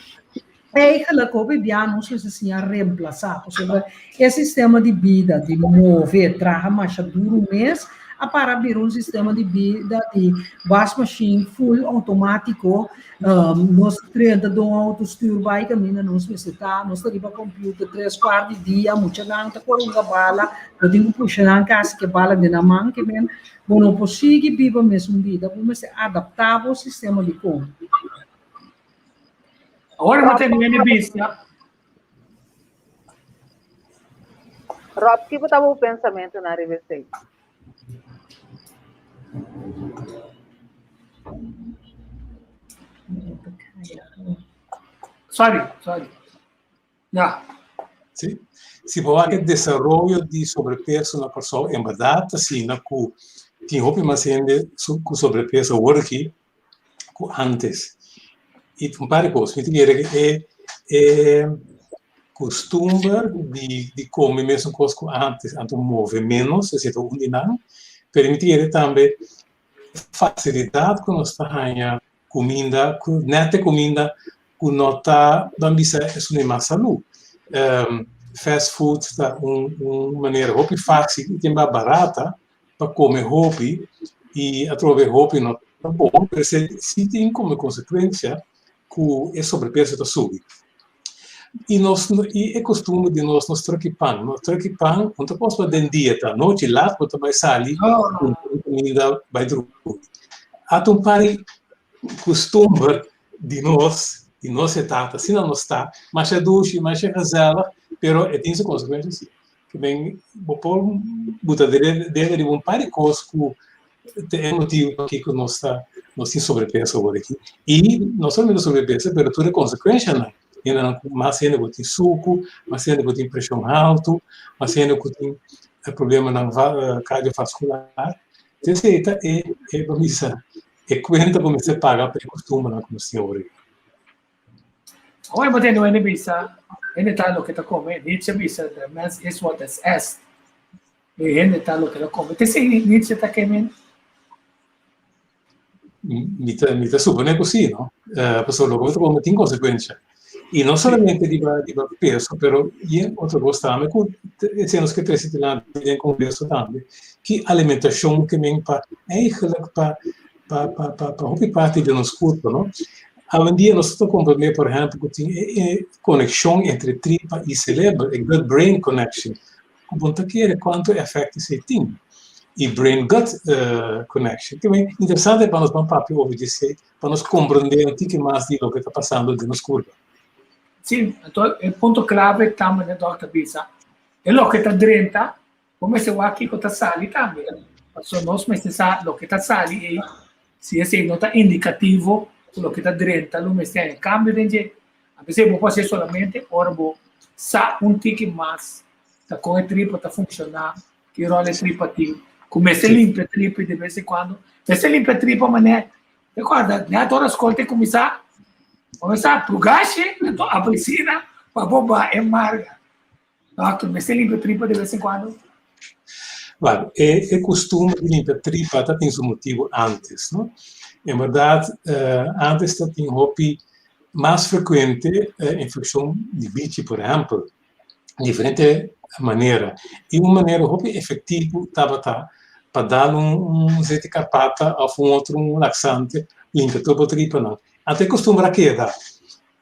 Eigenlijk hopi bia nos mester siña remplasá, pasobra e sistema di bida di move, traha masha duru mes, a para bira un sistema di bida di wasmachine full outomátiko, nos drenta den un outo stuur bai kaminda nos mester ta, nos ta riba computer tres kuart di dia, muchanan ta kore hunga bala, bo tin ku pusha nan kasi ke bala den nan man, ke men bo no por sigui biba mesun bida, bo mester adaptá bo sistema di kome. Awor bo tene hende bisa. Rob, kiko ta bo pensamentunan riba esei? Sorry, sorry. Ya. Si, si bo wak e desaroyo di sobrepeso na Kòrsou, en bèrdat ta asina ku tin hopi mas hende ku sobrepeso awor aki ku antes. I un par di kos, mi ta kere ku e e kustumber di di kome mesun kos ku antes, anto move ménos, esei ta un di nan, pero mi ta kere tambe fasilidat ku nos ta haña kuminda, ku nèt e kuminda ku no ta ban bisa esun di mas salú. Fast food ta un un manera hopi fásil i tin barata pa kome hopi i atrobe hopi no ta bon, pero esei si tin komo konsekuensia ku e sobrepeso ta subi. I nos i e kostumber di nos, nos tròki pan, nos tròki pan no ta kos pa den dieta, nochi lat bo ta bai sali kumpra kuminda bai drumi. Ata un par di kustumber di nos, di nos e tata, asina nos ta, masha dushi, masha gezellig, pero e tin su konsekuensia si. Ke men bo por buta dede riba un par di kos ku ta e motibu pakiko nos ta nos tin sobrepeso awor aki. I no solamente sobrepeso pero tur e konsekuenshanan, hendenan ku mas hende ku tin suku, mas hende ku tin preshon haltu, mas hende ku tin problemanan kardiovaskular. Esei ta e e bo bisa e kuenta ku mester paga pa e kustumbernan ku nos tin awor aki. Awor bo tende hende bisa, hende ta loke ta kome. Nietzsche bisa, de mens is wat es est. E hende ta loke ta kome. Te esei Nietzsche ta kemen? Mi ta, mi ta supone ku si, no? Pasobra loke bo ta kome tin konsekuensha. I no solamente riba, riba peso, pero yen otro kos tambe ku esei nos ke trese dilanti den kongreso tambe, ki alimentashon ke men pa eigenlijk pa pa pa pa pa hopi parti di nos kurpo, no? Awendia nos ta komprendé, por ehèmpel, ku tin e e konekshon entre tripa i seleber, e gut-brain connection, ku bo no ta kere kuantu efekto esei tin. I brain-gut connection. Te interesante pa nos ban papia over di esei, pa nos komprendé un tiki mas di loke ta pasando den nos kurpa. Sí, anto e punto klave ta manera dòkter bisa, e loke ta drenta Bo mester wak kiko ta sali tambe. Pasobra nos mester sa loke ta sali ei, si esei no ta indikativo ku loke ta drenta lo mester haña kambio den dje. A pesei bo por hasié solamente ora bo sa un tiki mas ta kon e tripa ta funshoná, ki ròl e tripa tin, ku mester limpia tripa de bes en kuando. Mester limpia tripa manera, te kòrda nèt ora skol ta kuminsá, bo mester a prugashi anto abrisina pa bo baha e marga. Doctor, mester limpia tripa de vez en cuando? Bueno, e, e costumbre di limpia tripa ta tin su motivo antes, no? En berdad, eh, antes ta tin hopi mas frecuente eh, infeccion di bichi, por ehempel, diferente manera. Y un manera hopi efectivo tabata pa dal un, un zete carpata of un otro un laxante, limpia tur bo tripanan. Anto e costumbre a keda.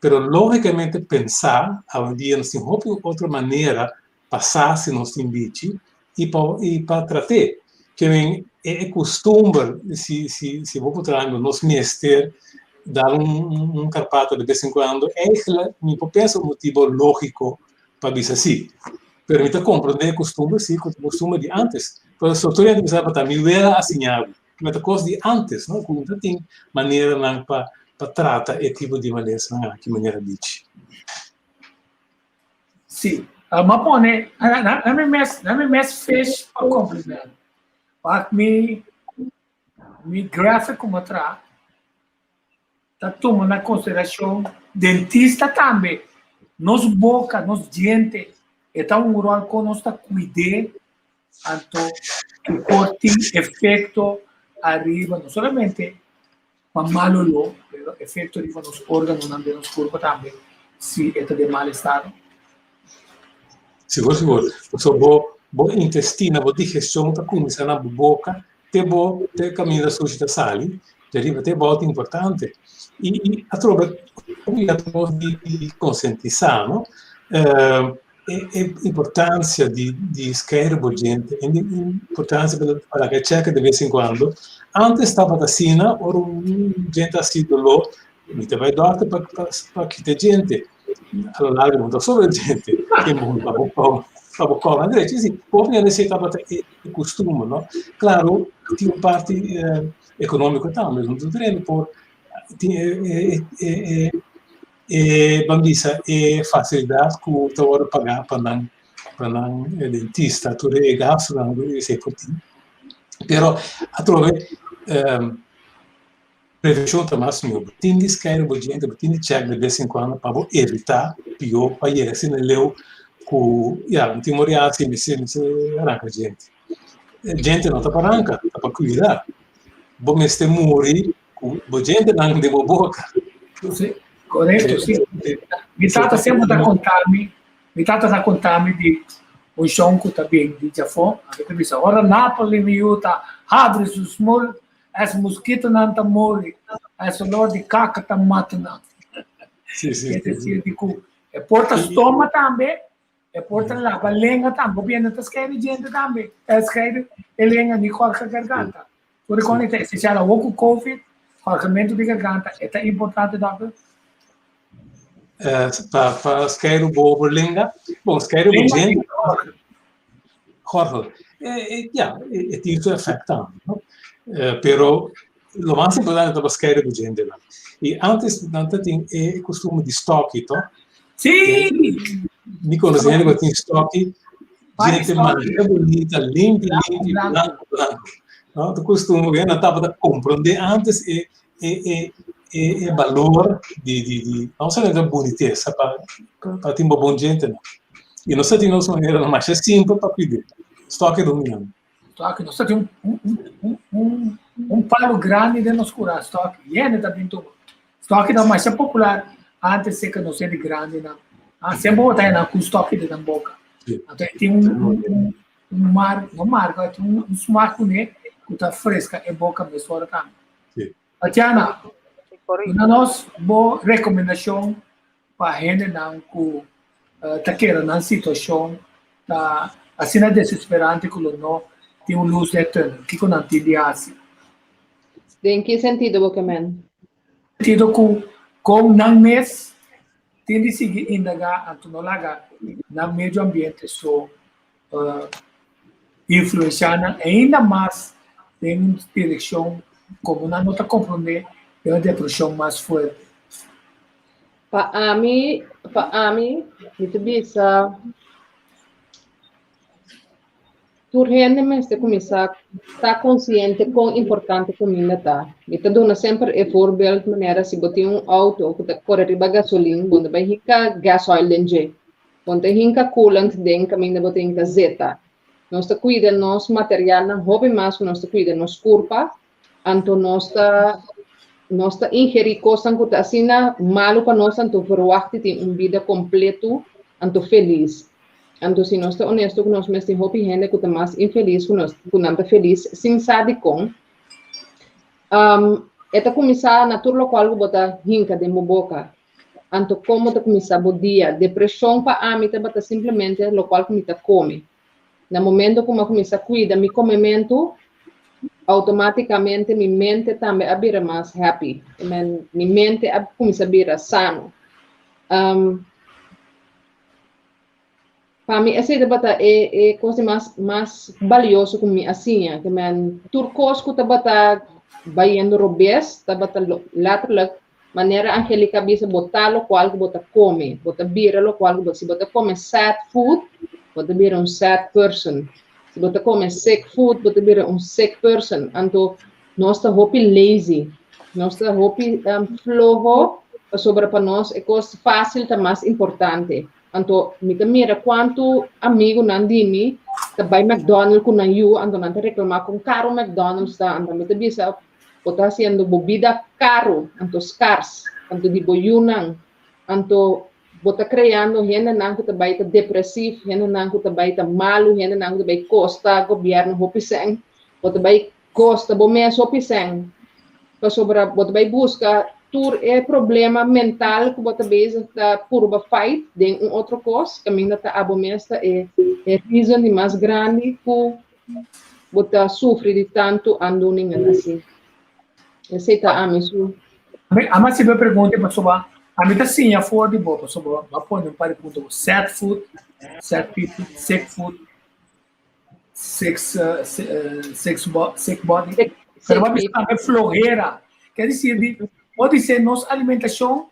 Pero lógicamente pensá, awendia nos tin hopi otro manera pa sa si nos tin bichi i pa i pa trat'é. Ke men e e kustumber si si si bo por traha nos mester dar un un karpata de bes en kuando, eigentlik mi por pensa un motibo lógiko pa bisa si. Pero mi ta komprondé e kustumber si, ku ta kustumber di ántes. Pero so tur hende bisa pa ta mi wela a siña bo. Pero ta kos di ántes, no? Ku no ta tin maneranan pa pa trata e tipo di malesanan aki manera bichi. Sí, m'a pone, na mi mes, na mi mes fish pa compliment. Wak mi, mi graphic ku m'a traha ta tuma na konsiderashon dentista tambe. Nos boka, nos diente, e ta un ròl kon nos ta kuid'é Anto ku por tin efekto ariba no solamente pa mal oló, pero efekto riba nos órganonan den nos kurpa tambe. si e ta den mal estado? Sigur, sigur. Pasobra bo bo intestina, bo digestion ta kuminsá na bo boka te bo te kaminda sushi ta sali, di ariba te abou ta importante. I i atrobe hopi ya ta nos di di konsientisá no e e importansia di di skeiru bo djente, e importansia pa laga e chèke de bes en kuando. Antes tabata asina, ora un djente hasi doló, mi ta bai dòkter pa pa kita e djente. A lo largo no ta sobra djente, tin bo pa bo pa bo kòrda drechi. Si, hopi hende si tabata e kustumber, no. Klaro, tin un parti ekonómiko tambe, no tur hende por tin e e e e ban bisa e fasilidat ku ta wòrdu pagá pa nan pa nan dentista, tur e gastunan ku esei por tin. Pero atrobe prevenshon ta mas mihó. Bo tin di skeiru bo djente, bo tin di chèk de bes en kuando pa bo evitá pió pa yega asina leu ku ya bo tin mori hasi mester mester ranka djente. Djente no ta pa ranka, ta pa kuida. Bo mester muri ku bo djentenan den bo boka. Sí, korekto, sí. Mi tata semper ta konta mi, mi tata ta konta mi di un shon ku ta bin di djafó, a ta bisa, ora Napoli mi yu ta habri su smul, es muskitonan ta muri, es olor di kaka ta mata nan. Sí, sí, Es decir, di ku e por ta stoma tambe, E por ta laba lenga tambe, gobierno ta skeidu djente tambe, ta skeidu e lenga ni korga garganta. Por e ta esencial awor ku covid, korgamentu di garganta e ta importante dòkter? Pa pa skeidu bo bo lenga, bon skeidu bo djente, gorgel, ya, e tin su efect tambe, no? Pero lo mas importante ta pa skeidu bo djentenan. I antes nan ta tin e kustumber di stòki to. Sí! Mi konosé hende ku tin stòki, djente masha bunita, limpi limpi, blanku blanku. No, ta kustumber ku nan tabata komprondé antes e e e e balor di di di no solamente bunitesa pa pa tin bo bon djentenan. I nos ta tin nos maneranan masha simpel pa kuid'é. Stòki ta un di nan. Stoki, nos ta tin un, un, un, un, un palo grandi den nos kura, stoki. Yende ta bin tuma. Stoki ta masha popular antes se que nos hende grandi nan. Ah, semper bo ta haya nan ku stoki den nan boka. Anto e tin un, un, un, un mar, no marga, e tin un, un smak kuné ku ta freska e boka mesora tambe. Tatiana, duna nos bo rekomendashon pa hendenan ku ta kere nan situashon ta asina desesperante ku lo no tin un lus den e tùnel. Kiko nan tin di hasi? Den ki sentido bo ke men? Sentido ku kon nan mes tin di sigui indagá anto no laga nan medio ambiente so influensiá nan ainda mas den un direkshon komo nan no ta komprondé den un depreshon mas fuerte. Pa ami, pa ami, mi ta bisa tur hende mester kuminsá ta konsiente kon importante kuminda ta. Mi ta duna semper e voorbeeld manera si bo tin un outo ku ta kore riba gasolin, bo no bai hinka gasoil den dje. Bo no ta hinka coolant den kaminda bo ta hinka zeta. Nos ta kuida nos materialnan hopi mas ku nos ta kuida nos kurpa. Anto nos ta nos ta ingerí kosnan ku ta asina malu pa nos, anto verwagt di tin un bida kompletu anto felis. Anto si nos ta onesto ku nos mes tin hopi hende ku ta mas infelis ku nos ku nan ta felis sin sa dikon. Um, e ta kuminsá na tur lokual ku bo ta hinka den bo boka. Anto kon bo ta kuminsá bo dia. Depreshon pa ami tabata simplemente lokual ku mi ta kome. Na momento ku mi a kuminsá kuida mi komementu, outomátikamente mi mente tambe a bira mas happy. Men, mi mente a kuminsá bira sano. Um, pa mi esei tabata e, e kos di mas, mas balioso ku mi a siña. Ke men, tur kos ku tabata bayendo robes, tabata letterlijk Manera Angelica a bisa, bo ta locual cu bo ta come. Bo ta bira locual cu bo, si bo ta come sad food, bo ta bira un sad person. Si bo ta come sick food, bo ta bira un sick person. Anto, nos ta hopi lazy. Nos ta hopi um, floho, pasobra pa nos e cos fácil ta mas importante. Anto, mi ta mira cuanto amigunan di mi ta bai McDonald's cu nan yu, anto nan ta reclama con caro McDonald's ta. Anto mi ta bisa, Bo ta hasiendo bo bida karu, anto skars, anto di bo yunan. Anto Bo ta kreando hendenan ku ta bai ta depresief, hendenan ku ta bai ta malu, hendenan ku ta bai kosta gobièrnu hopi sèn. Bo ta bai kosta bo mes hopi sèn. Pasobra bo ta bai buska tur e problema mental ku bo ta bezig ta purba fight den un otro kos, kaminda ta abo mes ta e e reason di mas grandi ku bo ta sufri di tantu aandoeningen asina. Esei ta ami su. Ami a sibi e pregunta pasobra ami ta siña for di bo pasobra bo a pone un par di punto bo sad food, sad people, sick food, sick sick body. Pero bo a bisa tambe flohera. Ke disir di bo di nos alimentashon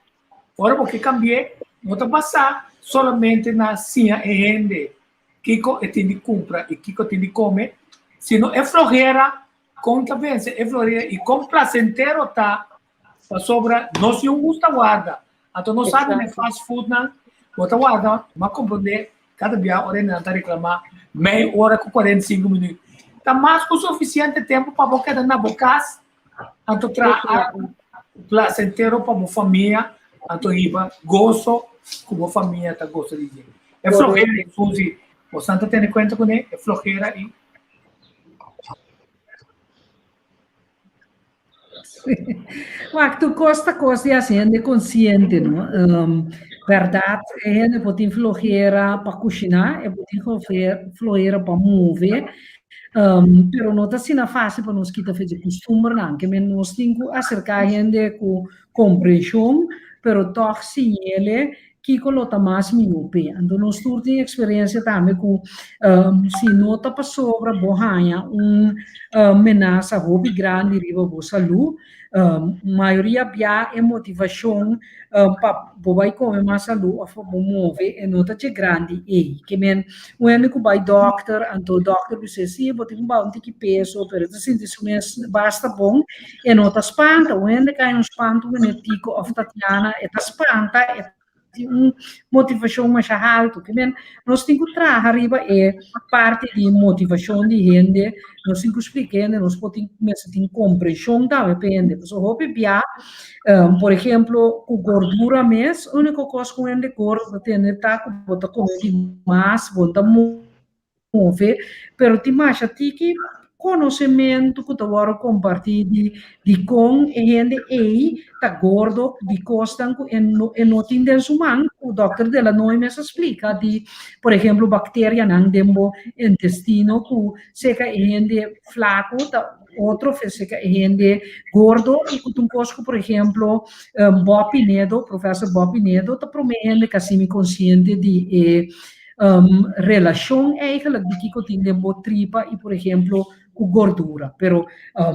ora bo ke kambi'é no ta basá solamente na siña e hende kiko e tin di kumpra i kiko tin di kome, sino e flohera Kon ta vense e floria i kon plasentero ta pasobra nos yu gusta warda. Anto nos sabi na e fast foodnan bo ta warda, m'a komprondé kada bia ora nan ta reklamá mei ora ku 45 minüt. Ta mas ku sufisiente tempu pa bo keda na bo kas anto traha plasentero pa bo famia anto hiba goso ku bo famia ta gosa di dje. E flojera, Suzy, bosan ta tene kuenta kuné? E flojera i. Wak, tur kos ta kos di hasi hende konsiente, no? Bèrdat, e hende por tin flojera pa kushiná, e por tin flojera pa move, pero no ta asina fásil pa nos kita fe dje kustumbernan. Ke men nos tin ku aserká hende ku komprenshon, pero tòg siñ'ele Kiko lo ta mas mihó p'e? Anto nos tur tin eksperensia tambe ku si no ta pasobra bo haña un menasa hopi grandi riba bo salú, mayoria bia e motivashon pa bo bai kome mas salú òf pa bo move e no ta dje grandi ei. Ke men un hende ku bai dòkter anto dòkter bis'é si bo tin ku baha un tiki peso pero e ta sinti su mes basta bon E no ta spanta. Un hende kai un spantu manera Tico of Tatiana, e ta spanta, e tin un motivashon masha haltu. Ke men, nos tin ku traha riba e parti di motivashon di hende, nos tin ku splika hende, nos por tin mester tin komprenshon tambe pa hende. Pasobra hopi bia, por ehemplo, ku gordura mes, úniko kos ku un hende gordo ta tende ta ku bo ta kome di mas, bo no ta move, pero tin masha tiki konosementu ku ta wòrdu kompartí di dikon e hende ei ta gordo, di kosnan ku e no e no tin den su man, ku dòkter Delanoy mes a splika di, por ehemplo, bakterianan den bo intestino ku seka e hende flaku ta otro fe seka e hende gordo i ku ta un kos ku, por ehemplo, Bob Pinedo, profèser Bob Pinedo ta promé hende ku a hasi mi konsiente di e relashon eigenlijk di kiko tin den bo tripa i por ehemplo ku gordura. Pero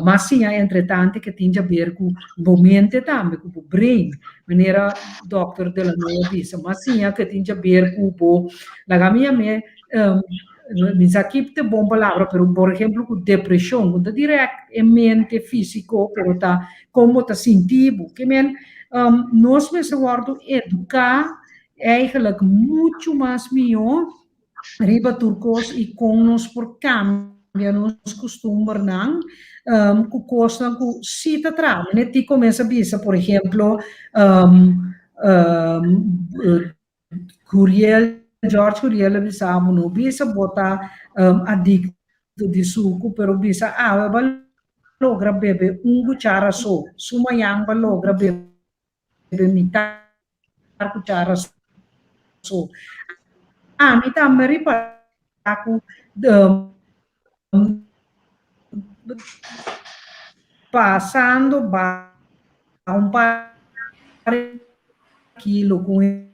mas siña entretante ke tin djaber ku bo mente tambe, ku bo brain, manera dòkter Delanoy a bisa. Mas siña ke tin djaber ku bo, laga mi yam'é, mi sa ki ta e bon palabra, pero por ehemplo ku depreshon, ku ta dirèkt e mente físiko, pero ta kon bo ta sinti bo. Ke men nos mester wòrdu eduká Eigenlijk muchu mas mihó riba tur kos i kon nos por kambia nos kustumbernan ku kosnan ku sí ta traha. Manera ti komiensa bisa, por ehemplo, Curiel, George Curiel a bisa bo no bisa bo ta adikto di suku, pero bisa awe bo a logra bebe un kuchara so, su mañan bo a logra bebe mitar. Cuchara so. Ami tambe ripará ku pasando baha un par di kilo ku hende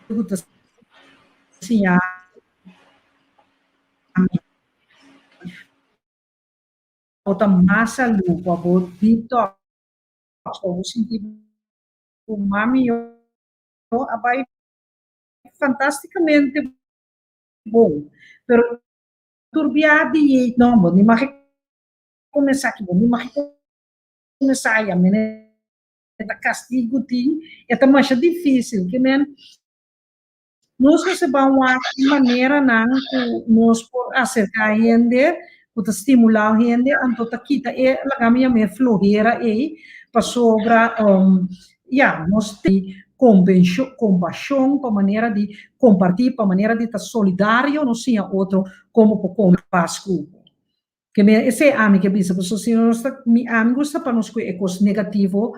ku ta siña mi bo ta mas salú pa bo detox pa bo sinti Ku mami yo a bai fantasticamente bon, pero tur bia di yei no, bo ni mag kuminsá aki, bo ni mag kuminsá aya, mene ta kastigu tin, e ta masha difísil, ke men nos mester ban wak maneranan ku nos por aserká hende, ku ta stimulá hende, anto ta kita e, laga mi yam'é, flohera ei, pasobra, ya, nos tin. kompashon, pa manera di kompartí, pa manera di ta solidario, nos siña otro kon bo por kome pas ku bo. Ke men esei ami ke bisa, pasobra si nos ta, mi ami gusta pa nos kue e kos negativo,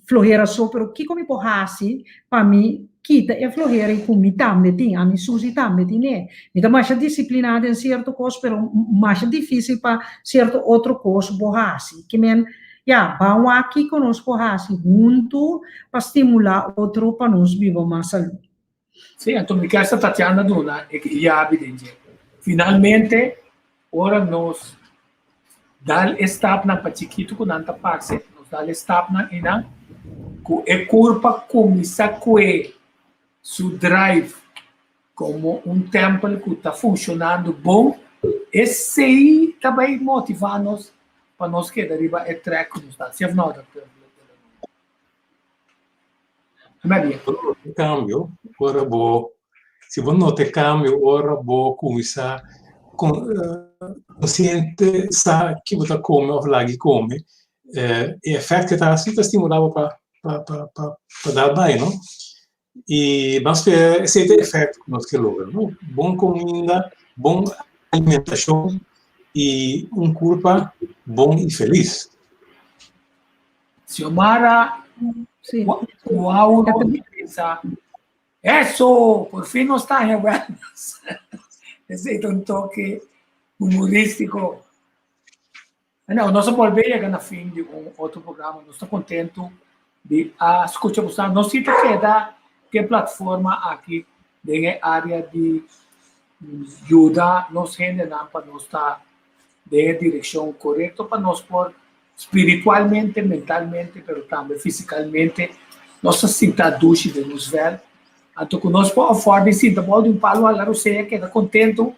flohera so, pero kiko mi por hasi pa mi kita e flohera i ku mi tambe tin, ami Susi tambe tin'e. Mi ta masha disipliná den sierto kos, pero masha difísil pa sierto otro kos bo hasi. Ke men, ya, ban wak kiko nos por hasi huntu pa stimulá otro pa nos biba mas salú. Sí, anto mi kier sa Tatiana duna e yabi den dje. Finalmente, ora nos dal e stapnan pa chikitu ku nan ta parse, nos dal e stapnan einan, ku e kurpa kuminsá kue su drive komo un tèmpel ku ta funshonando bon, esei ta bai motivá nos pa nos keda riba e trèk ku nos ta. Si òf no, dòkter Delanoy? Maria. Cambio, ora bo, si bo nota e cambio ora bo cuminsa con consciente sa ki bo ta come of lagi come, e efecto ta haci ta stimula bo pa pa pa pa dal bay no. Y ban spera esey ta e efecto cu nos ke logra no, bon cuminda, bon alimentacion y un curpa bon y feliz. Xiomara, Sí. Guau, pensa, eso, por fin nos ta en wellness. Esei ta un toque humorístico. No, nos a bolbe yega na fin di un otro programa. Nos ta contento di a scucha boso. Nos sí ta keda ke plataforma aki den e área di yuda nos hendenan pa nos ta den e direccion corecto pa nos por Spiritualmente, mentalmente, pero tambe fisikalmente, nos ta sinta dushi den nos vèl. Anto ku nos por afòrd di sinta bou di un palu hala rosea, keda kontentu,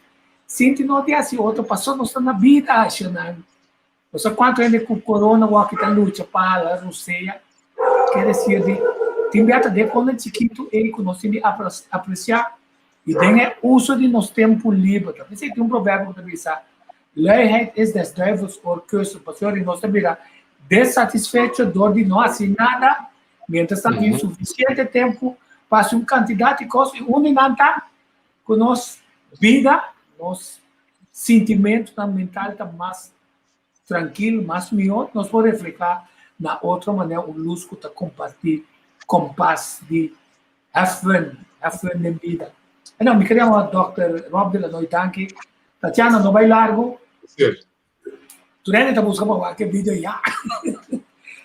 sinti no di hasi otro, paso nos ta na bida, ashanan. Bo sa kuantu hende ku korona wòki ta lucha pa hala rosea? Ke desir di, tin bia ta den kosnan chikitu ei ku nos tin di apresiá i den e uso di nos tempu liber. Ta p'esei tin un proverbio ku ta bisa, Luiheid is des duivels oorkussen. Pasobra di nos ta bira desatisfecho dor di no hasi nada, mientras ta tin sufisiente tempu pa hasi un kantidat di kos i un di nan ta ku nos bida, nos sintimentunan mental ta mas trankil, mas mihó, nos por reflehá na otro manera un lus ku ta kompartí kompas di have fun, have fun den bida. Eno, mi kere yama Dòkter Rob de la Noy, danki. Tatiana, no bai largu. Tur hende ta buska pa wak e video ya.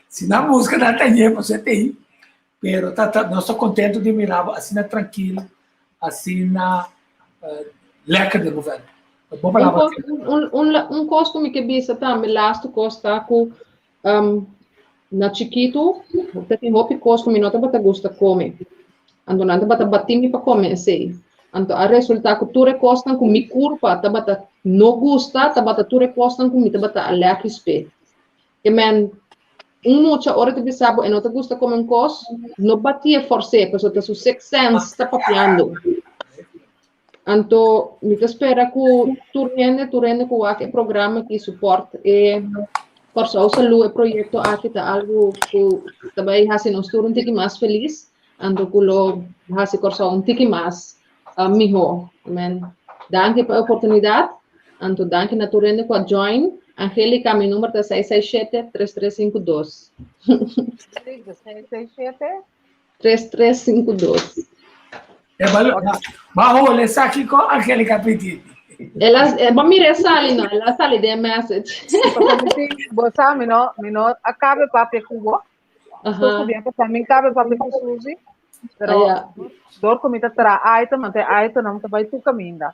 Si nan buska nan ta ñe pasobra e ta ei. Pero ta ta nos ta contento di mira bo asina trankil, asina lekker den bo vèlp. Bo palabra Un, un, un, un kos ku mi ke bisa tambe, lastu kos ta ku um, na chikitu ta tin hopi kos ku mi no tabata gusta kome. Anto nan tabata bati mi pa kome esei. Anto a resulta ku tur e kosnan ku mi kurpa tabata no gusta, tabata tur e kosnan ku mi tabata alergis p'e. Ke men, un mucha ora ta bisa bo e no ta gusta come un cos, no batié forcé, pasobra ta su sixth sense ta papiando. Anto, mi ta spera ku tur hende, tur hende ku wak e programa aki support e Kòrsou Salú, e proyekto aki ta algu ku ta bai hasi nos tur un tiki mas felis, anto ku lo hasi Kòrsou un tiki mas uh, mihó. Amen. Danki pa e oportunidat. Anto danki na tur hende ku a join. Angelica, mi number ta 667 3352. 667 3352. E balo, bajo le saki ko Angelica Piti. Ela, eh, ba mira sali no, ela sali de message. Bo sa, mi no, mi no a cabe papia ku bo. Aham. Bien pasá, mi cabe papia ku Suzy. Pero ah, ja. door ku mi ta tra item, ante item nam ta bai tu caminda.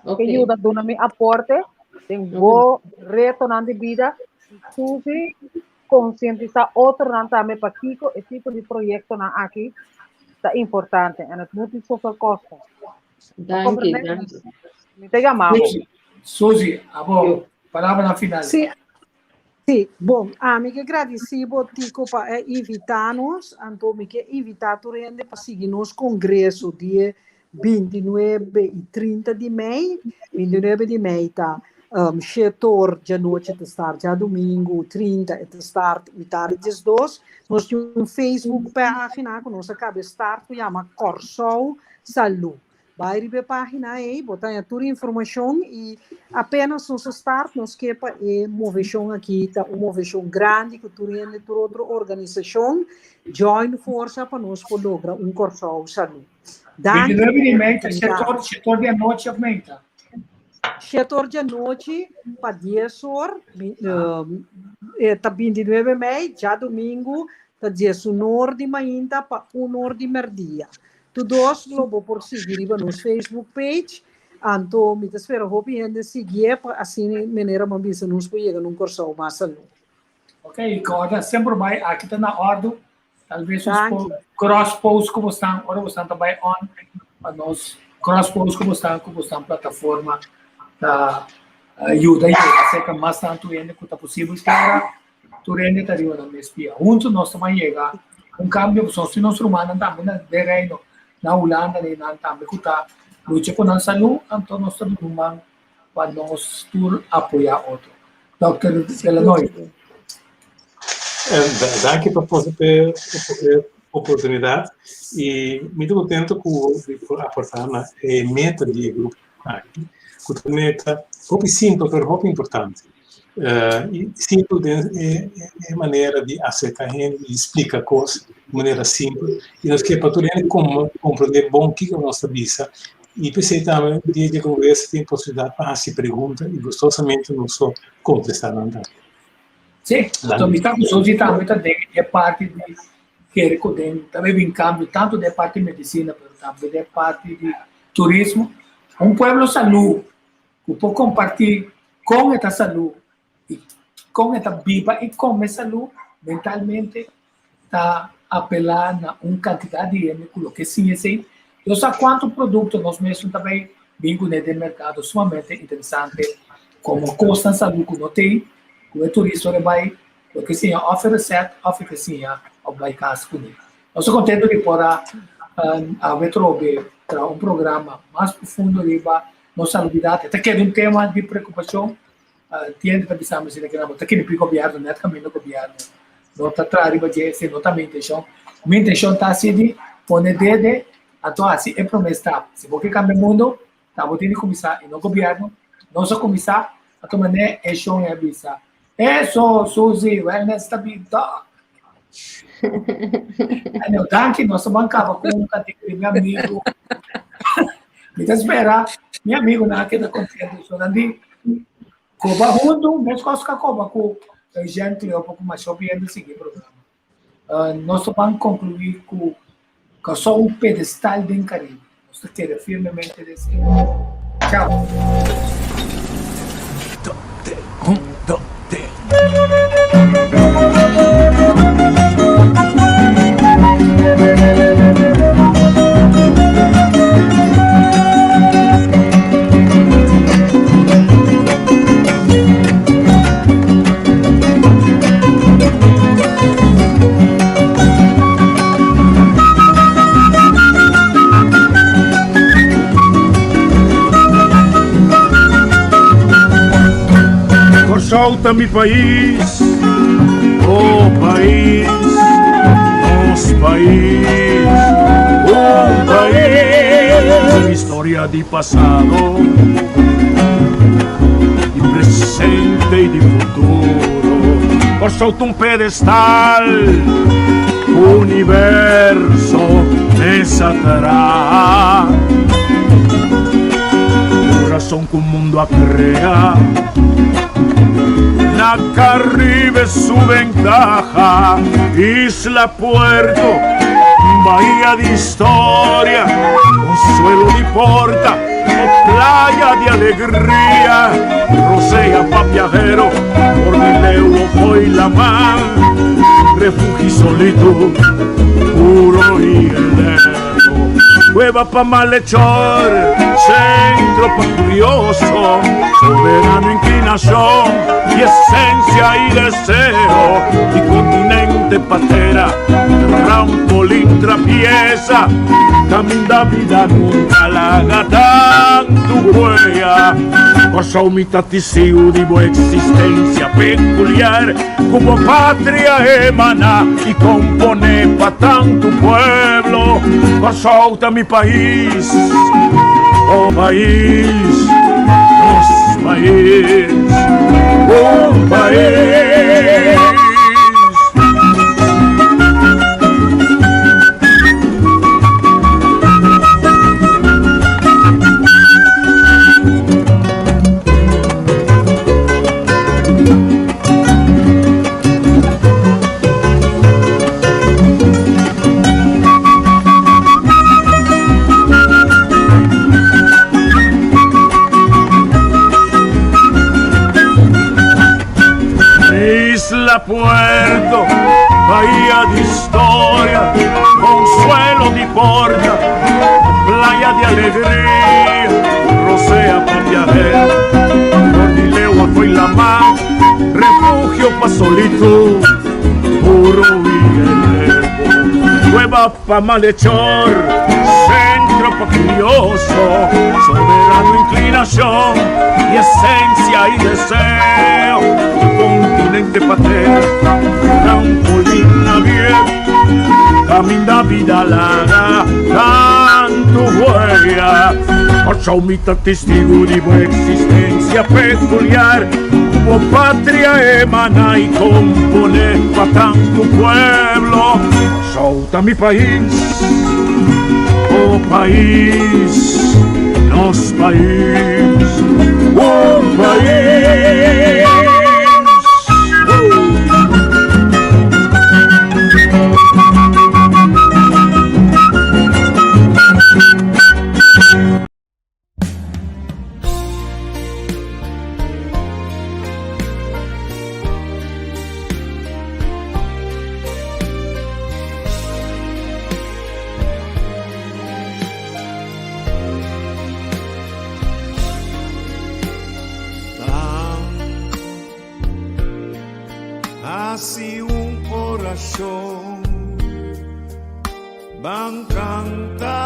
Okay. Que yuda duna mi aporte den bo retonan di vida. Suzy concientisa otronan tambe pakiko e tipo di proyectonan aki ta importante. En het moet niet zoveel kosten. Danki, danki. Mi ta yama bo. Suzy, abo, palabra na final. Sí, Sí, bon, ami ke gradisí bo Tico pa e invitá nos, anto mi ke invitá tur hende pa sigui nos kongreso dia 29 i 30 di mei. 29 di mei ta Shetor djanochi ta start djadumingu 30 e ta start mitar di 12. Nos tin un Facebook pagina ku nos a kabe start ku yama Kòrsou Salú. Bai riba e pagina ei bo ta haña tur informashon i apenas nos a start nos ke pa e moveshon aki ta un moveshon grandi ku tur hende tur otro organisashon join forsa pa nos por logra un Kòrsou Salú. Danki 29 pa di e mei ta oportunidat. shetor, shetor di anochi of meinta? Shete or di anochi pa dies or, e ta 29 mei, djadumingu ta 11 or di mainta pa un or di merdia. Tur dos lo bo por sigui riba nos Facebook page, anto mi ta spera hopi hende siguié pa asina manera bo a bisa nos por yega na un Kòrsou mas salú. Ok, i kòrda semper bai aki ta na òrdu, tal bes nos por Danki. cross post ku bosnan ora bosnan ta bai on pa nos cross post ku bosnan ku bosnan plataforma ta yuda yega serka mas tantu hende ku ta posibel kera tur hende ta riba nan mes pia. Huntu nos ta ban yega un kambio pasobra nos tin nos rumannan tambe na den Reino na Hulanda den nan tambe ku ta lucha ku nan salu anto nos ta duna un man pa nos tur apoyá otro. Dòkter Delanoy. Danki pa e oportunidat i mi ta kontento ku mi por aportá na e meta di e grupo aki, ku ta un meta hopi simpel pero hopi importante. I simpel den e manera di aserká hende i splika kos di manera simpel i nos ke pa tur hende komprendé bon kiko nos ta bisa i p'esei tambe dia di e kongreso tin posibilidat pa hasi pregunta i gustosamente nos lo kontestá nan tambe. Sí, anto mi ta ku Susi tambe ta den e parti di kere ku den ta bin kambio tantu den e parti di medisina pero tambe den e parti di turismo. Un pueblo salú ku por kompartí kon e ta salú i kon e ta biba i kome salú mentalmente ta apelá na un kantidat di hende ku lo ke siña esei. Dios sa kuantu produkto nos mesun ta bai bin kuné den merkado sumamente interesante komo kosnan salú ku no t'ei ku e turista ora e bai lo ke siña òf e resèt òf e ke siña òf bai kas kuné. Nos ta kontentu di por a awe trobe traha un programa mas profundo riba nos salubridat. E ta keda un tema di preokupashon. Tiende ta bisa mi asina keda bo ta kinipi gobièrnu nèt kaminda gobièrnu no ta traha riba dje, esei no ta mi intenshon. Mi intenshon ta si di pone dede anto hasi e promé stap. Si bo ke kambia mundu, ta bo tin di kuminsá i no gobièrnu. Nos a kuminsá, a tuma ne e shon e a bisa, Eso, Suzy, wellness ta bin tòg. Anyway, danki, nos ta ban kaba ku un kantika di mi amigu. Mi ta spera mi amigunan a keda kontentu. So nan di koba huntu, meskos ku a koba ku Jean Cleopa ku masha hopi hende sigui e programa. Nos ta ban konkluí ku Kòrsou un pedestal den Karibe. Nos ta kere firmemente den esei. Chao. Kòrsou ta mi pais, oh pais, nos pais, un pais, historia di pasado, di presente i di futuro. Kòrsou ta un pedestal, universo mesa traha. Kurason ku mundu a krea, na Karibe su bentaha. Isla Puerto, bahia di historia, konsuelo di porta o playa di alegria. Rosea pa viajero, for di leu o fo'i laman, refugio solitud, puro i eterno. Cueva pa malhechor, centro pa curioso, soberano inclinación y esencia y deseo, y continente patera, trampolín trapieza, caminda vida nunca laga tantu huella. Kòrsou mi ta tisiu di bo eksistensia pekuliar ku bo patria emaná i komponé pa tantu pueblo. Kòrsou ta mi pais, bo pais, nos pais, un pais. Isla Puerto, bahía de historia, consuelo di porta, playa de alegría, rosea pa viajer, por di lewa foi la mar, refugio pa solitud, puro y el cueva pa malhechor, centro pa curioso, soberano inclinación y esencia y deseo, continente patero, trampolín abierto, caminda vida laga, tanto huella. Kòrsou mi ta testigu di bo existencia peculiar, ku bo patria emaná i komponé pa tantu pueblo. Kòrsou ta mi pais, bo pais, nos pais, un pais. Hasi un orashon. Ban canta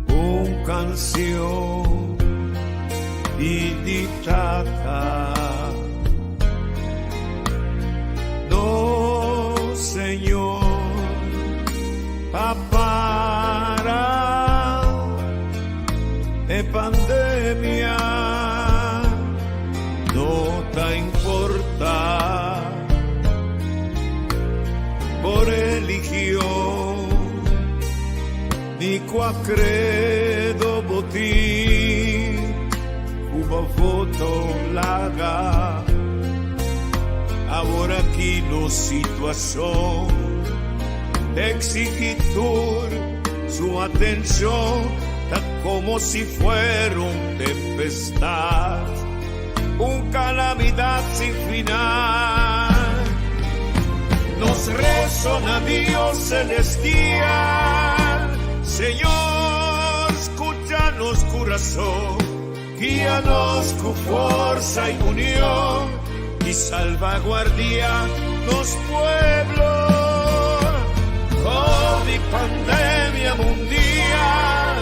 un canción di Tata. No, Señor, pa para e pandemia no ta importa. Bo religion ni cua credo bo tin cu bo voto laga. Awor aki nos situacion ta exigi tur su atencion, ta como si fuera un tempestad. Un calamidad sin final. Nos rezo na Dios celestial. Señor, scucha nos curazón, guíanos cu forza y unión y salvaguardia nos pueblo. Covid pandemia mundial.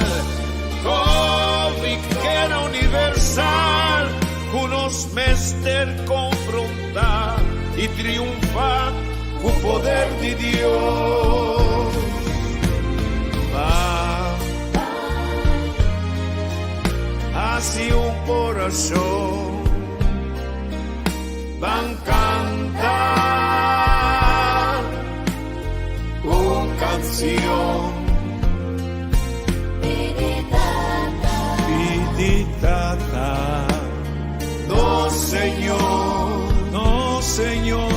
Covid guera universal ku nos mester konfrontá i triunfá ku poder di Dios. Ban hasi un orashon, ban kanta un kansion. Pidi Tata, nos Señor, nos Señor.